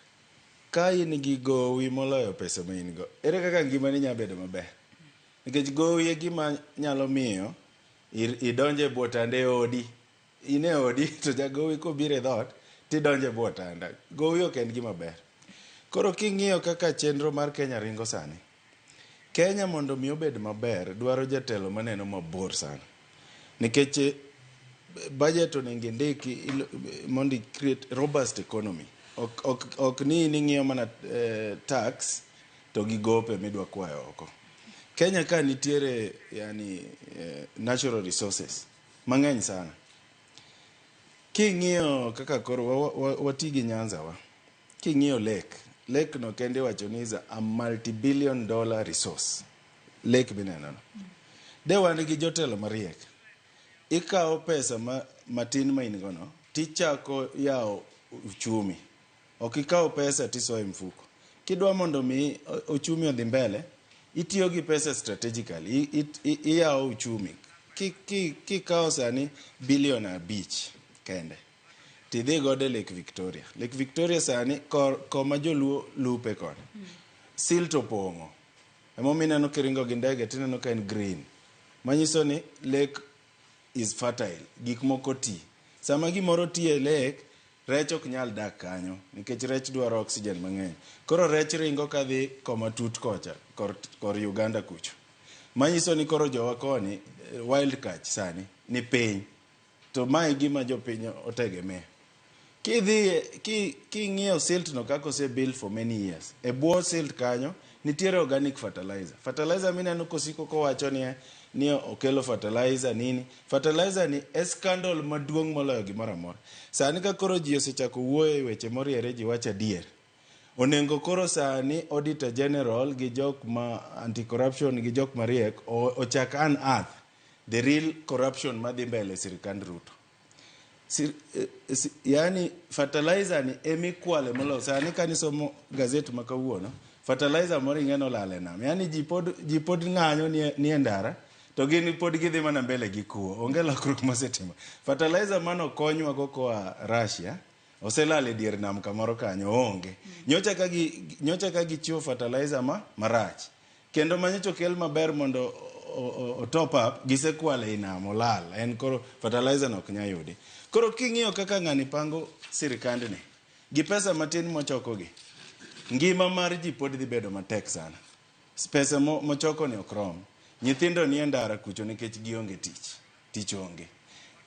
ka in gi gowi moloyo pesa ma in go, ere kaka ngimani nyalo bedo maber? Nikech gowi e gima nyalo miyo idonjo e bwo tanda e odi. In e odi to jagowi kobiro e dhoot tidonjo e bwo tanda. Gowi ok en gima ber. Koro king'iyo kaka chenro mar Kenya ringo sani, Kenya mondo mi obed maber dwaro jatelo maneno mabor sana. Nikech budget onego indiki mondo i create robust economy. Ok ni in ing'iyo mana tax to gi gope midwa kwayo oko. Kenya ka nitiere yani natural resources mang'eny sana. King'iyo kaka koro wati gi Nyanza wa. King'iyo lake, lake no kende iwacho ni is a multi-billion dollar resource. Lake mineno no. De wan gi jotelo mariek. Ikawo pesa ma, matin ma in go no, tichako yawo uchumi. Ok ikaw pesa tisoyo e mfuko. Kidwa mondo mi ochumi odhi mbele, itiyo gi pesa strategically. Iyawo uchumi. Kikawo sani bilion 5 kende, tidhi godo e Lake Victoria. Lake Victoria sani koma joluo lupe koni. Silt opong'o. Emomiyo ineno kiringo gi ndege tineno ka en green. Manyiso ni lake is fertile. Gik moko ti. Sama gimoro ti e lake, rech ok nyal dak kanyo nikech rech dwaro oxygen mang'eny. Koro rech ringo kadhi koma tut kocha kor Uganda kucho. Manyiso ni koro jowa koni wild catch sani ni piny. To mae gima jopiny otegemea. Kidhi king'iyo silt no kaka ose build for many years. E bwo silt kanyo nitiere organic fertilizer. Fertilizer mineno kosiko kowacho ni okelo fertilizer nini. Fertilizer ni e scandal maduong' moloyo gimoro amora. Sani ka koro ji osechako wuoyo e weche moriere ji wacho adier. Onego koro sani Auditor General gi jok ma anti-corruption gi jok mariek ochak unearth the real corruption madhi mbele e sirikand Ruto. Yani fertilizer ni emikwale moloyo. Sani kanisomo gazet ma kawuono, fertilizer moro ing'e nolal e nam. Yani ji pod ng'anyo ni e ndara, to gin pod gidhi mana mbele gi kuo. Onge lokruok mosetimo. Fertilizer mano konywa go koa Russia, oselal e dier nam kamoro kanyo, onge. Nyocha ka gichiwo fertilizer ma marach. Kendo manyocha okel maber mondo o top up, gisekwale i nam, olal. En koro fertilizer no ok nyal yudi. Koro king'iyo kaka ng'ani pango sirikandni, gi pesa matin mochokogi, ngima mar ji pod dhi bedo matek sana. Pesa mochoko ni ok rom. Nyithindo nie ndara kucho nikech gionge tich. Tich onge.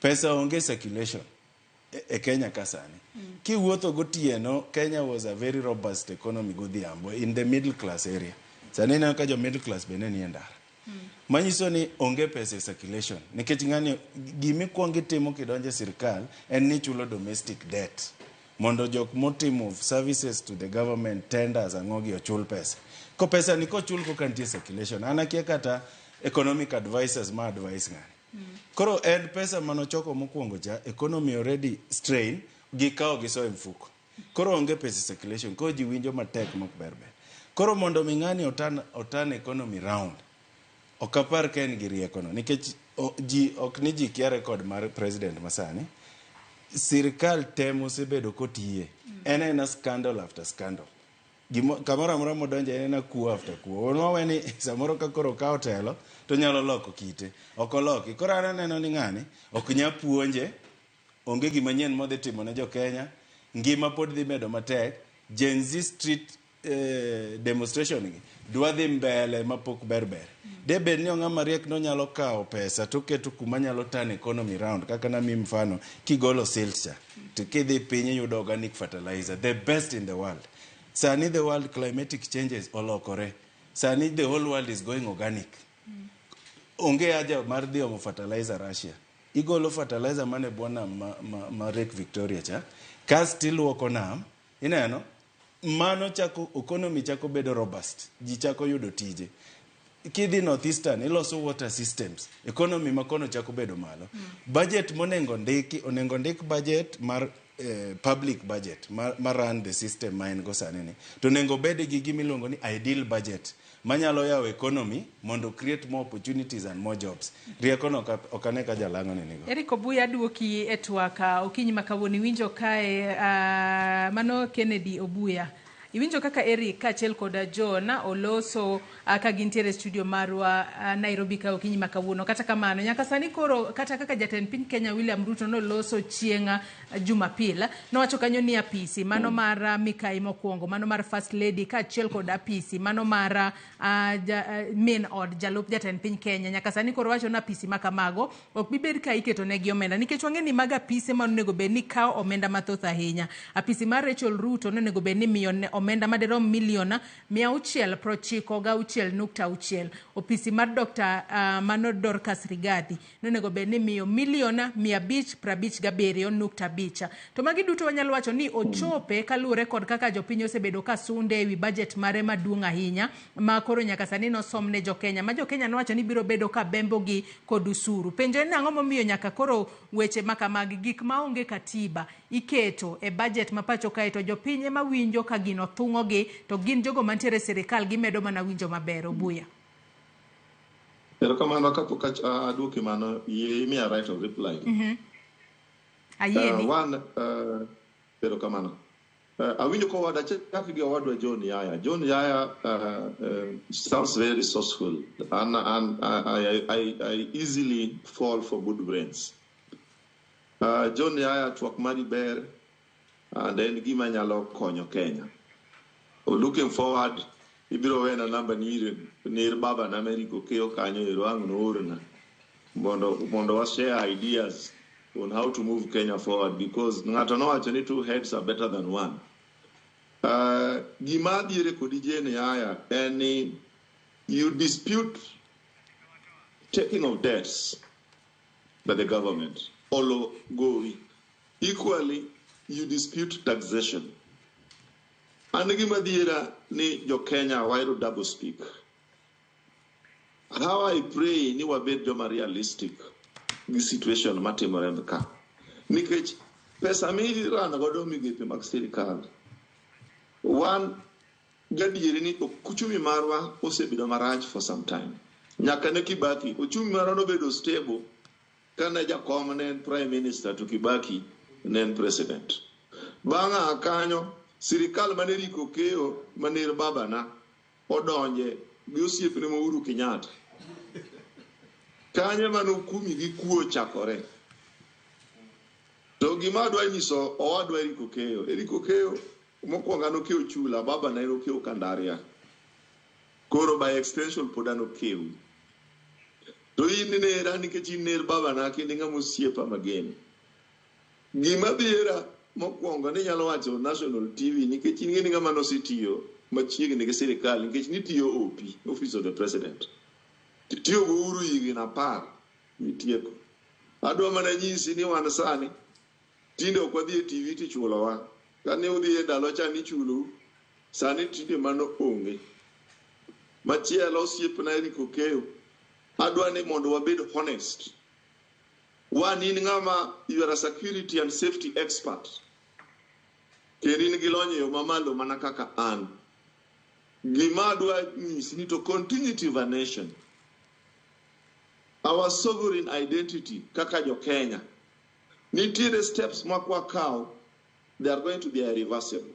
Pesa onge circulation e Kenya ka sani. Kiwuotho gotieno, Kenya was a very robust economy godhiambo in the middle class area. Sani ineno ka jo middle class bende nie ndara. Manyiso ni onge pesa e circulation. Nikech ng'ani gimikwongo itimo kidonjo e sirikal en ni ichulo domestic debt. Mondo jok motimo services to the government, tenders, ang'o gi ochul pesa. Ko pesa ni kochul koka nitie circulation. An akia kata economic advisors ma advise ng'ani. Koro en pesa manochoko mokwongo cha, economy already strain, gikawo gisoyo e mfuko. Koro onge pesa e circulation, koro ji winjo matek mok ber ber. Koro mondo mi ng'ani oturn economy round, ok apar ka en gi riekono, nikech ji ok ni ji kia record mar president masani. Sirikal te mosebedo kotiye, en ena scandal after scandal. Kamoro amora modonje en ena kuo after kuo. Wawe ni samoro ka koro okawo telo, to nyalo loko kite. Ok oloki. Koro an aneno ni ng'ani ok nya puonje, onge gima nyien modhi timo ne jo Kenya, ngima pod dhi medo matek, Gen Z street demonstration gi dwa dhi mbele mapok ber ber. De bed ni ong'ama riek nonyalo kawo pesa toketo kuma nyalo turn economy round kaka nami mfano kigolo silt cha to kidhi piny iyudo organic fertilizer the best in the world. Sani the world climatic changes olokore. Sani the whole world is going organic. Onge haja mar dhi omo fertilizer Russia. Igolo fertilizer mane bwo nam ma Lake Victoria cha, kasto iluoko nam, ineno, mano chako economy chako bedo robust. Ji chako yudo tije. Kidhi Northeastern iloso water systems. Economy makono chako bedo malo. Budget monengo ndiki, onengo ndik budget mar public budget ma run the system ma en go sani ni. To onego bed gi gima iluongo ni ideal budget manyalo yawo economy mondo create more opportunities and more jobs. Rieko no ok ane ka jalang'o ni nigo. Eric Obuya duoki e twak okinyi ma kawuono iwinjo kae mano Kennedy Obuya. Iwinjo kaka Eric kaachiel koda John oloso ka gintiere e studio marwa Nairobi ka okinyi ma kawuono. Kata kamano, nyaka sani koro kata kaka jatend piny Kenya William Ruto noloso chieng' Jumapil, nowacho kanyo ni apisi mano mar mikai mokwongo, mano mar First Lady kaachiel kod apisi mano mar min od jalup jatend piny Kenya. Nyaka sani koro wacho ni apisi ma kamago ok bi bed ka iketo negi omenda nikech wang'e ni mago apise ma onego bed ni kawo omenda mathoth ahinya. Apisi mar Rachel Ruto nonego bed ni miyo omenda madirom milion 696.6. Opisi mar Dr. Mano Dorcas Rigathi nonego bed ni miyo milion 557.5. To magi duto wanyalo wacho ni ochope kaluwore kod kaka jopiny osebedo ka sunde ewi budget mare maduong' ahinya ma koro nyaka sani nosom ne jokenya ma jokenya nowacho ni biro bedo ka bembogi kod usuru. Penjo en ang'o momiyo nyaka koro weche ma kamagi gik maonge katiba iketo e budget ma pacho kae to jopiny ema winjo ka gino thung'ogi to gin jogo mantiere e sirikal gimedo mana winjo maber. Obuya. Erokamano kapok aduoki mano, yie imiya right of reply. Ayieni. One, erokamano. Awinjo kowada chak gi owadwa John Yaya. John Yaya sounds very resourceful and I easily fall for good brains. John Yaya twak mari ber and en gima nyalo konyo Kenya. Looking forward, ibiro wena namba ni nir baba na America Okeyo kanyo ero ang' noorna mondo wa share ideas on how to move Kenya forward because ng'ato nowacho ni two heads are better than one. Gima dhiere kodi Jane Yaya en ni you dispute taking of debts by the government. Olo gowi. Equally, you dispute taxation. An gima dhiera ni jo Kenya wahero double speak. How I pray ni wabed joma realistic gi situation matimore ka. Nikech pesa mirano godo migepe mag sirikal. Wan gadieri ni uchumi marwa osebedo marach for some time. Nyaka ne Kibaki, uchumi marwa nobedo stable kane jakom ne en prime minister to Kibaki ne en president. Bang' a kanyo, sirikal mane Eric Okeyo mane babana odonje gi osiepne ma Uhuru Kenyatta. Kanyo mane okumi gi kuo chakore. To gima adwa nyiso owadwa Eric Okeyo. Eric Okeyo mokwongo an okeyo chula, baba ne en okeyo Kandaria. Koro by extension pod an okewi. To in nera nikech in ner babana kendo ing'ama osiepa mageno. Gima dhiera mokwongo ni nyalo wacho national TV nikech in ng'eni ng'ama nosetiyo machiegni gi sirikal nikech nitiyo OP, Office of the President. Titiyo go Uhuru higni 10 mitieko. Adwa mana nyisi ni wan sani tinde ok wadhi e TV tichulowa. Kane udhi e ndalo cha nichulou, sani tinde mano onge. Machielo osiepna Eric Okeyo, adwa ni mondo wabed honest. One, in ng'ama you are a security and safety expert. Kendo in gi lony e yo mamalo mana kaka an. Gima adwa nyisi ni to continuity of a nation. Our sovereign identity kaka jo Kenya. Nitiere steps ma kwakawo, they are going to be irreversible.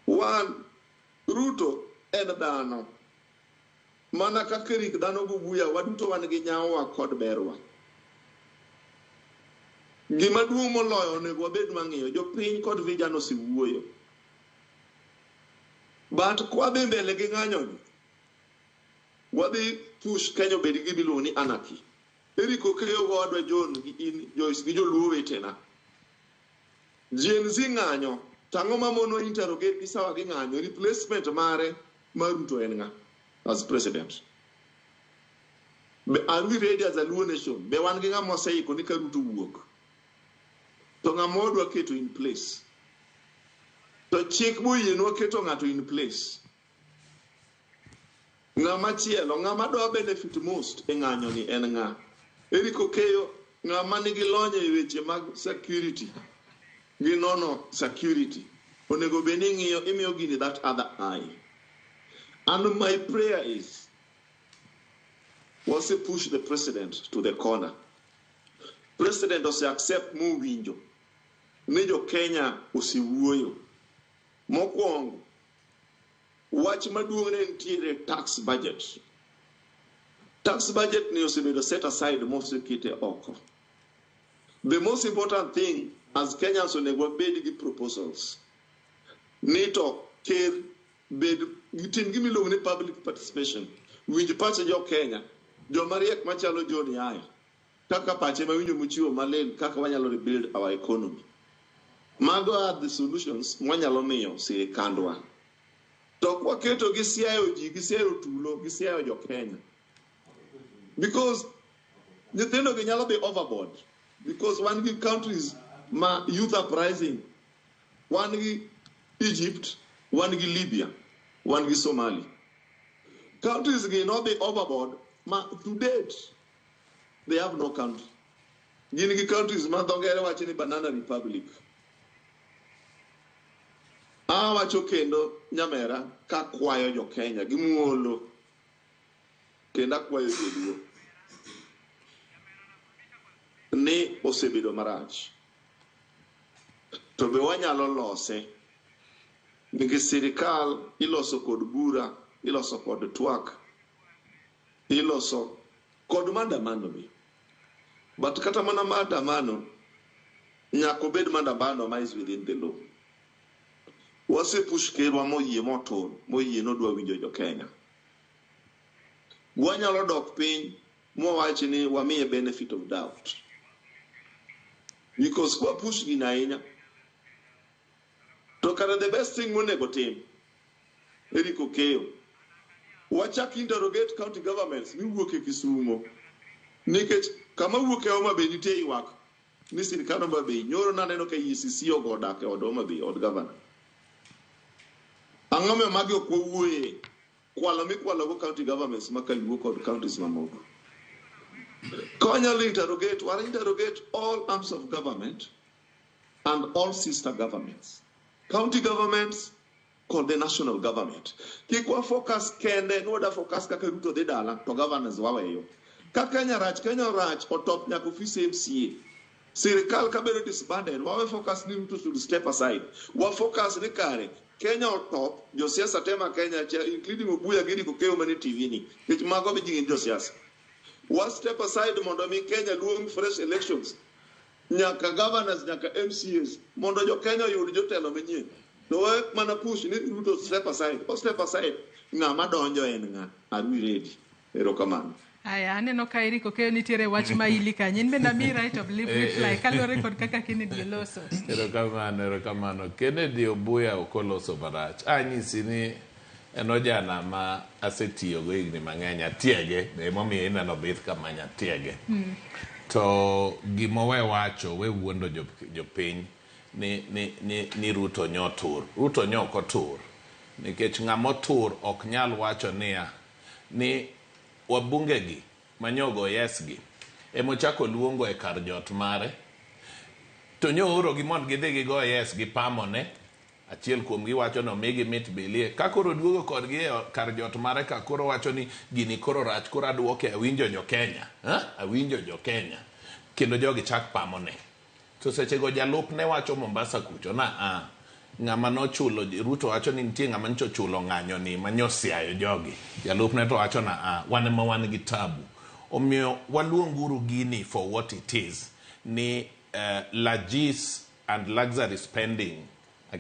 One, Ruto en dhano. Mana kaka Eric dhano gobuya, waduto wan gi nyawowa kod berwa. Gima duong' moloyo onego wabed mang'iyo, jopiny kod vijana osewuoyo. But kwadhi mbele gi ng'anyoni, wadhi push Kenya obed gi gima iluongo ni anarchy. Eric Okeyo gowadwa John gi in Joyce gi joluo wetena. Gen Z ng'anyo, to ang'o mamono interrogate gi sawa ging'anyo, replacement mare mar Ruto en ng'a as president? Be are we ready as a Luo nation? Be wan gi ng'ama waseiko ni ka Ruto wuok? To ng'ama wadwa keto in place? To chik moyienwa keto ng'ato in place. Ng'ama chielo, ng'ama dwa benefit most e ng'anyo ni en ng'a? Eric Okeyo, ng'ama nigi lony e weche mag security, gi nono security, onego bed ni ing'iyo, imiyo gini that other eye. And my prayer is, wase push the president to the corner. President ose accept mowinjo ni jo Kenya osewuoyo. Mokwongo, wach maduong' ne nitiere tax budget. Tax budget ni osebedo set aside mosekete oko. The most important thing as Kenyans onego wabed gi proposals. Ni to ker bed tim gima iluongo ni public participation. Winj pach jo Kenya, joma riek machalo John Yaya, kaka pache mawinjo mochiwo malil kaka wanyalo rebuild our economy. Mago are the solutions mwanyalo miyo sirikandwa. To kwaketo gi siayo ji, gi siayo tulo, gi siayo jo Kenya. Because nyithindo gi nyalo be overboard. Because wan gi countries ma youth uprising, wan gi Egypt, wan gi Libya, wan gi Somalia. Countries gi no be overboard ma to date they have no country. Gin gi countries ma dho ngere wacho ni banana republic. Awacho kendo nyamera kakwayo jo Kenya gi muolo kendo akwayo joluo ni osebedo marach to be wanyalo lose nikech sirikal iloso kod bura, iloso kod twak, iloso kod maandamano be. But kata mana maandamano nyaka obed maandamano ma is within the law. Wase push kerwa moyie motur, moyie nodwa winjo jo Kenya. Wanyalo dok piny mwawach ni wamiye benefit of doubt. Because kwa push gini ahinya, to kare the best thing monego tim, Eric Okeyo, wachak interrogate county governments miwuok e Kisumo. Nikech kama wuok e Homa Bay nitie ywak ni sirkand Homa Bay nyoro naneno ka EACC ogo dak e od Homa Bay, od governor. Ang'o momiyo magi ok wawuoye? Kwalo mikwalo go county governments ma kaluo kod counties mamoko. Ka wanyalo interrogate, wa interrogate all arms of government and all sister governments. County governments kod the national government. Kik wa focus kende, ni wada focus kaka Ruto dhi dala, to governors waweyo. Ka Kenya rach, Kenya rach, otop nyaka ofis MCA. Sirikal kabedo disbanded, wawe focus ni Ruto should step aside. Wa focus ni kare, Kenya otop, josiasa te ma Kenya, including Obuya gi Eric Okeyo mane TV ni, nikech mago be gin josiasa. Wa step aside mondo mi Kenya luong fresh elections. Nyaka governors, nyaka MCAs, mondo jo Kenya oyud jotelo manyien. To we mana push ni Ruto step aside. O step aside, ng'ama donjo en ng'a? Are we ready? Erokamano. Aya, aneno ka Eric Okeyo nitiere wach ma ili kanyo. In bende amiyi right of reply kaluwore kod kaka Kennedy oloso. Erokamano, erokamano. Kennedy Obuya ok oloso marach. Anyisi ni en ojana ma asetiyogo higni mang'eny, atiege, emomiyo ineno bith kamanya atiege. To gima owe wacho, we wuondo jopiny ni Ruto nyo tur. Ruto nyo ok otur. Nikech ng'ama otur ok nyal wacho niya, ni wabunge gi manyogo yes gi emochako luongo e kar jot mare to nyo orogi mondo gidhi gigo yes gi pamone. Achiel kuomgi wacho ni omigi mit bilie. Ka koro duogo kodgi e kar jot mare ka koro wacho ni gini koro rach koro aduoke awinjo jo Kenya. Awinjo jo Kenya. Kendo jogi chak pamone. To sechego jalupne wacho Mombasa kucho na ng'ama nochulo Ruto wacho ni nitie ng'ama nyocha ochulo ng'anyo ni manyosiayo jogi. Jalupne to wacho na wan ema wan gi tabu. Omiyo waluonguru gini for what it is ni largesse and luxury spending.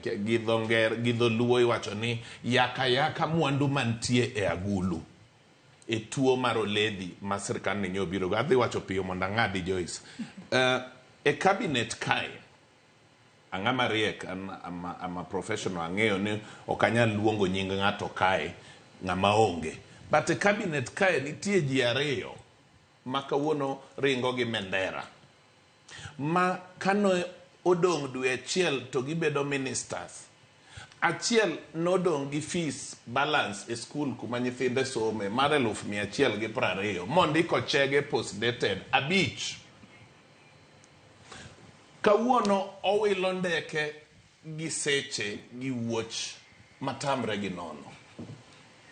Gi dho nger, gi dholuo iwacho ni yaka yaka mwandu mantie e agulu e tuo mar oledhi ma sirkal ni nyo biro go. Adhi wacho piyo mondo ang'adi Joyce. E cabinet kae ang'ama riek an I'm a professional ang'eyo ni ok anyal luongo nying ng'ato kae ng'ama onge. But e cabinet kae nitie ji ariyo ma kawuono ringo gi mendera ma kano odong' dwe achiel to gibedo ministers. Achiel nodong' gi fees balance e school kuma nyithinde some mar 120,000 mondiko chege postdated 5. Kawuono owilo ndeke gi seche gi wuoch matamre gi nono.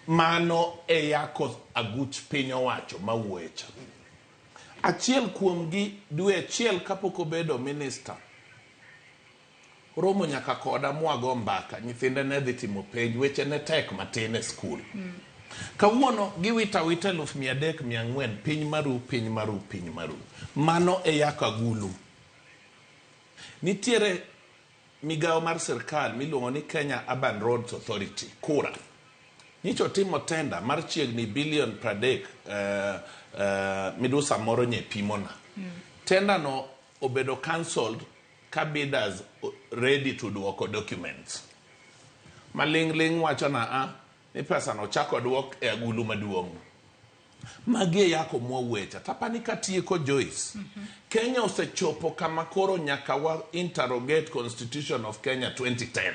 Mano e yako aguch piny owacho mawuoye cha. Achiel kuomgi dwe achiel kapok obedo minister. Romo nyaka koda mwago mbaka, nyithinde ne dhi timo penj, weche ne tek matin e skul. Kawuono giwito awita 300,000 400,000 piny maru, piny maru, piny maru. Mano e yako agulu. Nitiere migawo mar sirkal miluongo ni Kenya Urban Roads Authority, KURA. Nyicha otimo tender mar chiegni bilion 30 midusa moro nye pimona. Tender no obedo cancelled ka bidders ready to duoko documents. Maling' ling' wacho na a ni pesa no chako duok e agulu maduong'. Magi e yako mwawuoye cha. Tapani katieko Joyce, Kenya osechopo kama koro nyaka wa interrogate Constitution of Kenya 2010.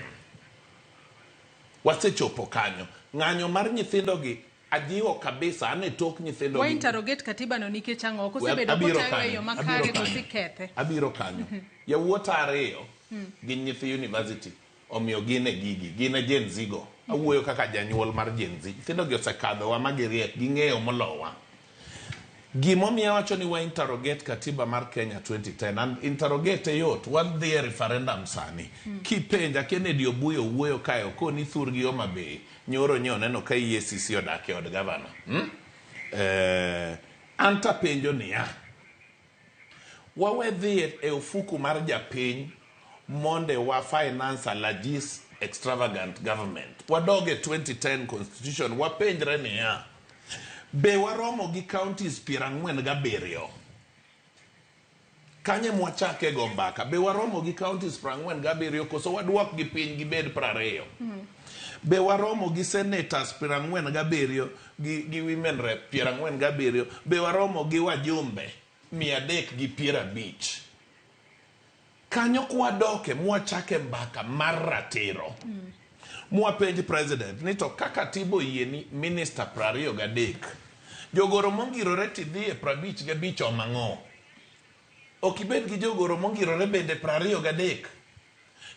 Wasechopo kanyo. Ng'anyo mar nyithindo gi ajiwo kabisa an e tok nyithindo Wa gi. interrogate katiba no nikech ang'o? Ok osebedo Abiro kotayo e kanyo, yo abiro makare kanyo. koso ikethe? Abiro kanyo. Yawuota ariyo gin nyithi university omiyo gin e gigi, gin e Gen Z go. Awuoyo kaka janyuol mar Gen Z. Nyithindo gi osekadhowa ma giriek, ging'eyo molowa. Gimomiyo awacho ni wa interrogate katiba mar Kenya 2010 and interrogate yot, wadhi e referendum sani. Kipenja Kennedy Obuyo wuoyo kae okoni thurgi Homa Bay, nyoro nyo oneno ka EACC odak e od gavana. An tapenjo niya, wawe dhi e ofuku mar japiny monde wa finance a largest extravagant government. Wadog e 2010 constitution, wapenjre niya, be waromo gi counties 47? Kanye mwachake go mbaka? Be waromo gi counties 47 koso waduok gi piny gibed 20? Be waromo gi senators 47 gi women rep 47? Be waromo gi wajumbe 350? Kanyo kwadoke mwachake mbaka mar ratiro. Mwapenj president ni to kaka katiba oyieni minister 23, jogoro mongirore tidhi e 55 omang'o? Ok ibed gi jogoro mongirore bende 23.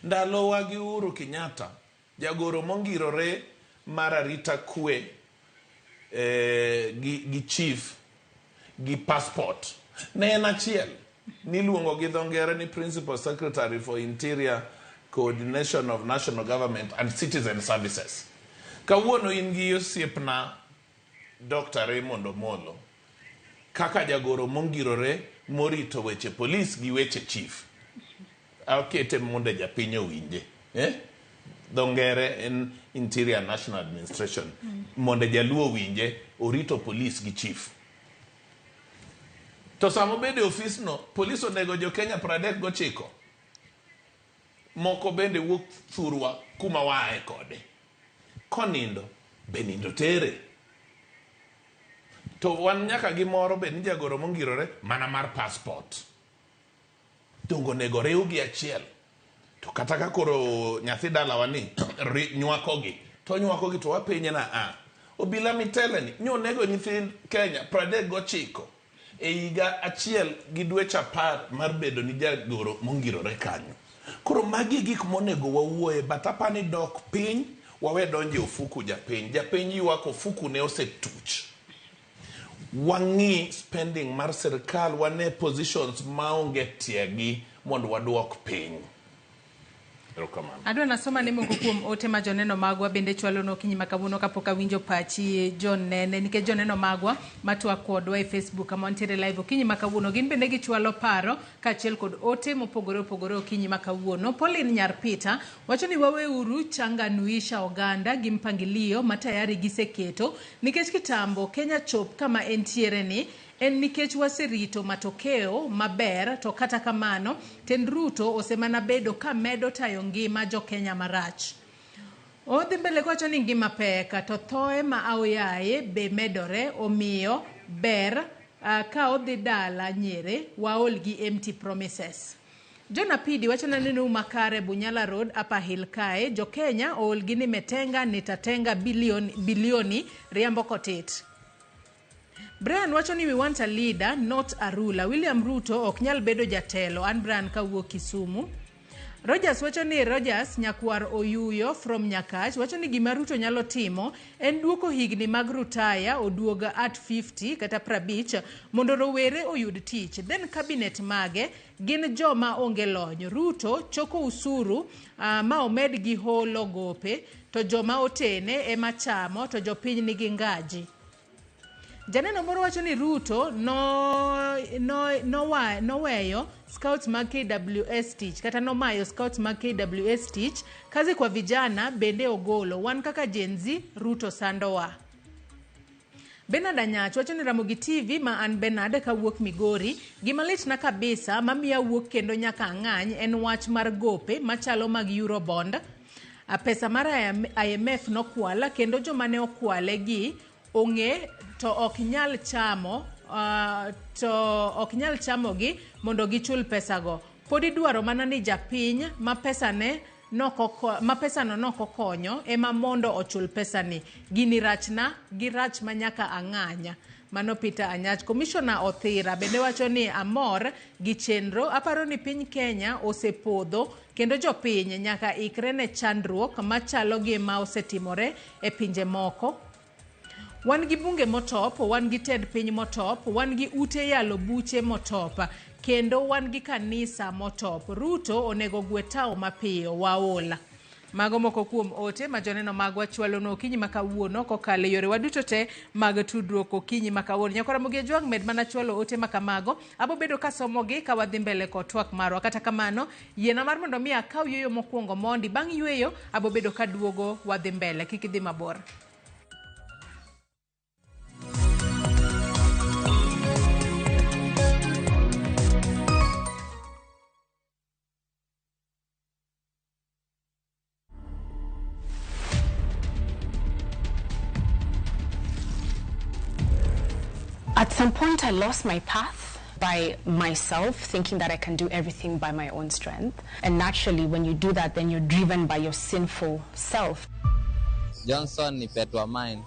Ndalowa gi Uhuru Kenyatta, jagoro mongirore mar arita kwe gi chief gi passport ne en achiel. Niluongo gi dho ngere ni Principal Secretary for Interior Coordination of National Government and Citizen Services. Kawuono in gi osiepna Dr. Raymond Omolo kaka jagoro mongirore morito weche polis gi weche chief. Akete mondo japiny owinje. Dho ngere en Interior National Administration. Mondo jaluo owinje, orito polis gi chief. To sama obedo e ofisno, polis onego jo Kenya 39. Moko bende wuok thurwa kuma waaye kode. Konindo, be nindo tere. To wan nyaka gi moro be ni jagoro mongirore mana mar passport. Dongo onego riw gi achiel. To kata ka koro nyathi dalawa ni nywakogi, to nywakogi to wapenje na a. Obila miteleni, nyonego nyithind Kenya 39 e higa 1 gi dweche 10 mar bedo ni jagoro mongirore kanyo. Koro magi gik monego wawuoye, but apani dok piny, wawe donjo e ofuku japiny. Japiny ywak ofuku ne osetuch. Wang'i spending mar sirkal, wane positions maonge tiegi mondo waduok piny. Erokamano. Adwa nasoma ne moko kuom ote ma joneno magwa bende chwalo no okinyi ma kawuono kapok awinjo pachi John Nene, nikech joneno magwa matwak kodwa e Facebook kama wantiere live okinyi ma kawuono gin bende gichwalo paro kaachiel kod ote mopogore opogore okinyi ma kawuono. Pauline Nyar Peter wacho ni waweuru changanuisha oganda gi mpangilio ma tayari giseketo nikech kitambo Kenya chop kama entiere ni en nikech waserito matokeo maber, to kata kamano tend Ruto osemana bedo ka medo tayo ngima jo Kenya marach. Odhi mbele kowacho ni ngima pek to thoe ma aoyaye be medore, omiyo ber ka odhi dala Nyere waol gi empty promises. John Apidi wacho na neno makare Bunyala Road Upper Hill kae jo Kenya ool gi ni metenga nitatenga bilioni riambo kotit. Brian wacho ni we want a leader not a ruler. William Ruto ok nyal bedo jatelo. An Brian kawuok Kisumu. Rogers wacho ni Rogers Nyakwar Oyuyo from Nyakach wacho ni gima Ruto nyalo timo en duoko higni mag rutaya oduoga at 50 kata 50 mondo rowere oyud tich. Then cabinet mage Gin joma onge lony. Ruto choko usuru ma omed gi holo gope, to joma otene ema chamo, to jopiny nigi ngaji. Janeno moro wacho ni Ruto noweyo scouts mag KWS tich, kata nomayo scouts mag KWS tich. Kazi kwa vijana bende ogolo. Wan kaka Gen Z, Ruto sandowa. Bernard Anyach wacho ni Ramogi TV ma an Bernard kawuok Migori, gima litna kabisa mamiyo awuok kendo nyaka ang'any en wach mar gope machalo mag Eurobond. Pesa mar IMF nokwal kendo joma ne okwale gi ong'e to ok nyal chamo, to ok nyal chamogi mondo gichul pesago. Pod idwaro mana ni japiny ma pesane ma pesano nokokonyo ema mondo ochul pesani. Gini rachna gi rach ma nyaka ang'anya. Mano Peter Anyach. Commissioner Othira bende wacho ni amor gi chenro. Aparo ni piny Kenya osepodho kendo jopiny nyaka ikre ne chandruok machalo gi ma osetimore e pinje moko. Wan gi bunge motop, wan gi tend piny motop, wan gi ute yalo buche motop, kendo wan gi kanisa motop. Ruto onego gwe tao mapiyo, waol. Mago moko kuom ote ma joneno magwa chwalonwa okinyi ma kawuono kokalo e yorewa duto te mag tudruok okinyi ma kawuono. Nyakwa Ramogi Ojwang' med mana chwalo ote ma kamago. Abo bedo kasomogi ka wadhi mbele kod twak marwa. Kata kamano, yiena mar mondo mi akaw yueyo mokwongo mondi. Bang' yueyo, abo bedo kaduogo wadhi mbele. Kik idhi mabor. At some point, I lost my path by myself, thinking that I can do everything by my own strength. And naturally, when you do that, then you're driven by your sinful self. Johnson ni pet wa mine.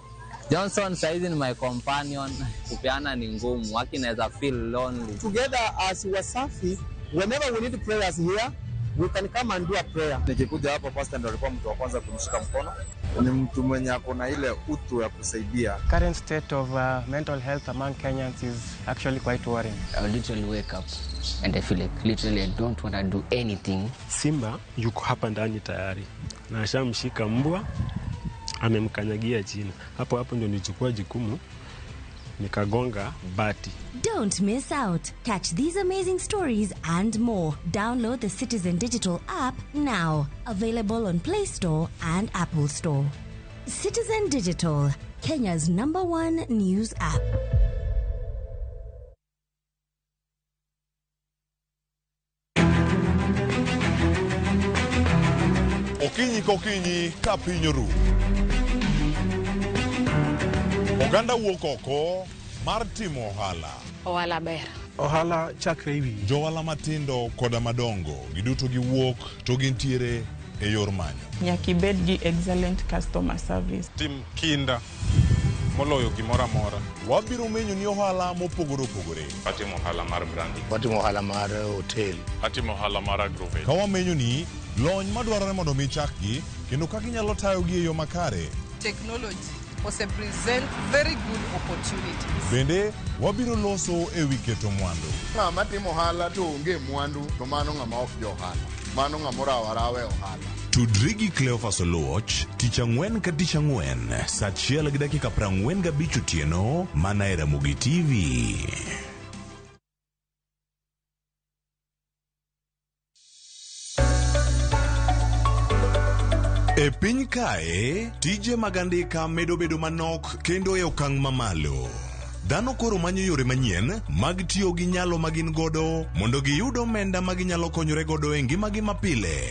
Johnson saizi ni my companion. Kupeana ni ngumu, waki naweza feel lonely. Together as Wasafi, whenever we need prayers here, we can come and do a prayer. Nikikuja hapa pastor ndo alikuwa mtu wa kwanza kunishika mkono. Ni mtu mwenye ako na ile utu ya kusaidia. Current state of mental health among Kenyans is actually quite worrying. I literally wake up and I feel like literally I don't want to do anything. Simba yuko hapa ndani tayari na ashamshika mbwa, amemkanyagia chini. Hapo hapo ndio nilichukua jukumu nikagonga bati. Don't miss out. Catch these amazing stories and more. Download the Citizen Digital app now. Available on Play Store and Apple Store. Citizen Digital, Kenya's #1 news app. Okinyi kokinyi ka piny oru. Oganda wuok oko mar timo ohala. Ohala ber. Ohala chakre ewi. Johala matindo koda madongo giduto giwuok to gintiere e yor manyo. Nyaka ibed gi excellent customer service. Tim kinda moloyo gimoro amora. Wabiro menyo ni ohala mopogore opogore. Atimo ohala mar branding. Watimo ohala mar hotel. Atimo ohala mar agrovet. Ka wamenyo ni lony madwarore mondo mi chakgi kendo kaka inyalo tayogi e yo makare. Technology ose present very good opportunities. Bende wabiro loso e wi keto mwandu. Ng'ama timo ohala to onge mwandu to mano ng'ama ok jo ohala. Mano ng'ama orawo arawa e ohala. Tudri gi Cleophas Oluoch tich ang'wen ka tich ang'wen saa 1:45 otieno mana e Ramogi TV. E piny kae, tije mag andika medo bedo manok kendo e okang' mamalo. Dhano koro manyo yore manyien mag tiyo gi nyalo ma gin godo mondo giyud omenda ma ginyalo konyore godo e ngimagi mapile.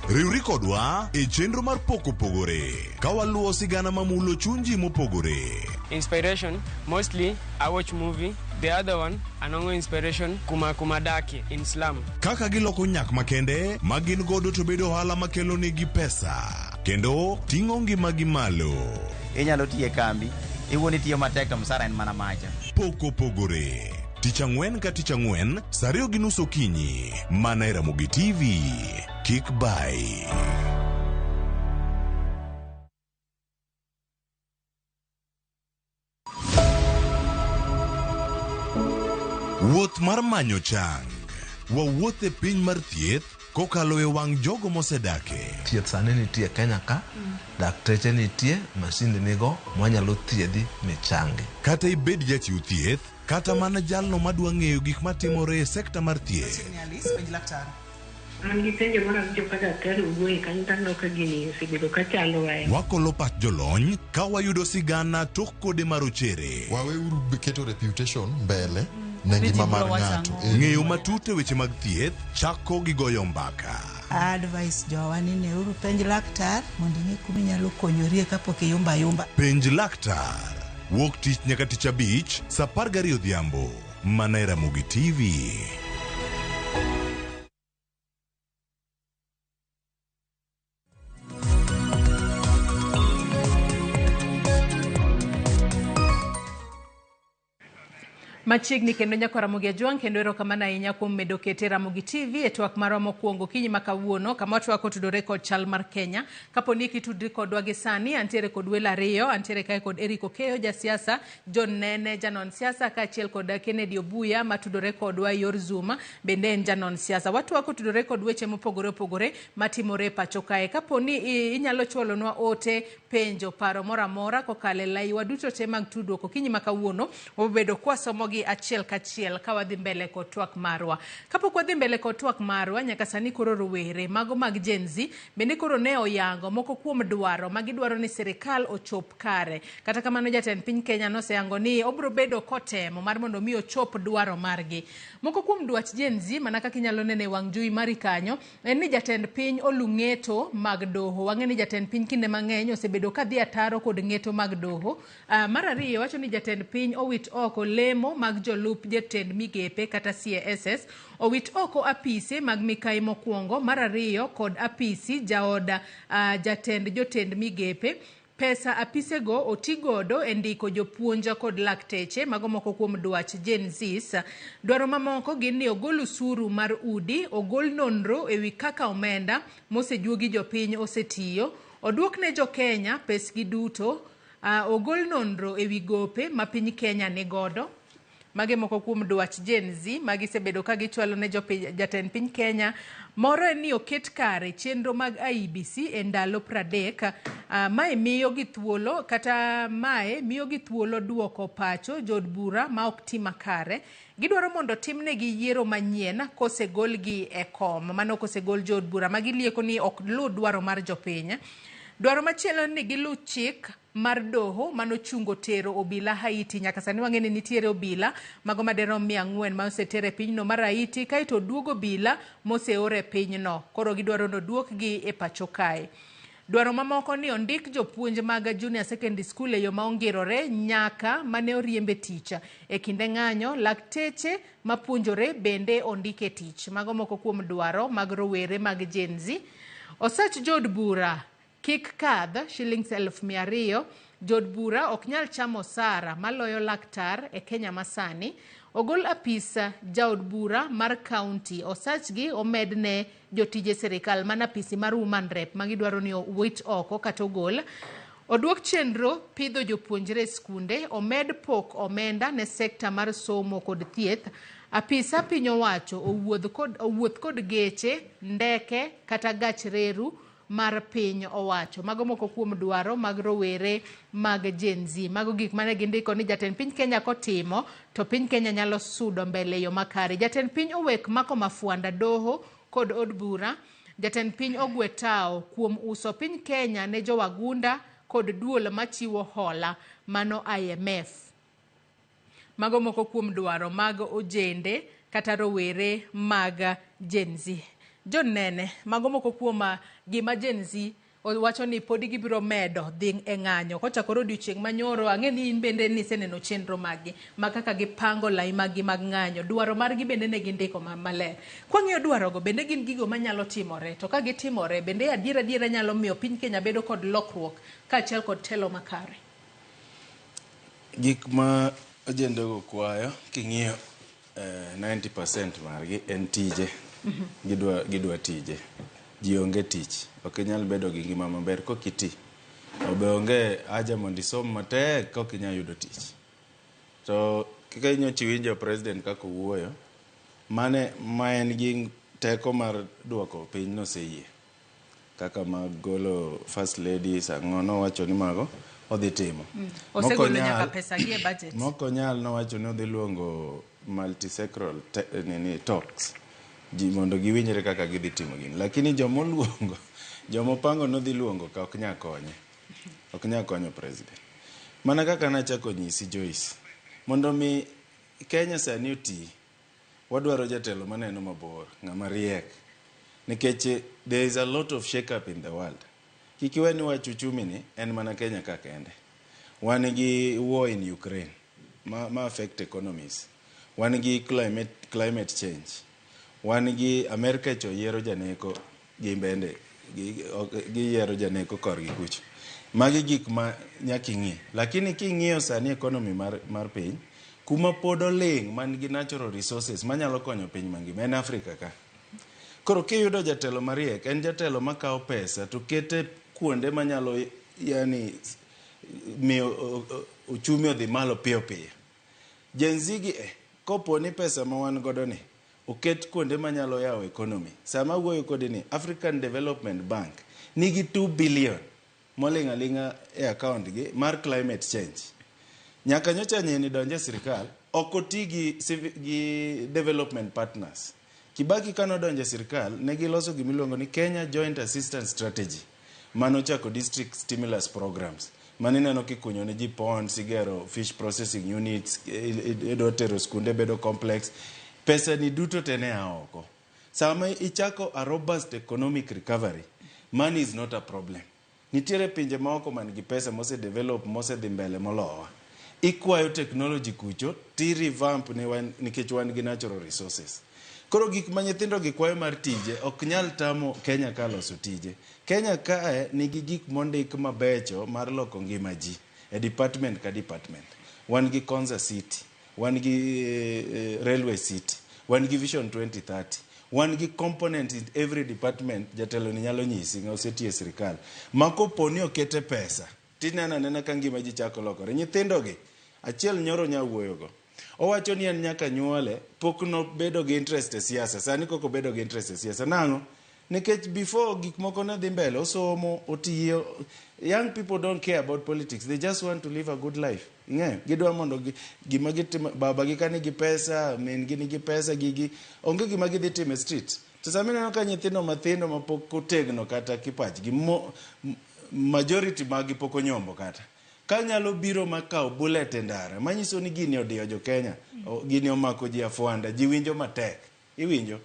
Riwri kodwa e chenro mar Pok Opogore ka waluwo sigana mamulo chuny ji mopogore. Inspiration, mostly I watch movie. The other one, anongo inspiration, kuma kumadaki in slum. Kaka giloko nyak makende ma gin godo to bedo ohala makelo negi pesa kendo ting'o ngimagi malo. Inyalo tiyo e kambi, iwuon itiyo matek to msara en mana macha. Pok Opogore tich ang'wen ka tich ang'wen saa 2:30 okinyi mana e Ramogi TV. Kik bai. Wuoth mar manyo chang. Wawuoth e piny mar thieth kokalo e wang' jogo mosedake. Thieth sani nitie Kenya ka, dakteche nitie, masinde nigo mwanyalo thiedhi michangi. Kata ibed jachiw thieth, kata mana jalno madwa ng'eyo gik matimore e sekta mar thieth. An gi penjo mar awinjo ka daktari owuoye kanyo to aneno ka gini osebedo ka chandowa. Wakolo pach jolony ka wayudo sigana tok kode marochere. Waweuru keto reputation mbele ne ngima mar ng'ato. Ng'eyo matut e weche mag thieth chako gi goyo mbaka. Advice jowa ni neuru penj laktar mondo ing'e kuma inyalo konyorie kapok iyumba ayumba. Penj laktar. Wuok tich nyaka tich abich, saa 12 odhiambo. Mana e Ramogi TV. Machiegni kendo nyako Ramogi Ajwang' kendo erokamano ahinya kuom medo kete Ramogi TV e twak marwa mokwongo kinyi ma kawuono kama watwak otudore kod chal mar Kenya. Kapo ni kitudri kodwa gi sani, antiere kod welo ariyo, antiere kae kod Eric Okeyo jasiasa, John Nene janon siasa kaachiel kod Kennedy Obuya matudore kodwa e yor Zoom bende en janon siasa. Watwak otudore kod weche mopogore opogore matimore e pacho kae. Kapo ni inyalo chwalonwa ote, penjo, paro moro amora kokalo e laiwa duto te mag tudruok okinyi ma kawuono, wabedo kwasomogi achiel kachiel ka wadhi mbele kod twak marwa. Kapok wadhi mbele kod twak marwa, nyaka sani koro rowere mago mag Gen Z bende koro ne oyango moko kuom dwaro ma gidwaro ni sirikal ochop kare. Kata kamano jatend piny Kenya noseyango ni obiro bedo kotemo mar mondo mi ochop dwaro margi. Moko kuom dwach Gen Z mana kaka inyalo neno e wang' jowi mari kanyo en ni jatend piny olu ng'eto mag doho. Wang'e ni jatend piny kinde mang'eny osebedo ka dhi ataro kod ng'eto mag doho. Mar ariyo wacho ni jatend piny owit oko lemo mag jolup jotend migepe kata CSS, owit oko apise mag mikai mokwongo, mar ariyo kod apisi jaoda jatend jotend migepe. Pesa apisego oti godo e ndiko jopuonj kod lakteche, mago moko kuom dwach Gen Zs. Dwaro mamoko gin ni ogol usuru mar udi, ogol nonro ewi kaka omenda mosejuogi jopiny osetiyo, oduok ne jo-Kenya pesgi duto, ogol nonro ewi gope ma piny Kenya nigodo. Mage moko kuom dwach Gen Z magisebedo ka gichwalo ne jatend piny Kenya. Moro en ni oket kare chenro mag IEBC e ndalo 30. Mae miyo gi thuolo kata mae miyo gi thuolo duoko pacho jood bura ma ok ti makare. Gidwaro mondo timnegi yiero manyien kosegolgi e kom. Mano kosegol jood bura ma gilieko ni ok luw dwaro mar jopiny. Dwaro machielo en ni giluw chik mar doho manochungo tero obila Haiti. Nyaka sani wang'e ni nitiere obila mago maderom 400 ma oseter e pinyno mar Haiti kaeto oduog obila moseor e pinyno. Koro gidwaro ni oduokgi e pacho kae. Dwaro mamoko ni ondik jopuonj mag junior secondary school e yo ma ongirore nyaka mane oriemb e tich. E kinde ng'anyo, lakteche mapuonjore bende ondik e tich. Mago moko kuom dwaro mag rowere mag Gen Z. Osach jood bura kik kadh shillings 200,000. Jood bura ok nyal chamo osara maloyo laktar e Kenya masani. Ogol apisa jaod bura mar kaunti, osachgi omedne jotije sirikal mana apisi mar woman rep magidwaro ni owit oko kata ogol. Oduok chenro pidho jopuonjre e skunde, omed pok omenda ne sekta mar somo kod thieth. Apisa piny owacho owuoth kod geche, ndeke kata gach reru mar piny owacho. Mago moko kuom dwaro mag rowere mag Gen Z. Mago gik mane gindiko ni jatend piny Kenya kotimo to piny Kenya nyalo sudo mbele yo makare. Jatend piny owek mako mafuanda doho kod od bura. Jatend piny ogwe tao kuom uso piny Kenya ne jowagunda kod duol machiwo hola mano IMF. Mago moko kuom dwaro mag ojende kata rowere mag Gen Z. John Nene, mago moko kuom gima Gen Z wacho ni podi gibiro medo dhi e ng'anyo kochakore odiochieng' manyoro. Ang'e ni in bende niseneno chenro maggi ma kaka gipango lai maggi mag ng'anyo, dwaro margi bende ne gindiko maler. Kwang'iyo dwarogo bende gin gigo manyalo timore, to ka gitimore bende adiera adiera nyalo miyo piny Kenya bedo kod lokruok kaachiel kod telo makare. Gik ma ojendego kwayo king'iyo 90% margi en tije. Gidwa tije. Ji onge tich. Ok inyal bedo gi ngima maber kok iti. Obe onge haja mondo isom matek kok inyal yudo tich. To Kaka inyocha iwinjo president kaka owuoyo, mane ma en gi teko mar duoko piny noseyie. Kaka mag golo first ladies ang'o nowacho ni mago odhi timo. Osegolo nyaka pesa gi e budget. Mok onyal nowacho ni odhi luongo multisectoral nini talks ji mondo giwinjre kaka gidhi timo gini. Lakini joma oluongo, joma opango ni odhi luongo ka ok nyal konye. Ok nyal konyo president. Mana kaka nachako nyisi Joyce, mondo mi Kenya sani oti, wadwaro jatelo maneno mabor, ng'ama riek. Nikech there is a lot of shake up in the world. Kik iwe ni wach uchumi ni en mana Kenya ka kende. Wan gi war in Ukraine ma affect economies. Wan gi climate change. Wan gi America cho yiero janeko gi bende giyiero janeko korgi kucho. Magi gik ma nyaka ing'i. Lakini king'iyo sani economy mar piny, kuma pod oling' man gi natural resources manyalo konyo piny mangima en Africa ka. Koro kiyudo jatelo mariek, en jatelo makawo pesa to kete kuonde manyalo yani miyo uchumi odhi malo piyo piyo. Gen Z gi kopo ni pesa ma wan godo ni oket kuonde manyalo yawo economy. Sama awuoyo kodi ni African Development Bank nigi 2 billion moling' aling'a e account gi mar climate change. Nyaka nyocha nyeni donje e sirikal, ok oti gi development partners. Kibaki kanodonjo e sirikal, ne giloso gimiluongo ni Kenya Joint Assistance Strategy, manochako district stimulus programs. Mano ineno kikunyo ne ji ponds, igero fish processing units, idwa tero skunde bedo complex. Pesa ni duto te ne a oko. Sama ichako a robust economic recovery, money is not a problem. Nitiere pinje maoko man gi pesa mose develop, mose dhi mbele molowa. Ikwayo technology kucho, ti revamp ne wan, nikech wan gi natural resources. Koro gik ma nyithindo gi kwayo mar tije ok nyal tamo Kenya ka loso tije. Kenya kae nigi gik mondik mabecho mar loko ngima ji e department ka department. Wan gi Konza City, wan gi Railway City, wan gi Vision 2030, wan gi component in every department. Jatelo ni nyalo nyisi ng'a osetiyo e sirikal. Ma kopo ni okete pesa, tineno anena ka ngima ji chako lokore. Nyithindo gi, achiel nyoro nya wuoyogo. Owacho ni en nyaka nyuole, pok nobedo gi interest e siasa. Sani kok obedo gi interest e siasa. Nang'o? Nikech before gik moko ne dhi mbele, osomo, otiyo. Young people don't care about politics. They just want to live a good life. Ing'eyo? Gidwa mondo gima gitimo, baba gi ka nigi pesa, min gi nigi pesa, gigi. Onge gima gidhi timo e street. To sama ineno ka nyithindo mathindo mapok otegno kata kipachgi, majority mag gi pok onyombo kata. Ka nyalo biro makawo bullet e ndara, manyiso ni gini odiyo jo Kenya, gini omako ji afwanda, ji winjo matek. Iwinjo?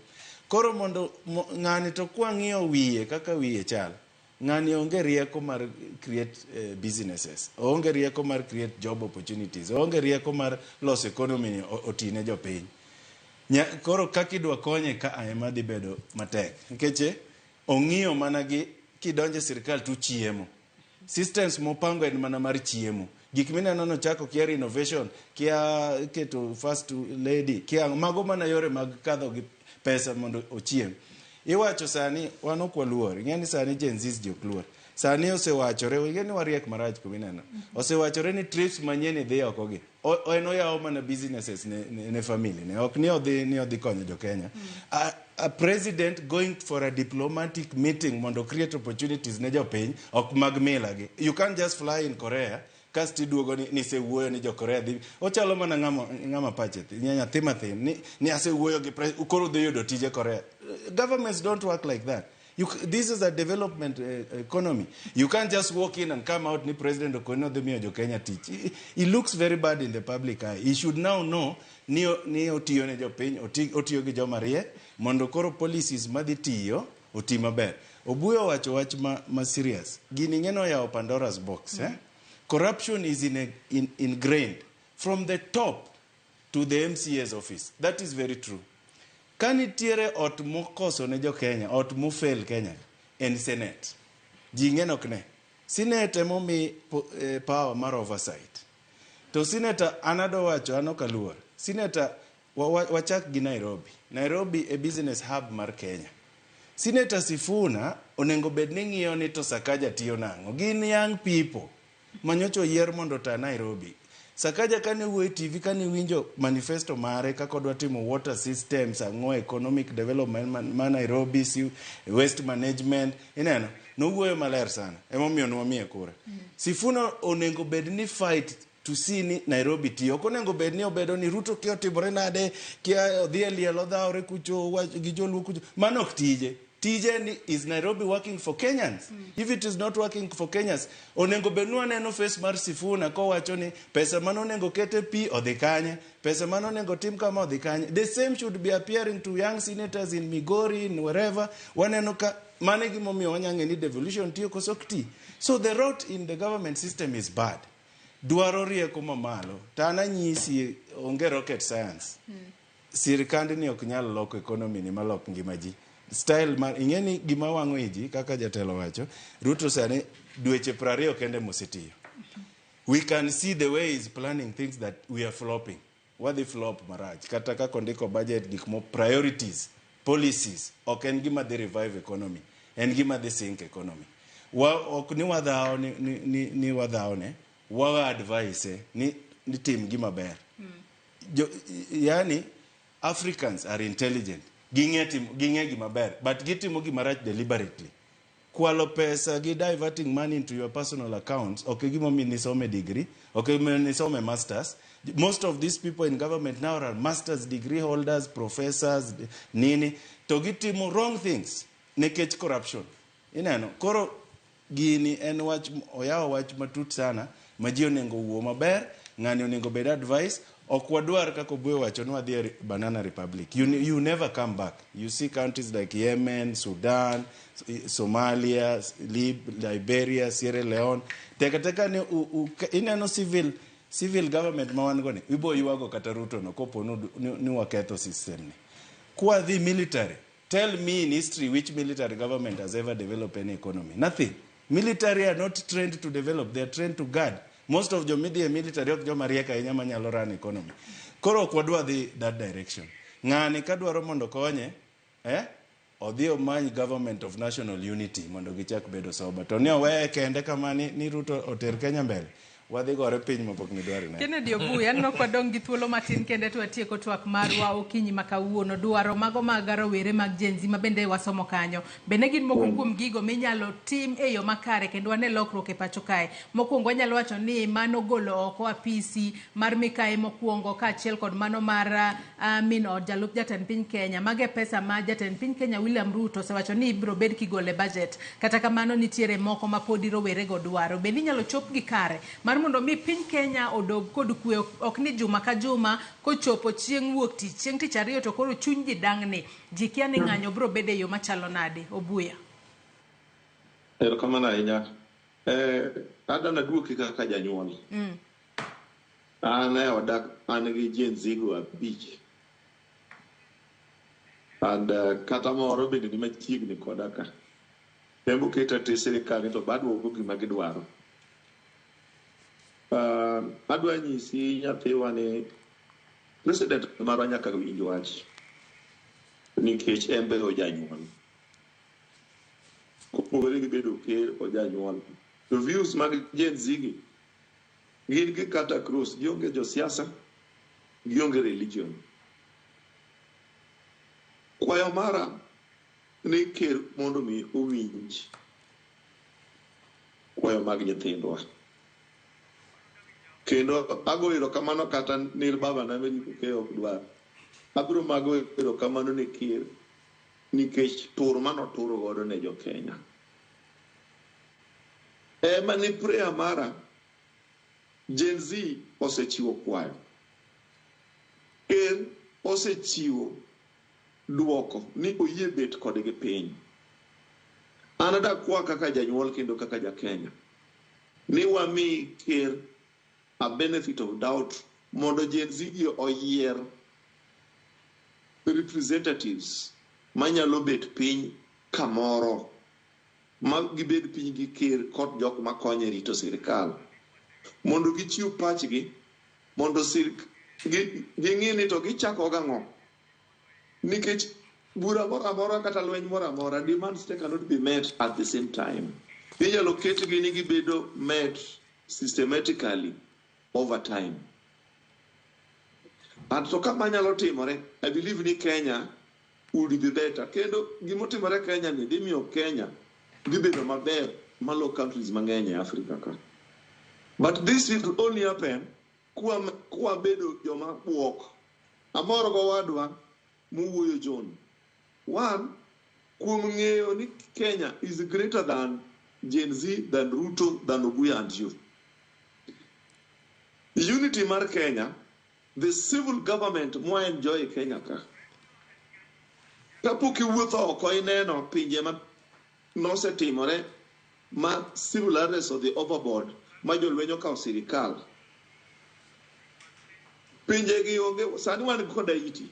Koro mondo ng'ani to kwang'iyo wiye kaka wiye chal, ng'ani onge rieko mar create businesses, oonge rieko mar create job opportunities, oonge rieko mar loso economy ni otine jopiny. Koro kaka idwa konye ka ema dhi bedo matek. Nikech ong'iyo mana gi kidonjo e sirikal to chiemo. Systems mopango en mana mar chiemo. Gik mineno nochako kia renovation, kia keto first lady, kia mago mana yore mag kadho gi pesa mondo ochiem. Iwacho sani wan ok waluor. Ing'e ni sani Gen Zs ji ok luor. Sani osewachore, ing'e ni wariek marach kumineno. Osewachore ni trips manyien idhi oko gi. En oyawo mana businesses ne family ne. Ok ni odhi konyo jo Kenya. A president going for a diplomatic meeting mondo create opportunities ne jopiny ok mag mila gi. You can't just fly in Korea kasto iduogo ni isewuoyo ni jo Korea dhi. Ochalo mana ng'ama pache nyathi mathin ni asewuoyo gi koro dhi yudo tije Korea. Governments don't work like that. This is a development economy. You can't just walk in and come out ni president okono dhi miyo jo Kenya tich. He looks very bad in the public eye. He should now know ni otiyo ne jopiny, otiyo gi joma riek mondo koro policies madhi tiyo oti maber. Obuyo owacho wach ma serious. Gini ng'eno yawo Pandora's box. Corruption is ingrained from the top to the MCA's office. That is very true. Ka nitiere ot mokoso ne jo Kenya, ot mofail Kenya, en Senate. Ji ng'eno ok ne. Senate emomi power mar oversight. To Senator, an adwa wacho, an ok aluor. Senator, wachak gi Nairobi. Nairobi e business hub mar Kenya. Senator Sifuna onego bed ni ng'iyo ni to Sakaja tiyo nang'o. Gin young people manyocha oyier mondo ota Nairobi. Sakaja kane wuoyo e TV, kane winjo manifesto mare kaka odwa timo water systems, ang'o, economic development ma Nairobi, waste management, ineno, nowuoyo maler sana. Emomiyo nwamiye kura. Sifuna onego bed ni fight to see ni Nairobi tiyo. Ok onego bed ni obedo ni Ruto kia otimore nade, kia odhi e liel odhawore kucho, wach gi joluo kucho. Mano ok tije. Tije ni is Nairobi working for Kenyans? If it is not working for Kenyans, onego bed ni waneno face mar Sifuna kowacho ni pesa mane onego ket e pi odhi kanye, pesa mane onego tim kama odhi kanye. The same should be appearing to young senators in Migori, in wherever. Waneno ka mano e gimomiyo wanyang'e ni devolution tiyo koso ok ti. So the rot in the government system is bad. Dwaro rieko mamalo. To an anyisi onge rocket science. Sirikandni ok nyal loko economy ni malok ngima ji. Style mar ing'e ni gima wang'o i ji kaka jatelo wacho, Ruto sani dweche 20 kende mosetiyo. We can see the way he's planning things that we are flopping. Wadhi flop marach. Kata kaka ondiko budget gik mo priorities, policies, ok en gima dhi revive economy. En gima dhi sink economy. Wa, ok ni wadhawo ni wadhawo ne, wa advise ni tim gima ber. Jo, yani Africans are intelligent. Ging'e timo, ging'e gima ber, but gitimo gima rach deliberately. Kwalo pesa gi diverting money into your personal accounts, ok e gimomiyo nisome degree, ok e gimomiyo nisome masters. Most of these people in government now are masters degree holders, professors, nini, to gitimo wrong things nikech corruption. Ineno, koro gini en wach, oyawo wach matut sana ma ji onego wuo maber, ng'ani onego bed advice. Ok wadwar kaka Obuoyo wacho ni wadhi e Banana Republic. You never come back. You see countries like Yemen, Sudan, Somalia, Liberia, Sierra Leone. Teka teka ni ineno civil government ma wan go ni, ibo ywago kata Ruto no kopo ni waketho system ni. Kwa dhi military, tell me in history which military government has ever developed any economy. Nothing. Military are not trained to develop, they are trained to guard. Most of jomidhi e military ok joma riek ahinya manyalo run economy. Koro ok wadwa dhi that direction. Ng'ani kadwaro mondo konye, odhi omany government of national unity mondo gichak bedo sober. To ni oweye kende kama ni Ruto oter Kenya mbele. Wadhi gore piny mapok nidwar neno. Kennedy Obuya, aneno ka wadong' gi thuolo matin kende to watieko twak marwa okinyi ma kawuono. Dwaro mago mag rowere mag Gen Z ma bende wasomo kanyo. Bende gin moko kuom gigo minyalo tim e yo makare kendo wane lokruok e pacho kae. Mokwongo wanyalo wacho ni mano golo oko apisi mar mikayi mokwongo kaachiel kod mano mar min od jalup jatend piny Kenya. Mago e pesa ma jatend piny Kenya William Ruto osewacho ni ibiro bed kigolo e budget. Kata kamano nitiere moko ma podi rowerego dwaro. Bende inyalo chopgi kare mar mondo mi piny Kenya odog kod kwe, ok ni juma ka juma kochopo chieng' wuok tich, chieng' tich ariyo to koro chuny ji dang'ni. Ji kia ni ng'anyo biro bedo e yo machalo nade. Obuya. Erokamano ahinya. Adwa naduoki kaka janyuol. An e oda an gi Gen Z go 5. And kata moro bende ni machiegni koda ka. Tembo keta te sirikal ni to baduoko gima gidwaro. Adwa nyisi nyathiwa ni president marwa nyaka winj wach nikech en be ojanyuol. Kopogore gi bedo ker ojanyuol. To views mag Gen Z gi gin gi kata cross, gionge josiasa, gionge religion. Kwayo mara ni ker mondo mi owinj kwayo mag nyithindwa. Kendo ago erokamano kata ni baba na Amerika ke ok dwar. Abiro mago erokamano ne ker nikech tur manoturo godo ne jo Kenya. Ema ni prayer mara, Gen Z osechiwo kwayo. Ker osechiwo duoko ni oyie bet kodgi piny. An adakwa kaka janyuol kendo kaka ja Kenya ni wami ker a benefit of doubt mondo Gen Z gi oyier representatives manyalo bet piny kamoro ma gibed piny gi ker kod jok makonye rito sirikal mondo gichiw pachgi mondo ging'i ni to gichako gang'o nikech bura moro amora kata lweny moro amora demands te cannot be met at the same time. Inyalo ketgi ni gibedo met systematically over time. And to kama nyalo timore, I believe ni Kenya would be better. Kendo gimotimore Kenya ni dhi miyo Kenya dhi bedo maber malo countries mang'eny e Africa ka. But this will only happen kwa bedo joma buok. Amor gowadwa mowuoyo John. One, kuom ng'eyo ni Kenya is greater than Gen Z, than Ruto, than Obuya and you. Unity mar Kenya, the civil government mwa enjoy Kenya ka. Kapok iwuotho oko ineno pinje ma nosetimore ma civil unrest odhi overboard ma jolweny okawo sirikal. Pinje gi onge, sani wan kod Haiti.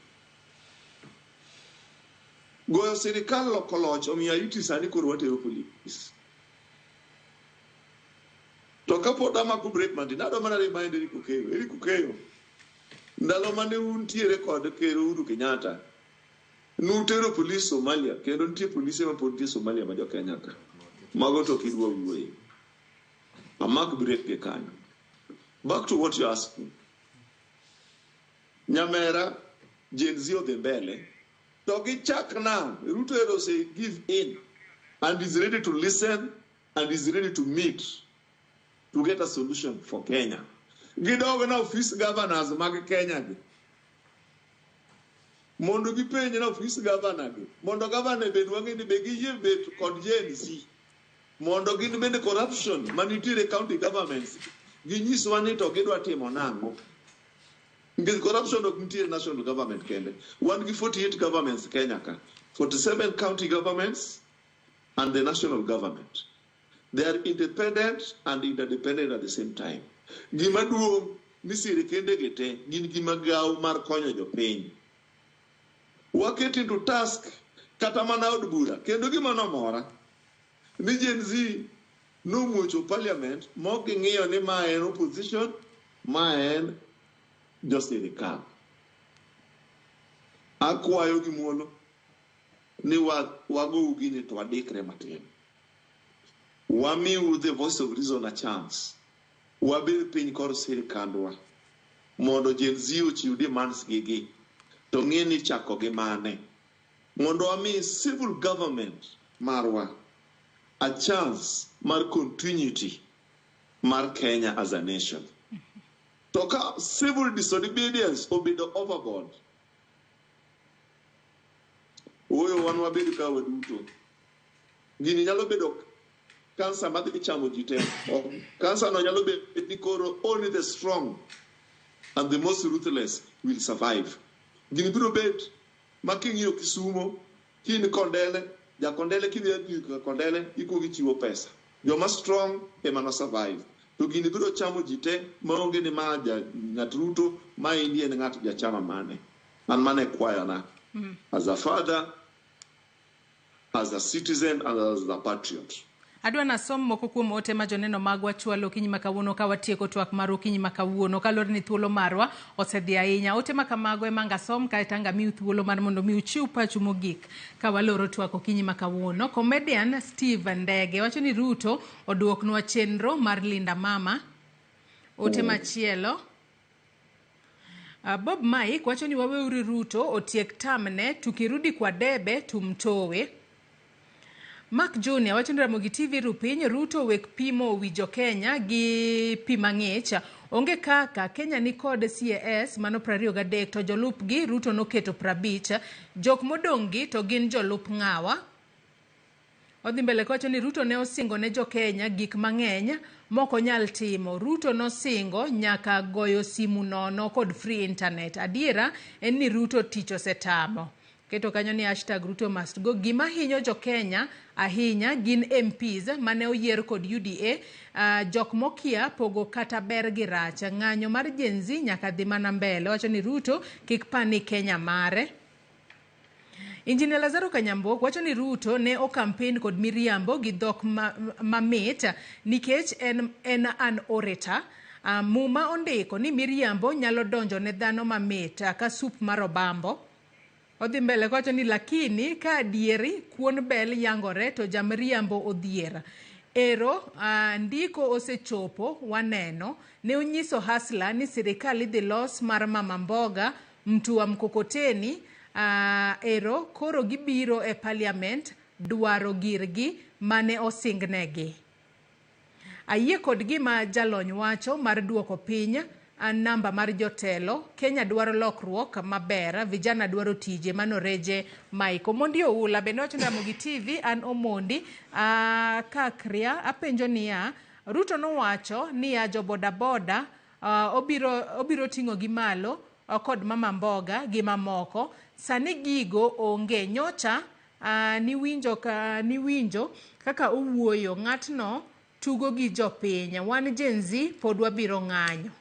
Goyo sirikal loko loch omiyo Haiti sani koro watero polis. To kapod amako break matin, adwa mana remind Eric Okeyo. Eric Okeyo, ndalo mane untiere kod Ker Uhuru Kenyatta, nutero polis Somalia, kendo nitie polise mapod nitie Somalia ma jo Kenya ka. Mago to ok idwa wuoye. Amak break gi kanyo. Back to what you asking. Nyamera, Gen Z odhi mbele. To gichak now, Ruto ero say give in and is ready to listen and is ready to meet to get a solution for Kenya. Gidog na office governors mag Kenya gi. Mondo gipenj na office governor gi. Mondo governor bed wang'e ni be giyie bet kod Gen Z. Mondo gin bende corruption manitiere county governments. Ginyiswa ni to gidwa timo nang'o. Nikech corruption ok nitie national government kende. Wan gi 48 governments Kenya ka. 47 county governments and the national government. They are independent and interdependent at the same time. Gima duong' ni sirikende gi te gin gi migawo mar konyo jopiny. Waket into task kata mana od bura. Kendo gima nomora ni Gen Z nomuocho parliament mok ging'iyo ni ma en opposition, ma en jo sirikal. Akwayo gi muolo ni wagou gini to wadikre matin. Wamiu the voice of reason a chance. Wabed piny kor sirikandwa mondo Gen Z ochiw demands gigi to ng'e ni chako gi mane. Mondo wami civil government marwa a chance mar continuity mar Kenya as a nation. To ka civil disobedience obedo overboard, oyo wan wabed ka waduto. Gini nyalo bedo kansa madhi chamo ji te. Kansa no nyalo bet ni koro only the strong and the most ruthless will survive. Gini biro bet ma king'iyo Kisumo, kin Kondele, ja Kondele kidhi Kondele ikuongo ichiwo pesa. Joma strong ema no survive. To gini biro chamo ji te maonge ni ma ja ng'at Ruto, ma endi en ng'at jachama mane. An mane kwayona. As a father, as a citizen, and as a patriot. Adwa nasom moko kuom ote ma joneno magwa chwalo okinyi ma kawuono ka watieko twak mar okinyi ma kawuono kaluwore ni thuolo marwa osedhi ahinya. Ote ma kamago ema anga som kaeto anga miu thuolo mar mondo mi uchiw pachu mogik ka waloro twak okinyi ma kawuono. Comedian Steve Ndege wacho ni Ruto oduoknwa chenro mar Linda Mama. Ote machielo Bob Mike wacho ni waweuru Ruto otiek tamne, tukirudi kwa debe tumtowe. Mark Junior wacho ni Ramogi TV rupiny Ruto wek pimo wi jo Kenya gi pi mang'ich. Onge kaka Kenya ni kod CAS mano 23 to jolup gi Ruto noketo 50. Jok modong' gi to gin jolup ng'awa. Odhi mbele kowacho ni Ruto ne osingo ne jo Kenya gik mang'eny mok onyal timo. Ruto nosingo nyaka goyo simu nono kod free internet. Adiera en ni Ruto tich osetamo. Keto kanyo ni hashtag Ruto must go. Gima hinyo jo Kenya ahinya gin MPs mane oyier kod UDA, jok mokia pogo kata ber gi rach. Ng'anyo mar Gen Z nyaka dhi mana mbele. Wacho ni Ruto kik pani Kenya mare. Engineer Lazaro Kanyambok wacho ni Ruto ne okampen kod miriambo gi dhok mamit nikech en an orator. Muma ondiko ni miriambo nyalo donjo ne dhano mamit ka sup mar obambo. Odhi mbele kowacho ni lakini ka adieri kuon bel yangore to jamriambo odhier. Ero ndiko osechopo waneno ne onyiso Hasla ni sirikal idhi los mar mama mboga Mtu wa mkokoteni ero koro gibiro e parliament dwaro girgi mane osingnegi. Ayie kod gima jalony wacho mar duoko piny namba mar jotelo. Kenya dwaro lokruok maber, vijana dwaro tije. Mano Reje Mike. Omondi Oula bende wacho ni Ramogi TV, an Omondi Kakria apenjo niya, Ruto nowacho niya jo bodaboda obiro ting'o gi malo kod mama mboga gi mamoko. Sani gigo onge. Nyocha niwinjo kaka owuoyo, ng'atno tugo gi jopiny. Wan Gen Z pod wabiro ng'anyo.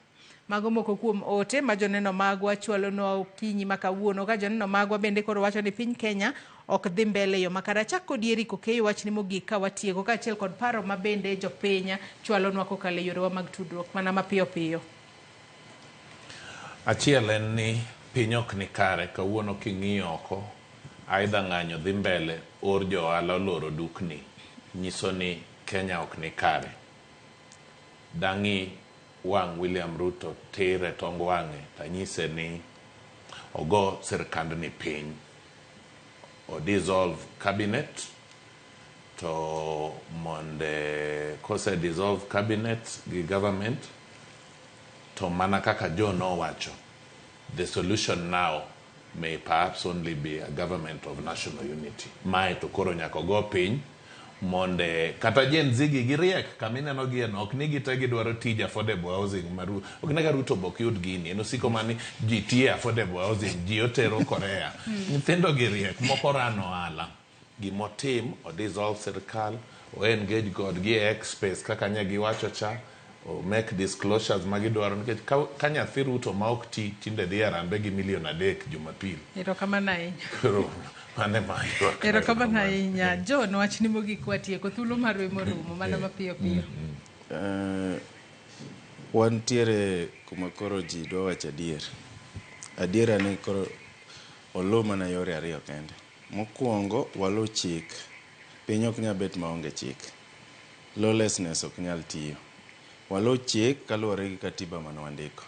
Mago moko kuom ote ma joneno magwa chwalonwa okinyi ma kawuono, ka joneno magwa bende koro wacho ni piny Kenya ok dhi mbele yo makare. Achak kodi Eric Okeyo, wachni mogik ka watieko, kaachiel kod paro ma bende jopiny chwalonwa kokalo e yorewa mag tudruok mana mapiyo piyo. Achiel en ni piny ok ni kare kawuono. King'iyo oko, aidha ng'anyo dhi mbele or jo ohala oloro dukni, nyiso ni Kenya ok ni kare. Dang'i wang' William Ruto tir e tong wang'e tanyise ni ogo sirkandni piny, o dissolve cabinet, to monde kose dissolve cabinet gi government to mana kaka Joe nowacho, the solution now may perhaps only be a government of national unity. Mae to koro nyaka ogo piny monde kata Gen Z gi giriek kamineno gie no, ok ni gite gidwaro tij affordable housing maru ok ne ka Ruto bok yud gini en osiko mani ji tiye affordable housing, ji otero Korea. Nyithindo gi riek, moko rano ohala. Gimotim, o dissolve sirkal, o engage kodgi e X space kaka nye giwacho cha, o make disclosures magidwaro, nikech ka nyathi Ruto ma ok ti tinde dhi Harambee gi milion 3 Jumapil. Erokamano ahinya. Koro mano ema ywak. Erokamano ahinya. John, wachni mogik watieko thuolo marwa morumo mana mapiyo piyo. Wantiere kuma koro ji dwa wacho adier. Adiera ni koro oluw mana yore ariyo kende. Mokwongo, waluw chik. Piny ok nyal bet maonge chik. Lawlessness ok nyal tiyo. Waluw chik kaluwore gi katiba mane wandiko.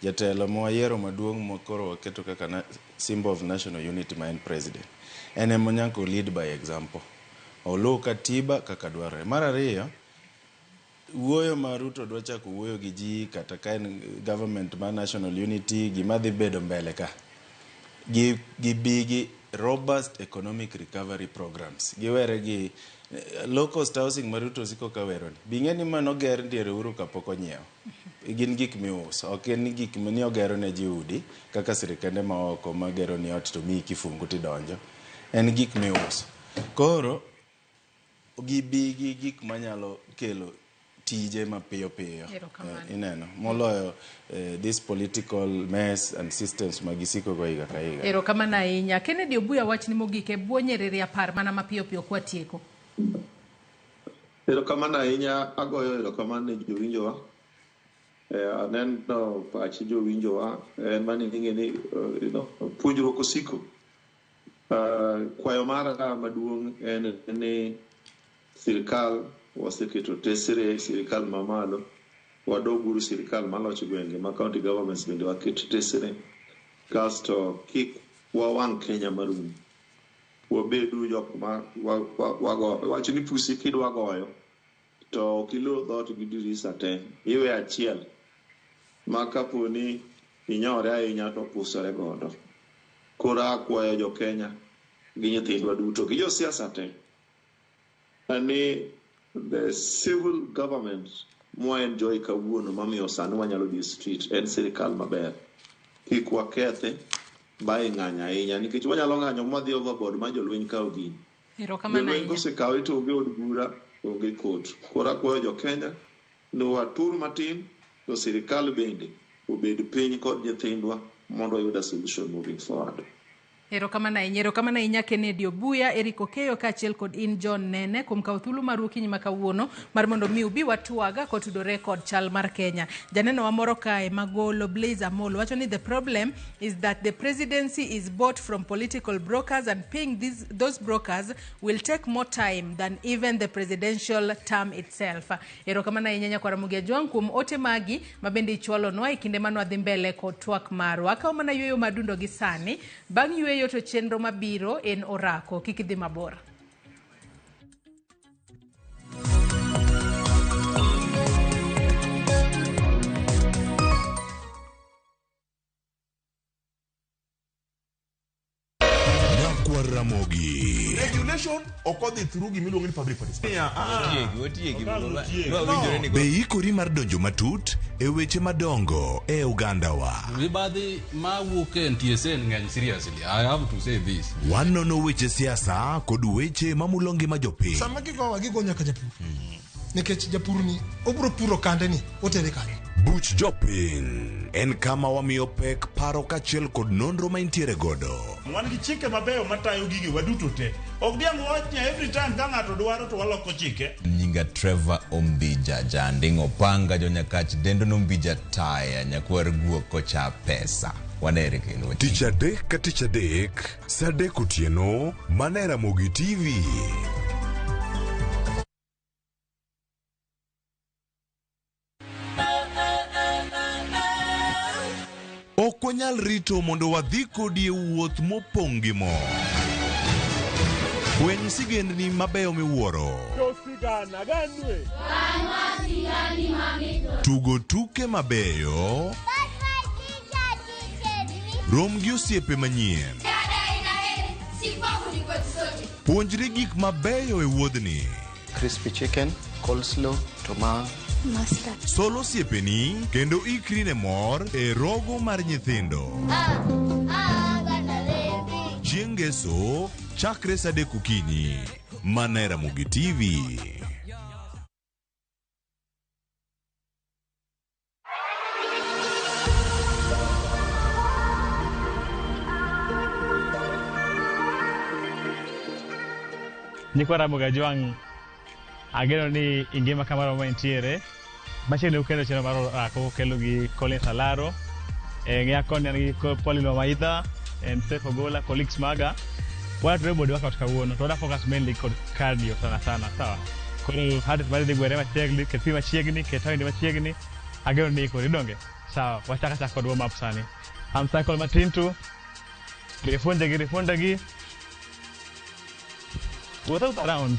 Jatelo mwayiero maduong' ma koro waketo kaka symbol of national unity ma en president. En ema nyaka o lead by example. Oluw katiba kaka dwarore. Mar ariyo, wuoyo ma Ruto dwa chako wuoyo gi ji kata ka en government mar national unity, gima dhi bedo mbele ka gi bi gi robust economic recovery programs, giwere gi low cost housing ma Ruto siko ka wero ni bing'e ni mano ger diere Uhuru kapok onyiew. Gin gik miuso, ok en gik ni ogero ne ji udi kaka sirikande maoko magero ni ot to miyi kifungu tidonjo. En gik miuso. Koro gibi gi gik manyalo kelo tije mapiyo piyo. Erokamano. Ineno moloyo this political mess and systems ma gisiko go higa ka higa. Erokamano ahinya. Kennedy Obuya, wachni mogik e bwo nyiriri 10 mana mapiyo piyo kwatieko. Erokamano ahinya, agoyo erokamano ne jowinjowa. Aneno pach jowinjowa en mani ing'e ni puonjruok osiko. Kwayo mara maduong' en ni sirikal waseketo tesre, sirikal mamalo, wadoguru sirikal malocho gwenge ma county governments bende waket tesre, kasto kik wawang' Kenya marum. Wabedu jok ma wago wach ni pusi kidwa goyo to ok ilor dhoot gi dirisa te, iwe achiel ma kapo ni inyore ahinya to pusore godo. Koro akwayo jo Kenya gi nyithindwa duto gi josiasa te ni the civil government mwa enjoy kawuono mamiyo sani wanyalo dhi e street en sirikal maber. Kik wakethe by ng'anyo ahinya, nikech wanyalo ng'anyo mwadhi overboard ma jolweny kaw gini. Erokamano Jolweny ahinya. Kosekawe to onge od bura, onge court. Koro akwayo jo Kenya ni watur matin to sirikal bende obed piny kod nyithindwa mondo wayud a solution moving forward. Erokamano ahinya, erokamano ahinya Kennedy Obuya, Eric Okeyo kaachiel kod in John Nene kuom kawo thuolo maru okinyi ma kawuono mar mondo mi ubi watwag kotudore kod chal mar Kenya. Janeno wa moro kae magolo Blaise Amolo wacho ni the problem is that the presidency is bought from political brokers and paying those brokers will take more time than even the presidential term itself. Erokamano ahinya nyakwara Ramogi Ajwang' kuom ote magi ma bende ichwalonwa e kinde mane wadhi mbele kod twak marwa. Akawo mana yueyo madundo gi sani, bang' yueyo to chenro mabiro en orako, kik idhi mabor. Nyakwar Ramogi. Regulation ok odhi through gima iluongo ni public participation. Otiegi, otiegi. No. Be ikori mar donjo matut e weche madongo e ogandawa? Mibadhi ma wuok e NTSA ng'eny seriously. I have to say this. Wanono weche siasa kod weche mamulo ngima jopiny. Sama gigowa gigo nyaka japur. Nikech japur ni obro puro kande ni otere kanye. Buch Jopiny en kama wamiyo pek paro kaachiel kod nonro ma intiere godo. Wan gi chike mabeyo matayo gige waduto te. Ok diang' wawach ni every time ka ng'ato dwaro to waloko chike. Nyinga Trevor Ombija, janding' opanga jonyakach dendo nombija taya nyakwar guok kocha pesa. Wanere kendo. Tich adek ka tich adek, saa adek otieno, mana e Ramogi TV. Ok wanyal rito mondo wadhi kodi e wuoth mopong' gi mor. Fweny sigendni mabeyo miwuoro. Tugo tuke mabeyo. Rom gi osiepe manyien. Puonjri gik mabeyo e wuodhni. Crispy chicken, coleslaw, tomato. Mustard. Sol osiepeni kendo ikri ne mor e rogo mar nyithindo. Chieng' Ngeso, chakre saa adek okinyi. Mana e Ramogi TV. Nyikwa Ramogi Ajwang', ageno ni ingima kamoro ma intiere. Machiegni ukendo chenro mar orako kelo gi Collins Alaro. E ng'eya koni an gi Pauline Wamaitha and Seth Ogola, colleagues maga. Wadwa body workout kawuono to wadwa focus mainly kod cardio sana sana, sawa. Koro heart rate mari dhi gwere machiegni, ket pi machiegni, ket tawende machiegni. Ageno ni ikori donge? Sawa, wachak achak kod warm up sani. Arm cycle matin tu. Rifunde gi. Wuotho around.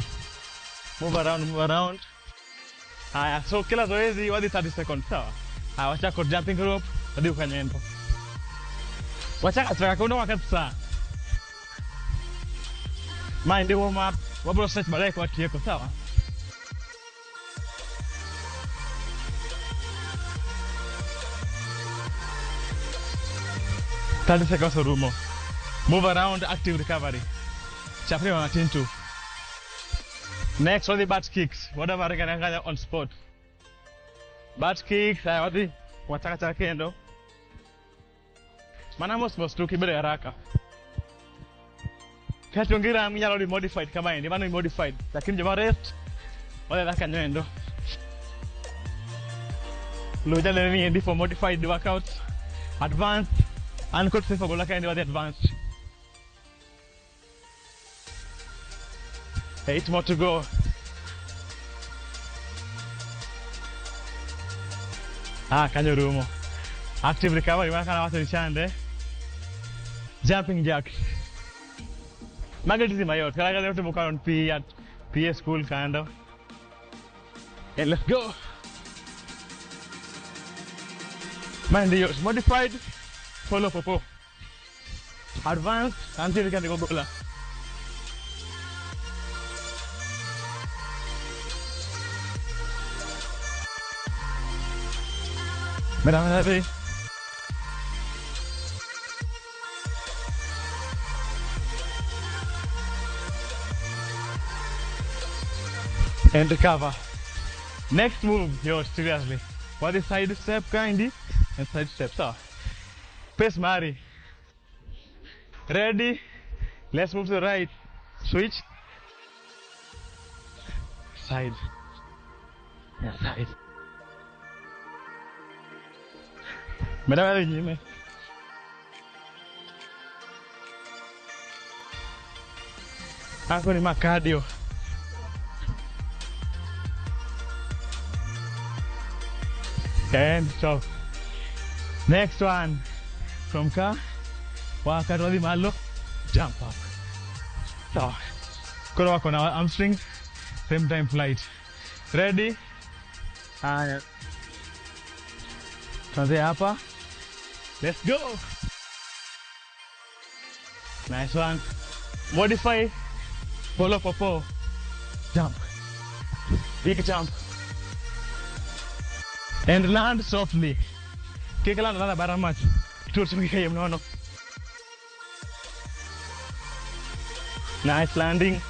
Move around, move around. Haya, so kila zoezi wadhi 30 seconds, sawa? Haya, wachak kod jumping rope, wadhi ukanyendo. Wachak achaka kuno wakati saa. Mind the warm up, wabro stretch baadaye kwa tieko, sawa? 30 seconds orumo. Move around, active recovery. Chapri matin tu. Next, wadhi butt kicks. Wadwa ringa on spot. Butt kicks, haya wadhi wachaka chaka kendo. Mana mos mos tu kibedo haraka. Kacho ngira minyalo di modified kama endi, mano modified. Lakini joma rest wadhi dhaka nywendo. Luja ni endi for modified workouts. Advanced. An kod Sefa Gola kaendi wadhi advanced. 8 more to go. Ah, kanyo rumo. Active recovery, mana kana wacho ni chande. Jumping jacks. Mago tizi mayot. Kala kala timo ka on P at PA school kind of. And let's go. Mind you, modified, follow popo. Advanced, until you can go gola. Mira, mira, mira. And recover. Next move, yo, seriously. What is side step kindy and side step? So, pace mari. Ready? Let's move to the right. Switch. Side. Yeah, side. Mera nyime. Ako ni ma cardio. And stop. Next one. From ka, waka wadhi malo, jump up. Sawa. Koro wako na hamstring, same time flight. Ready? Haya. Tuanze hapa. Let's go. Nice one. Modify. Follow popo. Jump. Big jump. And land softly. Kik land land bara much. No. Nice landing.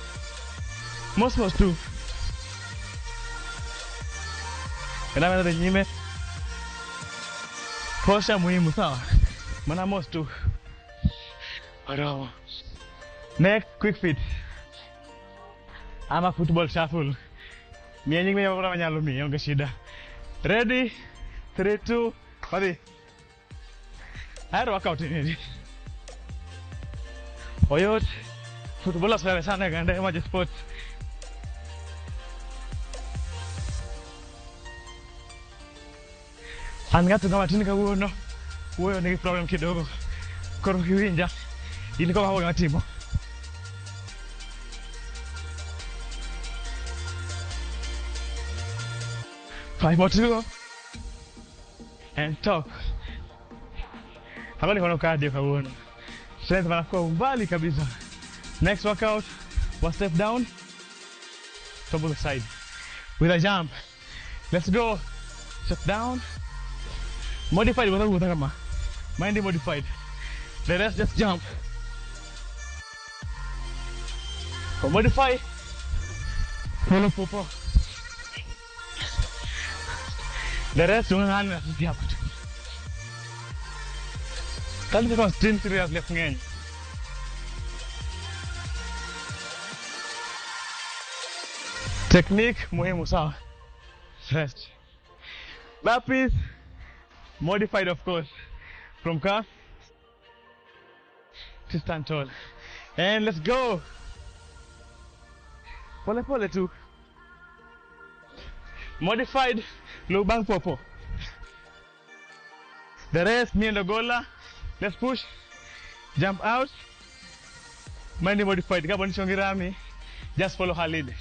Most too. Ena nyime. Posture muhimu sawa. Mana most too. Next, quick feet. Ama football shuffle. Miye nying miye manyalo miye onge shida. Ready? 3, 2, wadhi. Ahero workout ni. Oyot. Footballers wewe sana ganda maji sports. An ng'ato kama tin kawuono wuoyo nigi problem kidogo. Koro kiwinja in kama hawo timo. Five more to go. And top. Hapa ni kono cardio kawuono. Strength wanakuwa umbali kabisa. Next workout, one step down, top of the side with a jump. Let's go. Step down. Modified, mind modified. The rest just jump. For modify, follow popo. The rest ung'ang'ana sisi hapa tu. 30 seconds team seriously ng'eny. Technique muhimu sawa. Rest. Burpees modified of course. From calf to stand tall. And let's go. Pole pole tu. Modified lubang popo. The rest, me and Ogola. Let's push. Jump out. Mind modified. Kama ni just follow her lead.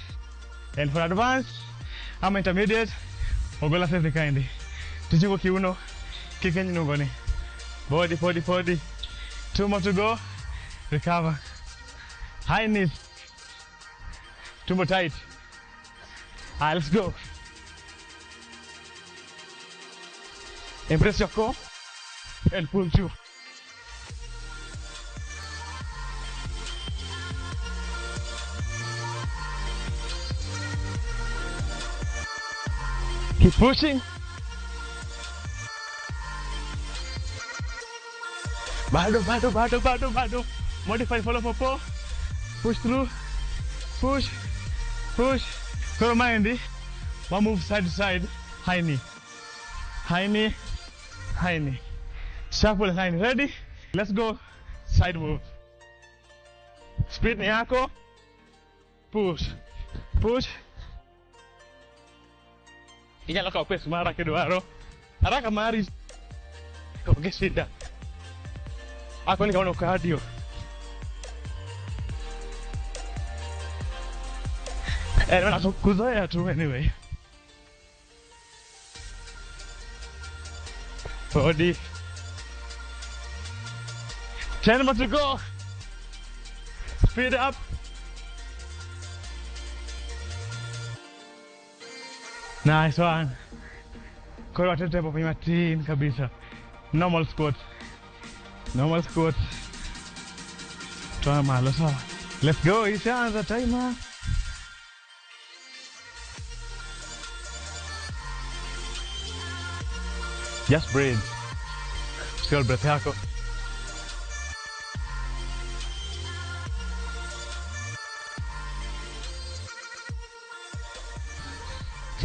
And for advanced, I'm intermediate. Ogola says the kind. Tuchiko kiuno, kikenyi nungoni. Body, body, body. 2 more to go. Recover. High knees. Tumbo tight. Alright, let's go. Embrace your core and pull through. Keep pushing. Bado, bado, bado, bado, bado. Modify, follow popo. Push through. Push. Push. Koro maendi. One move side to side. High knee. High knee. High knee. Shuffle high knee. Ready? Let's go. Side move. Speed ni yako. Push. Push. Inyalo kawo pes mara kidwaro. Haraka mari. Onge shida. Ako ni kama cardio. Eh, kuzoea tu anyway. Body. 10 more to go. Speed up. Nice one. Koro watete hapo kwenye matin kabisa. Normal squat. Normal squat. Toa malo sawa. Let's go. Ishaanza timer. Just breathe. Still breath yako.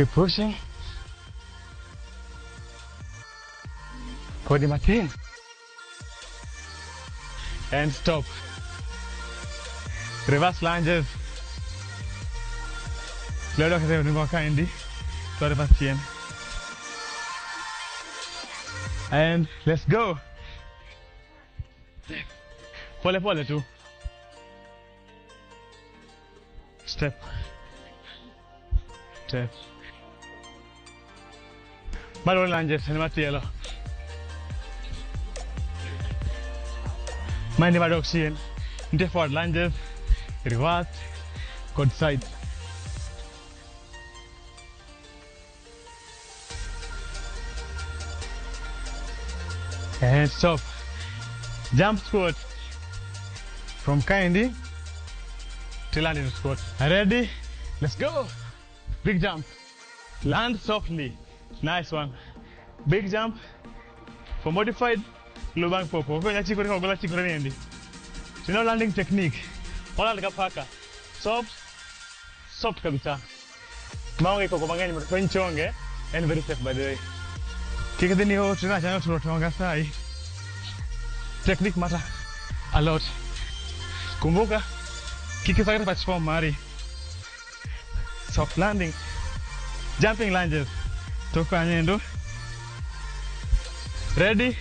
Keep pushing. Podi matin. And stop. Reverse lunges. Lwedo okeseringo kaendi to reverse chien. And let's go. Pole pole tu. Step. Step. Malo lunges en machielo. Maendi madok chien. Nitie forward lunges, reverse, kod side. And stop. Jump squat. From kaendi to land into squat. Ready? Let's go. Big jump. Land softly. Nice one. Big jump. For modified, lubang popo. You know landing technique. Ola likapaka. Soft. Soft kabisa. Maonge koko mang'eny mondo tony chonge. And very safe by the way. Kik dhi ni o tina chano turo tonga sai. Technique matter a lot. Kumbuka kik sacrifice form mari. Soft landing. Jumping lunges. Toka nyendo. Ready?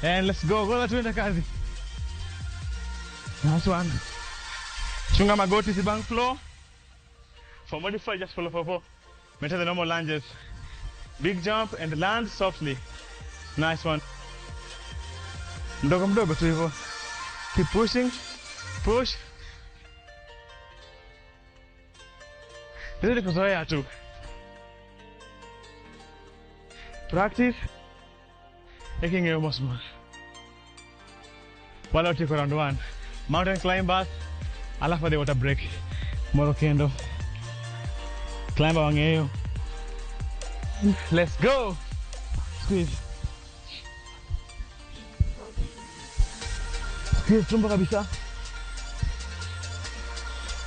And let's go. Gola tuende kazi. Nice one. Chunga magoti si bank floor. For modified, just follow for. Maintain the normal lunges. Big jump and land softly. Nice one. Mdogo mdogo tu hivyo. Keep pushing. Push. Hizi ni kuzoea tu. Practice. Eking'eyo mos mos. Wala otieko round 1. Mountain climbers. Alafu adhi water break. Moro kendo. Climber wang'eyo. Let's go. Squeeze. Squeeze tumbo kabisa.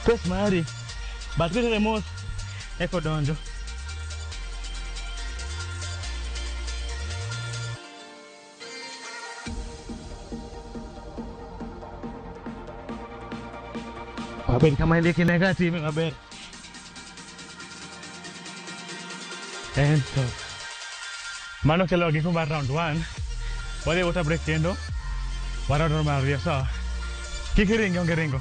Press mari. But kitere mos eko donjo. Maber kama ile kinega time maber. And stop. Mano kelo giko mar round 1. Wadhi water break kendo. Waround mar ariyo sawa. Kik iringi, onge ringo.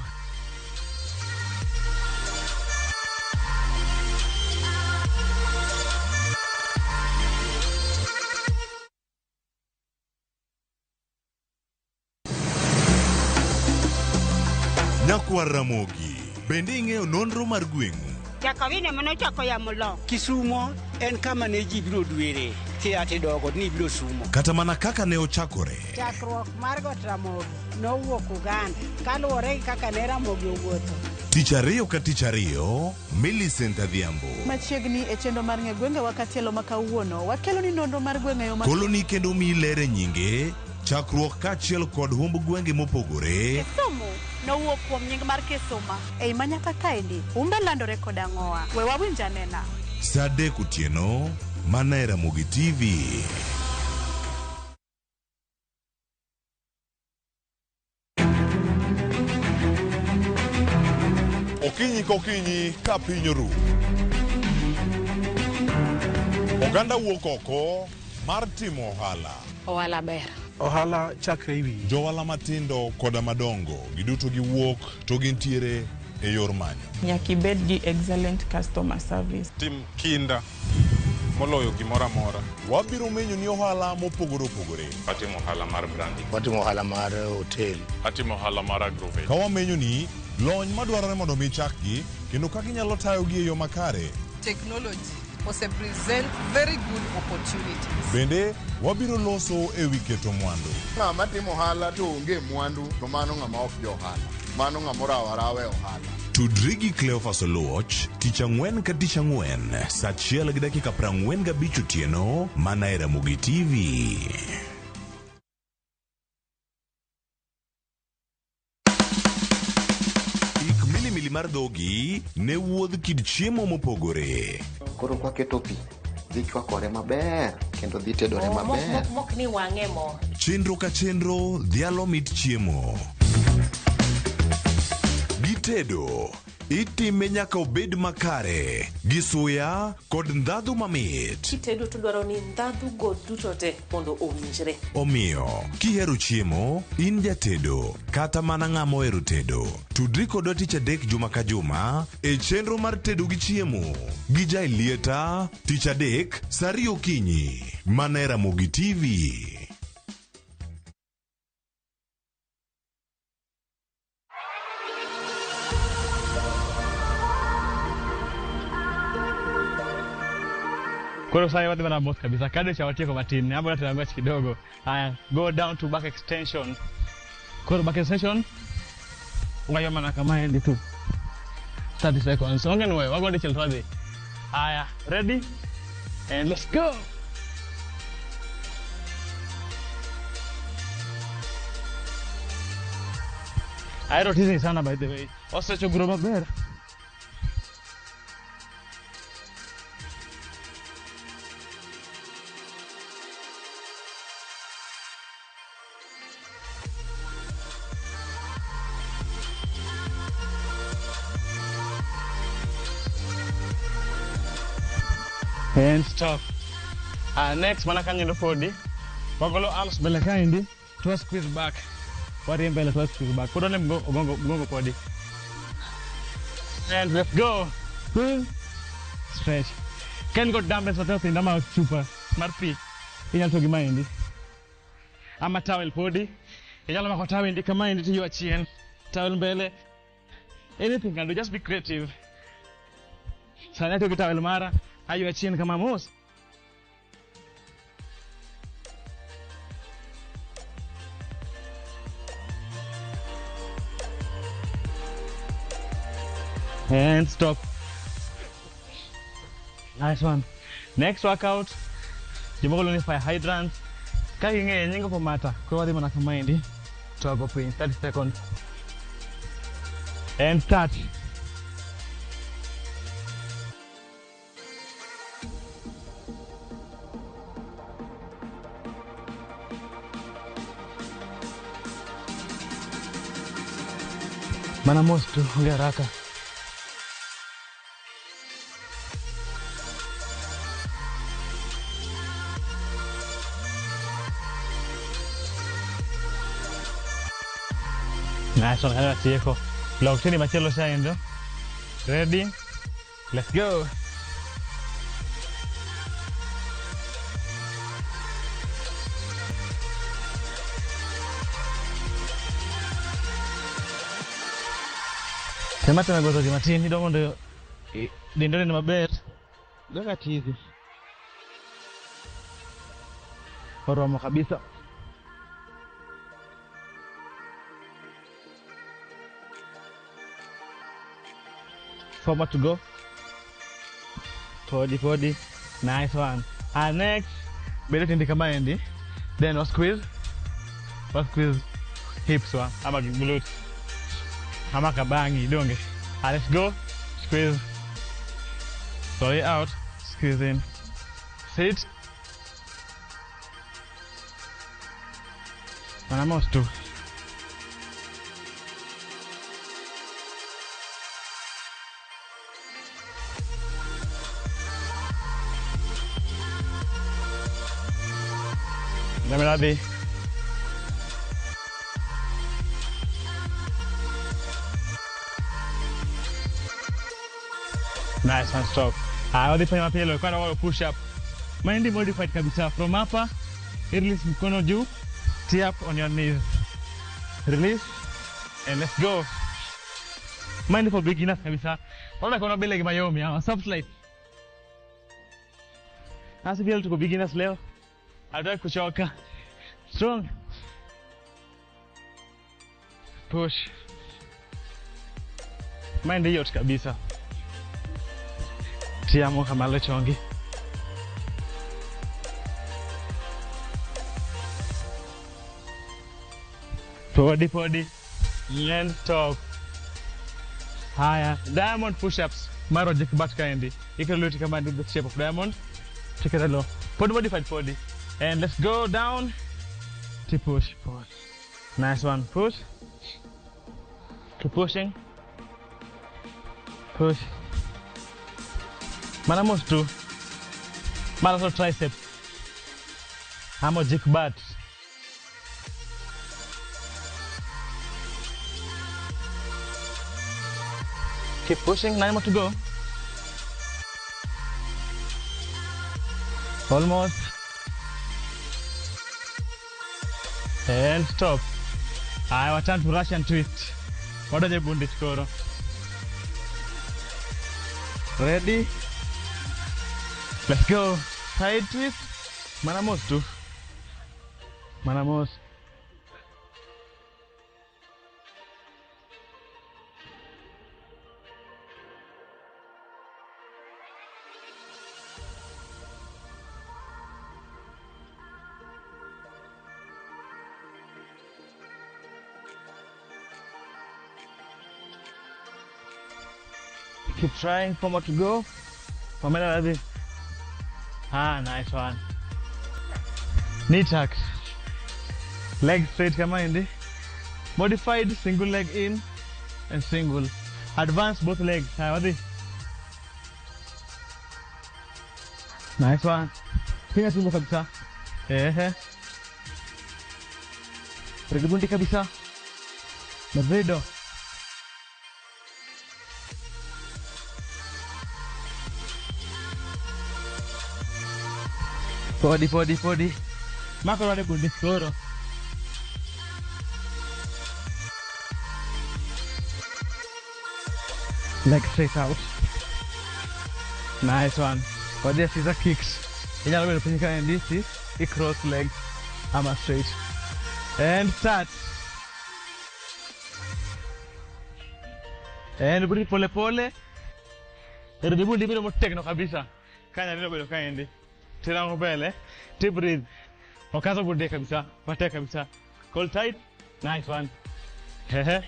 Nyakwar Ramogi, bende ing'eyo nonro mar gweng'u? Jakawine manochako yamo lo. Kisumo en kama ne ji biro dwere kia tidogo ni biro sumo. Kata mana kaka ne ochakore. Chakruok mar Got Ramogi nowuok Uganda kaluwore gi kaka ne Ramogi owuotho. Tich ariyo ka tich ariyo, Millicent Adhiambo. Machiegni e chenro mar ng'e gwengewa katielo ma kawuono, wakelo ni nonro mar gwenge yo ma Koloni kendo miyi ler e nyinge, chakruok kaachiel kod humb gwenge mopogore. Kisumu nowuok kuom nying mar Kisuma. Ei manyaka kaendi, humbe landore kod ang'owa. We wawinj anena. Saa 3 otieno, mana e Ramogi TV. Okinyi kokinyi ka piny oru. Oganda wuok oko mar timo ohala. Ohala ber. Ohala chakre e wiyi. Johala matindo koda madongo giduto giwuok to gintiere e yor manyo. Nyaka ibed gi excellent customer service. Tim kinda moloyo gimoro amora. Wabiro menyo ni ohala mopogore opogore. Atimo ohala mar branding. Watimo ohala mar hotel. Atimo ohala mar agrovet. Ka wamenyo ni lony madwarore mondo mi chakgi kendo kaka inyalo tayogi e yo makare. Technology ose present very good opportunities. Bende wabiro loso e wi keto mwandu. Ng'ama timo ohala to onge mwandu to mano ng'ama ok jo ohala. Mano ng'ama orawo arawa e ohala. Tudri gi Cleophas Oluoch tich ang'wen ka tich ang'wen saa 1:45 otieno mana e Ramogi TV. Ik milimili mar mar dhogi ne wuodh kit chiemo mopogore. Koro kwaketo pi, dhi chwakore maber kendo dhi tedore maber. Mok ni wang'e mo. Chenro ka chenro dhialo mit chiemo. Gitedo itime nyaka obed makare gi suya kod ndhadhu mamit. Kitedo to dwaro ni ndhadhu go duto te mondo owinjre. Omiyo, kihero chiemo, in jatedo kata mana ng'ama ohero tedo, tudri kodwa tich adek juma ka juma e chenro mar tedo gi chiemo gi Jaelieta tich adek saa ariyo okinyi mana e Ramogi TV. Koro sasa wadhi mana mos kabisa. Kado cha watieko matin. Hapo hata ngwach kidogo. Haya, go down to back extension. Koro back extension. Wayo mana kama endi tu. 30 seconds. Onge nwe, wago dichiel to wadhi. Haya, ready? And let's go. Ahero tijni sana by the way. Osecho guro maber. And stop. Next, mana kanyo podi. Wagolo arms mbele kaendi, to squeeze back. Warie mbele to squeeze back. Put on mgongo podi. And let's go. Squeeze. Stretch. Can go dumbbells mathoth ama chupa mar pi. Inyalo tiyo gi maendi. Ama towel podi. Inyalo mako towel ndi kamaendi to ywa chien. Towel mbele. Anything can do, just be creative. Sani atiyo gi towel mara. Aywa chien kama mos. And stop. Nice one. Next workout, jomoko luongo ni fire hydrant. Ka ing'eyo nying ok omata, koro wadhi mana kamaendi to wago piny 30 seconds. And start. Mana mos tu, onge haraka. Nice one, kanyo watieko. Lok tini machielo chaendo. Ready? Let's go. Tema tena gozo matin, idwa mondo dendi onen maber. Goga tizi. Oromo kabisa. Four more to go. 40, 40. Nice one. And next, bedo tindi kamaendi. Then wa squeeze. Wa squeeze hips wa ama glutes. Ama kabangi donge. And let's go. Squeeze. Slowly out. Squeeze in. Sit. Mana mos tu. Dame. Nice one, stop. Wadhi fanya mapielo, kwanza wao push up. Maendi modified kabisa. From hapa, release mkono juu, tee up on your knees. Release and let's go. Maendi for beginners kabisa. Wala kono bele gi mayomi, ama soft light. Asi vile tuko beginners leo. Hatutaki kuchoka. Strong. Push. Maendi yot kabisa. Tiamo kamalo chongi. Podi podi. And stop. Haya, diamond push-ups. Maro jik bat kaendi. Ikelo lweti kama the shape of diamond. Take it low. Put modified body. And let's go down. To push, push. Nice one. Push. Keep pushing. Push. Mana mos tu. Mana so triceps. Amo jik bat. Keep pushing, 9 more to go. Almost. And stop. I will turn to Russian twist. What does a bundich koro? Ready? Let's go. Side twist. Manamos tu. Manamos. Keep trying, 4 more to go. Pamela, ready? Ah, nice one. Knee tucks. Leg straight, kama indi. Modified, single leg in and single. Advance both legs. Nice one. Pinga tumbo kabisa. Ehe. Rigubundi kabisa. Madrido. Podi, podi, podi. Mako rade bundi skoro. Leg straight out. Nice one. Podi scissor kicks. Inyalo bedo piny kaendi ti I cross leg ama straight. And start. And breathe pole pole. Rudi bundi bedo motegno kabisa. Kanya nilo bedo kaendi. Tirango mbele, deep breathe. Wakaza bude kabisa, pate kabisa. Hold tight. Nice one. Hehe.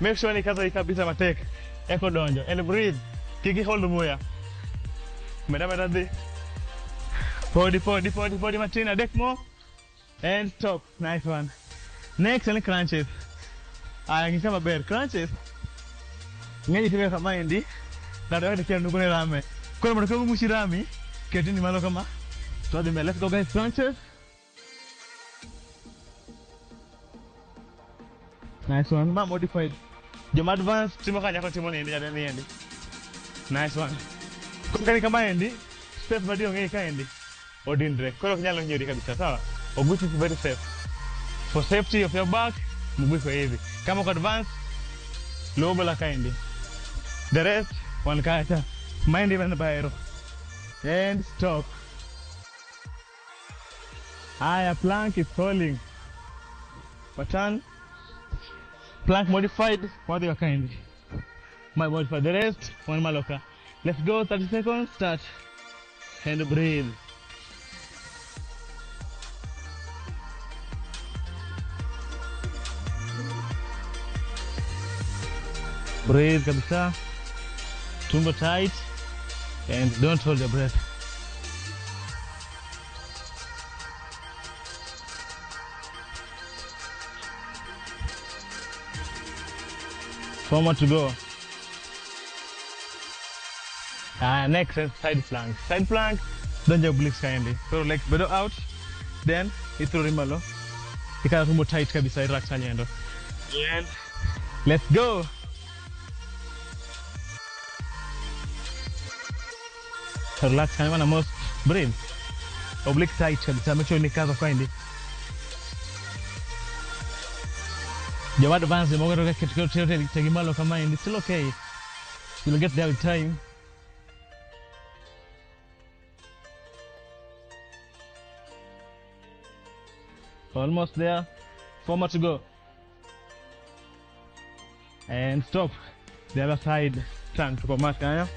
Make sure ni kaza kabisa matek. Eko donjo. And breathe. Kiki hold muya. Meda meda di. Podi podi podi podi matina dek mo. And stop. Nice one. Next and crunches. Aya ngisa maber crunches. Ngeji tika kama indi. Na doa tikia nukune rame. Kuna mtu mushirami. Ketini malo kama. So the let's go guys, crunches. Nice one. Ma modified. Joma advance timo kanya ko timo ni endi endi. Nice one. Kani kama endi space badi onge ka endi. Odindre. Koro kinyalo nyeri kabisa sawa. Oguchi is very safe. For safety of your back, mguu iko hivi. Kama uko advance low bala ka endi. The rest one kacha. Mind even baero. And stop. Aya, plank is falling. Pattern. Plank modified. What do you kind? My modified. The rest, one maloka. Let's go. 30 seconds. Start. And breathe. Breathe kabisa. Tumbo tight. And don't hold your breath. Four more to go. Next is side plank. Side plank, don't your obliques kindly. Throw legs better out, then you throw rimalo. You can tumbo tight kabisa relax anyendo. And let's go. Relax kama most breathe. Oblique tight kabisa, make sure ni kaza kindly. Jama advance mo gero kitu kitu tegimalo kama it's still okay. You'll get there with time. Almost there. 4 more to go. And stop. The other side. Turn to command kaya.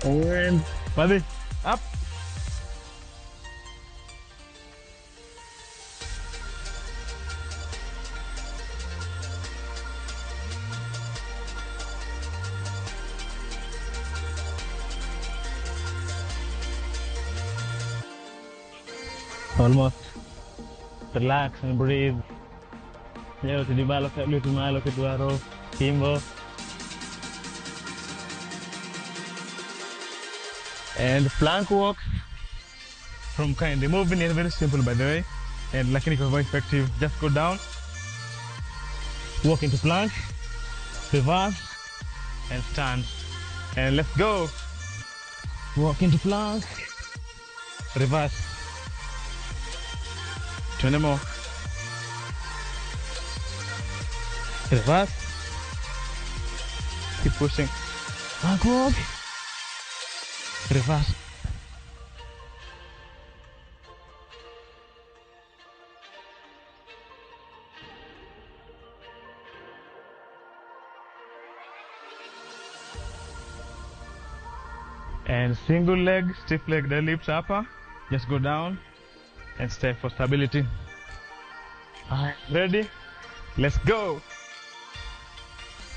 And buddy, up. Almost. Relax and breathe. Leo tidibalo lweti malo kidwaro kimbo. And plank walk from kind. The movement is very simple, by the way, and lakini iko very effective. Just go down, walk into plank, reverse, and stand. And let's go. Walk into plank, reverse. 20 more. Reverse. Keep pushing. Plank walk. Reverse. And single leg, stiff leg deadlift upper. Just go down and step for stability. All right, ready? Let's go.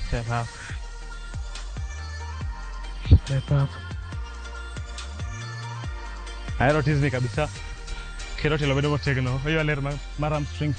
Step up. Step up. Ahero tijni kabisa. Kendo tielo bedo motegno. Oywa ler mar hamstrings.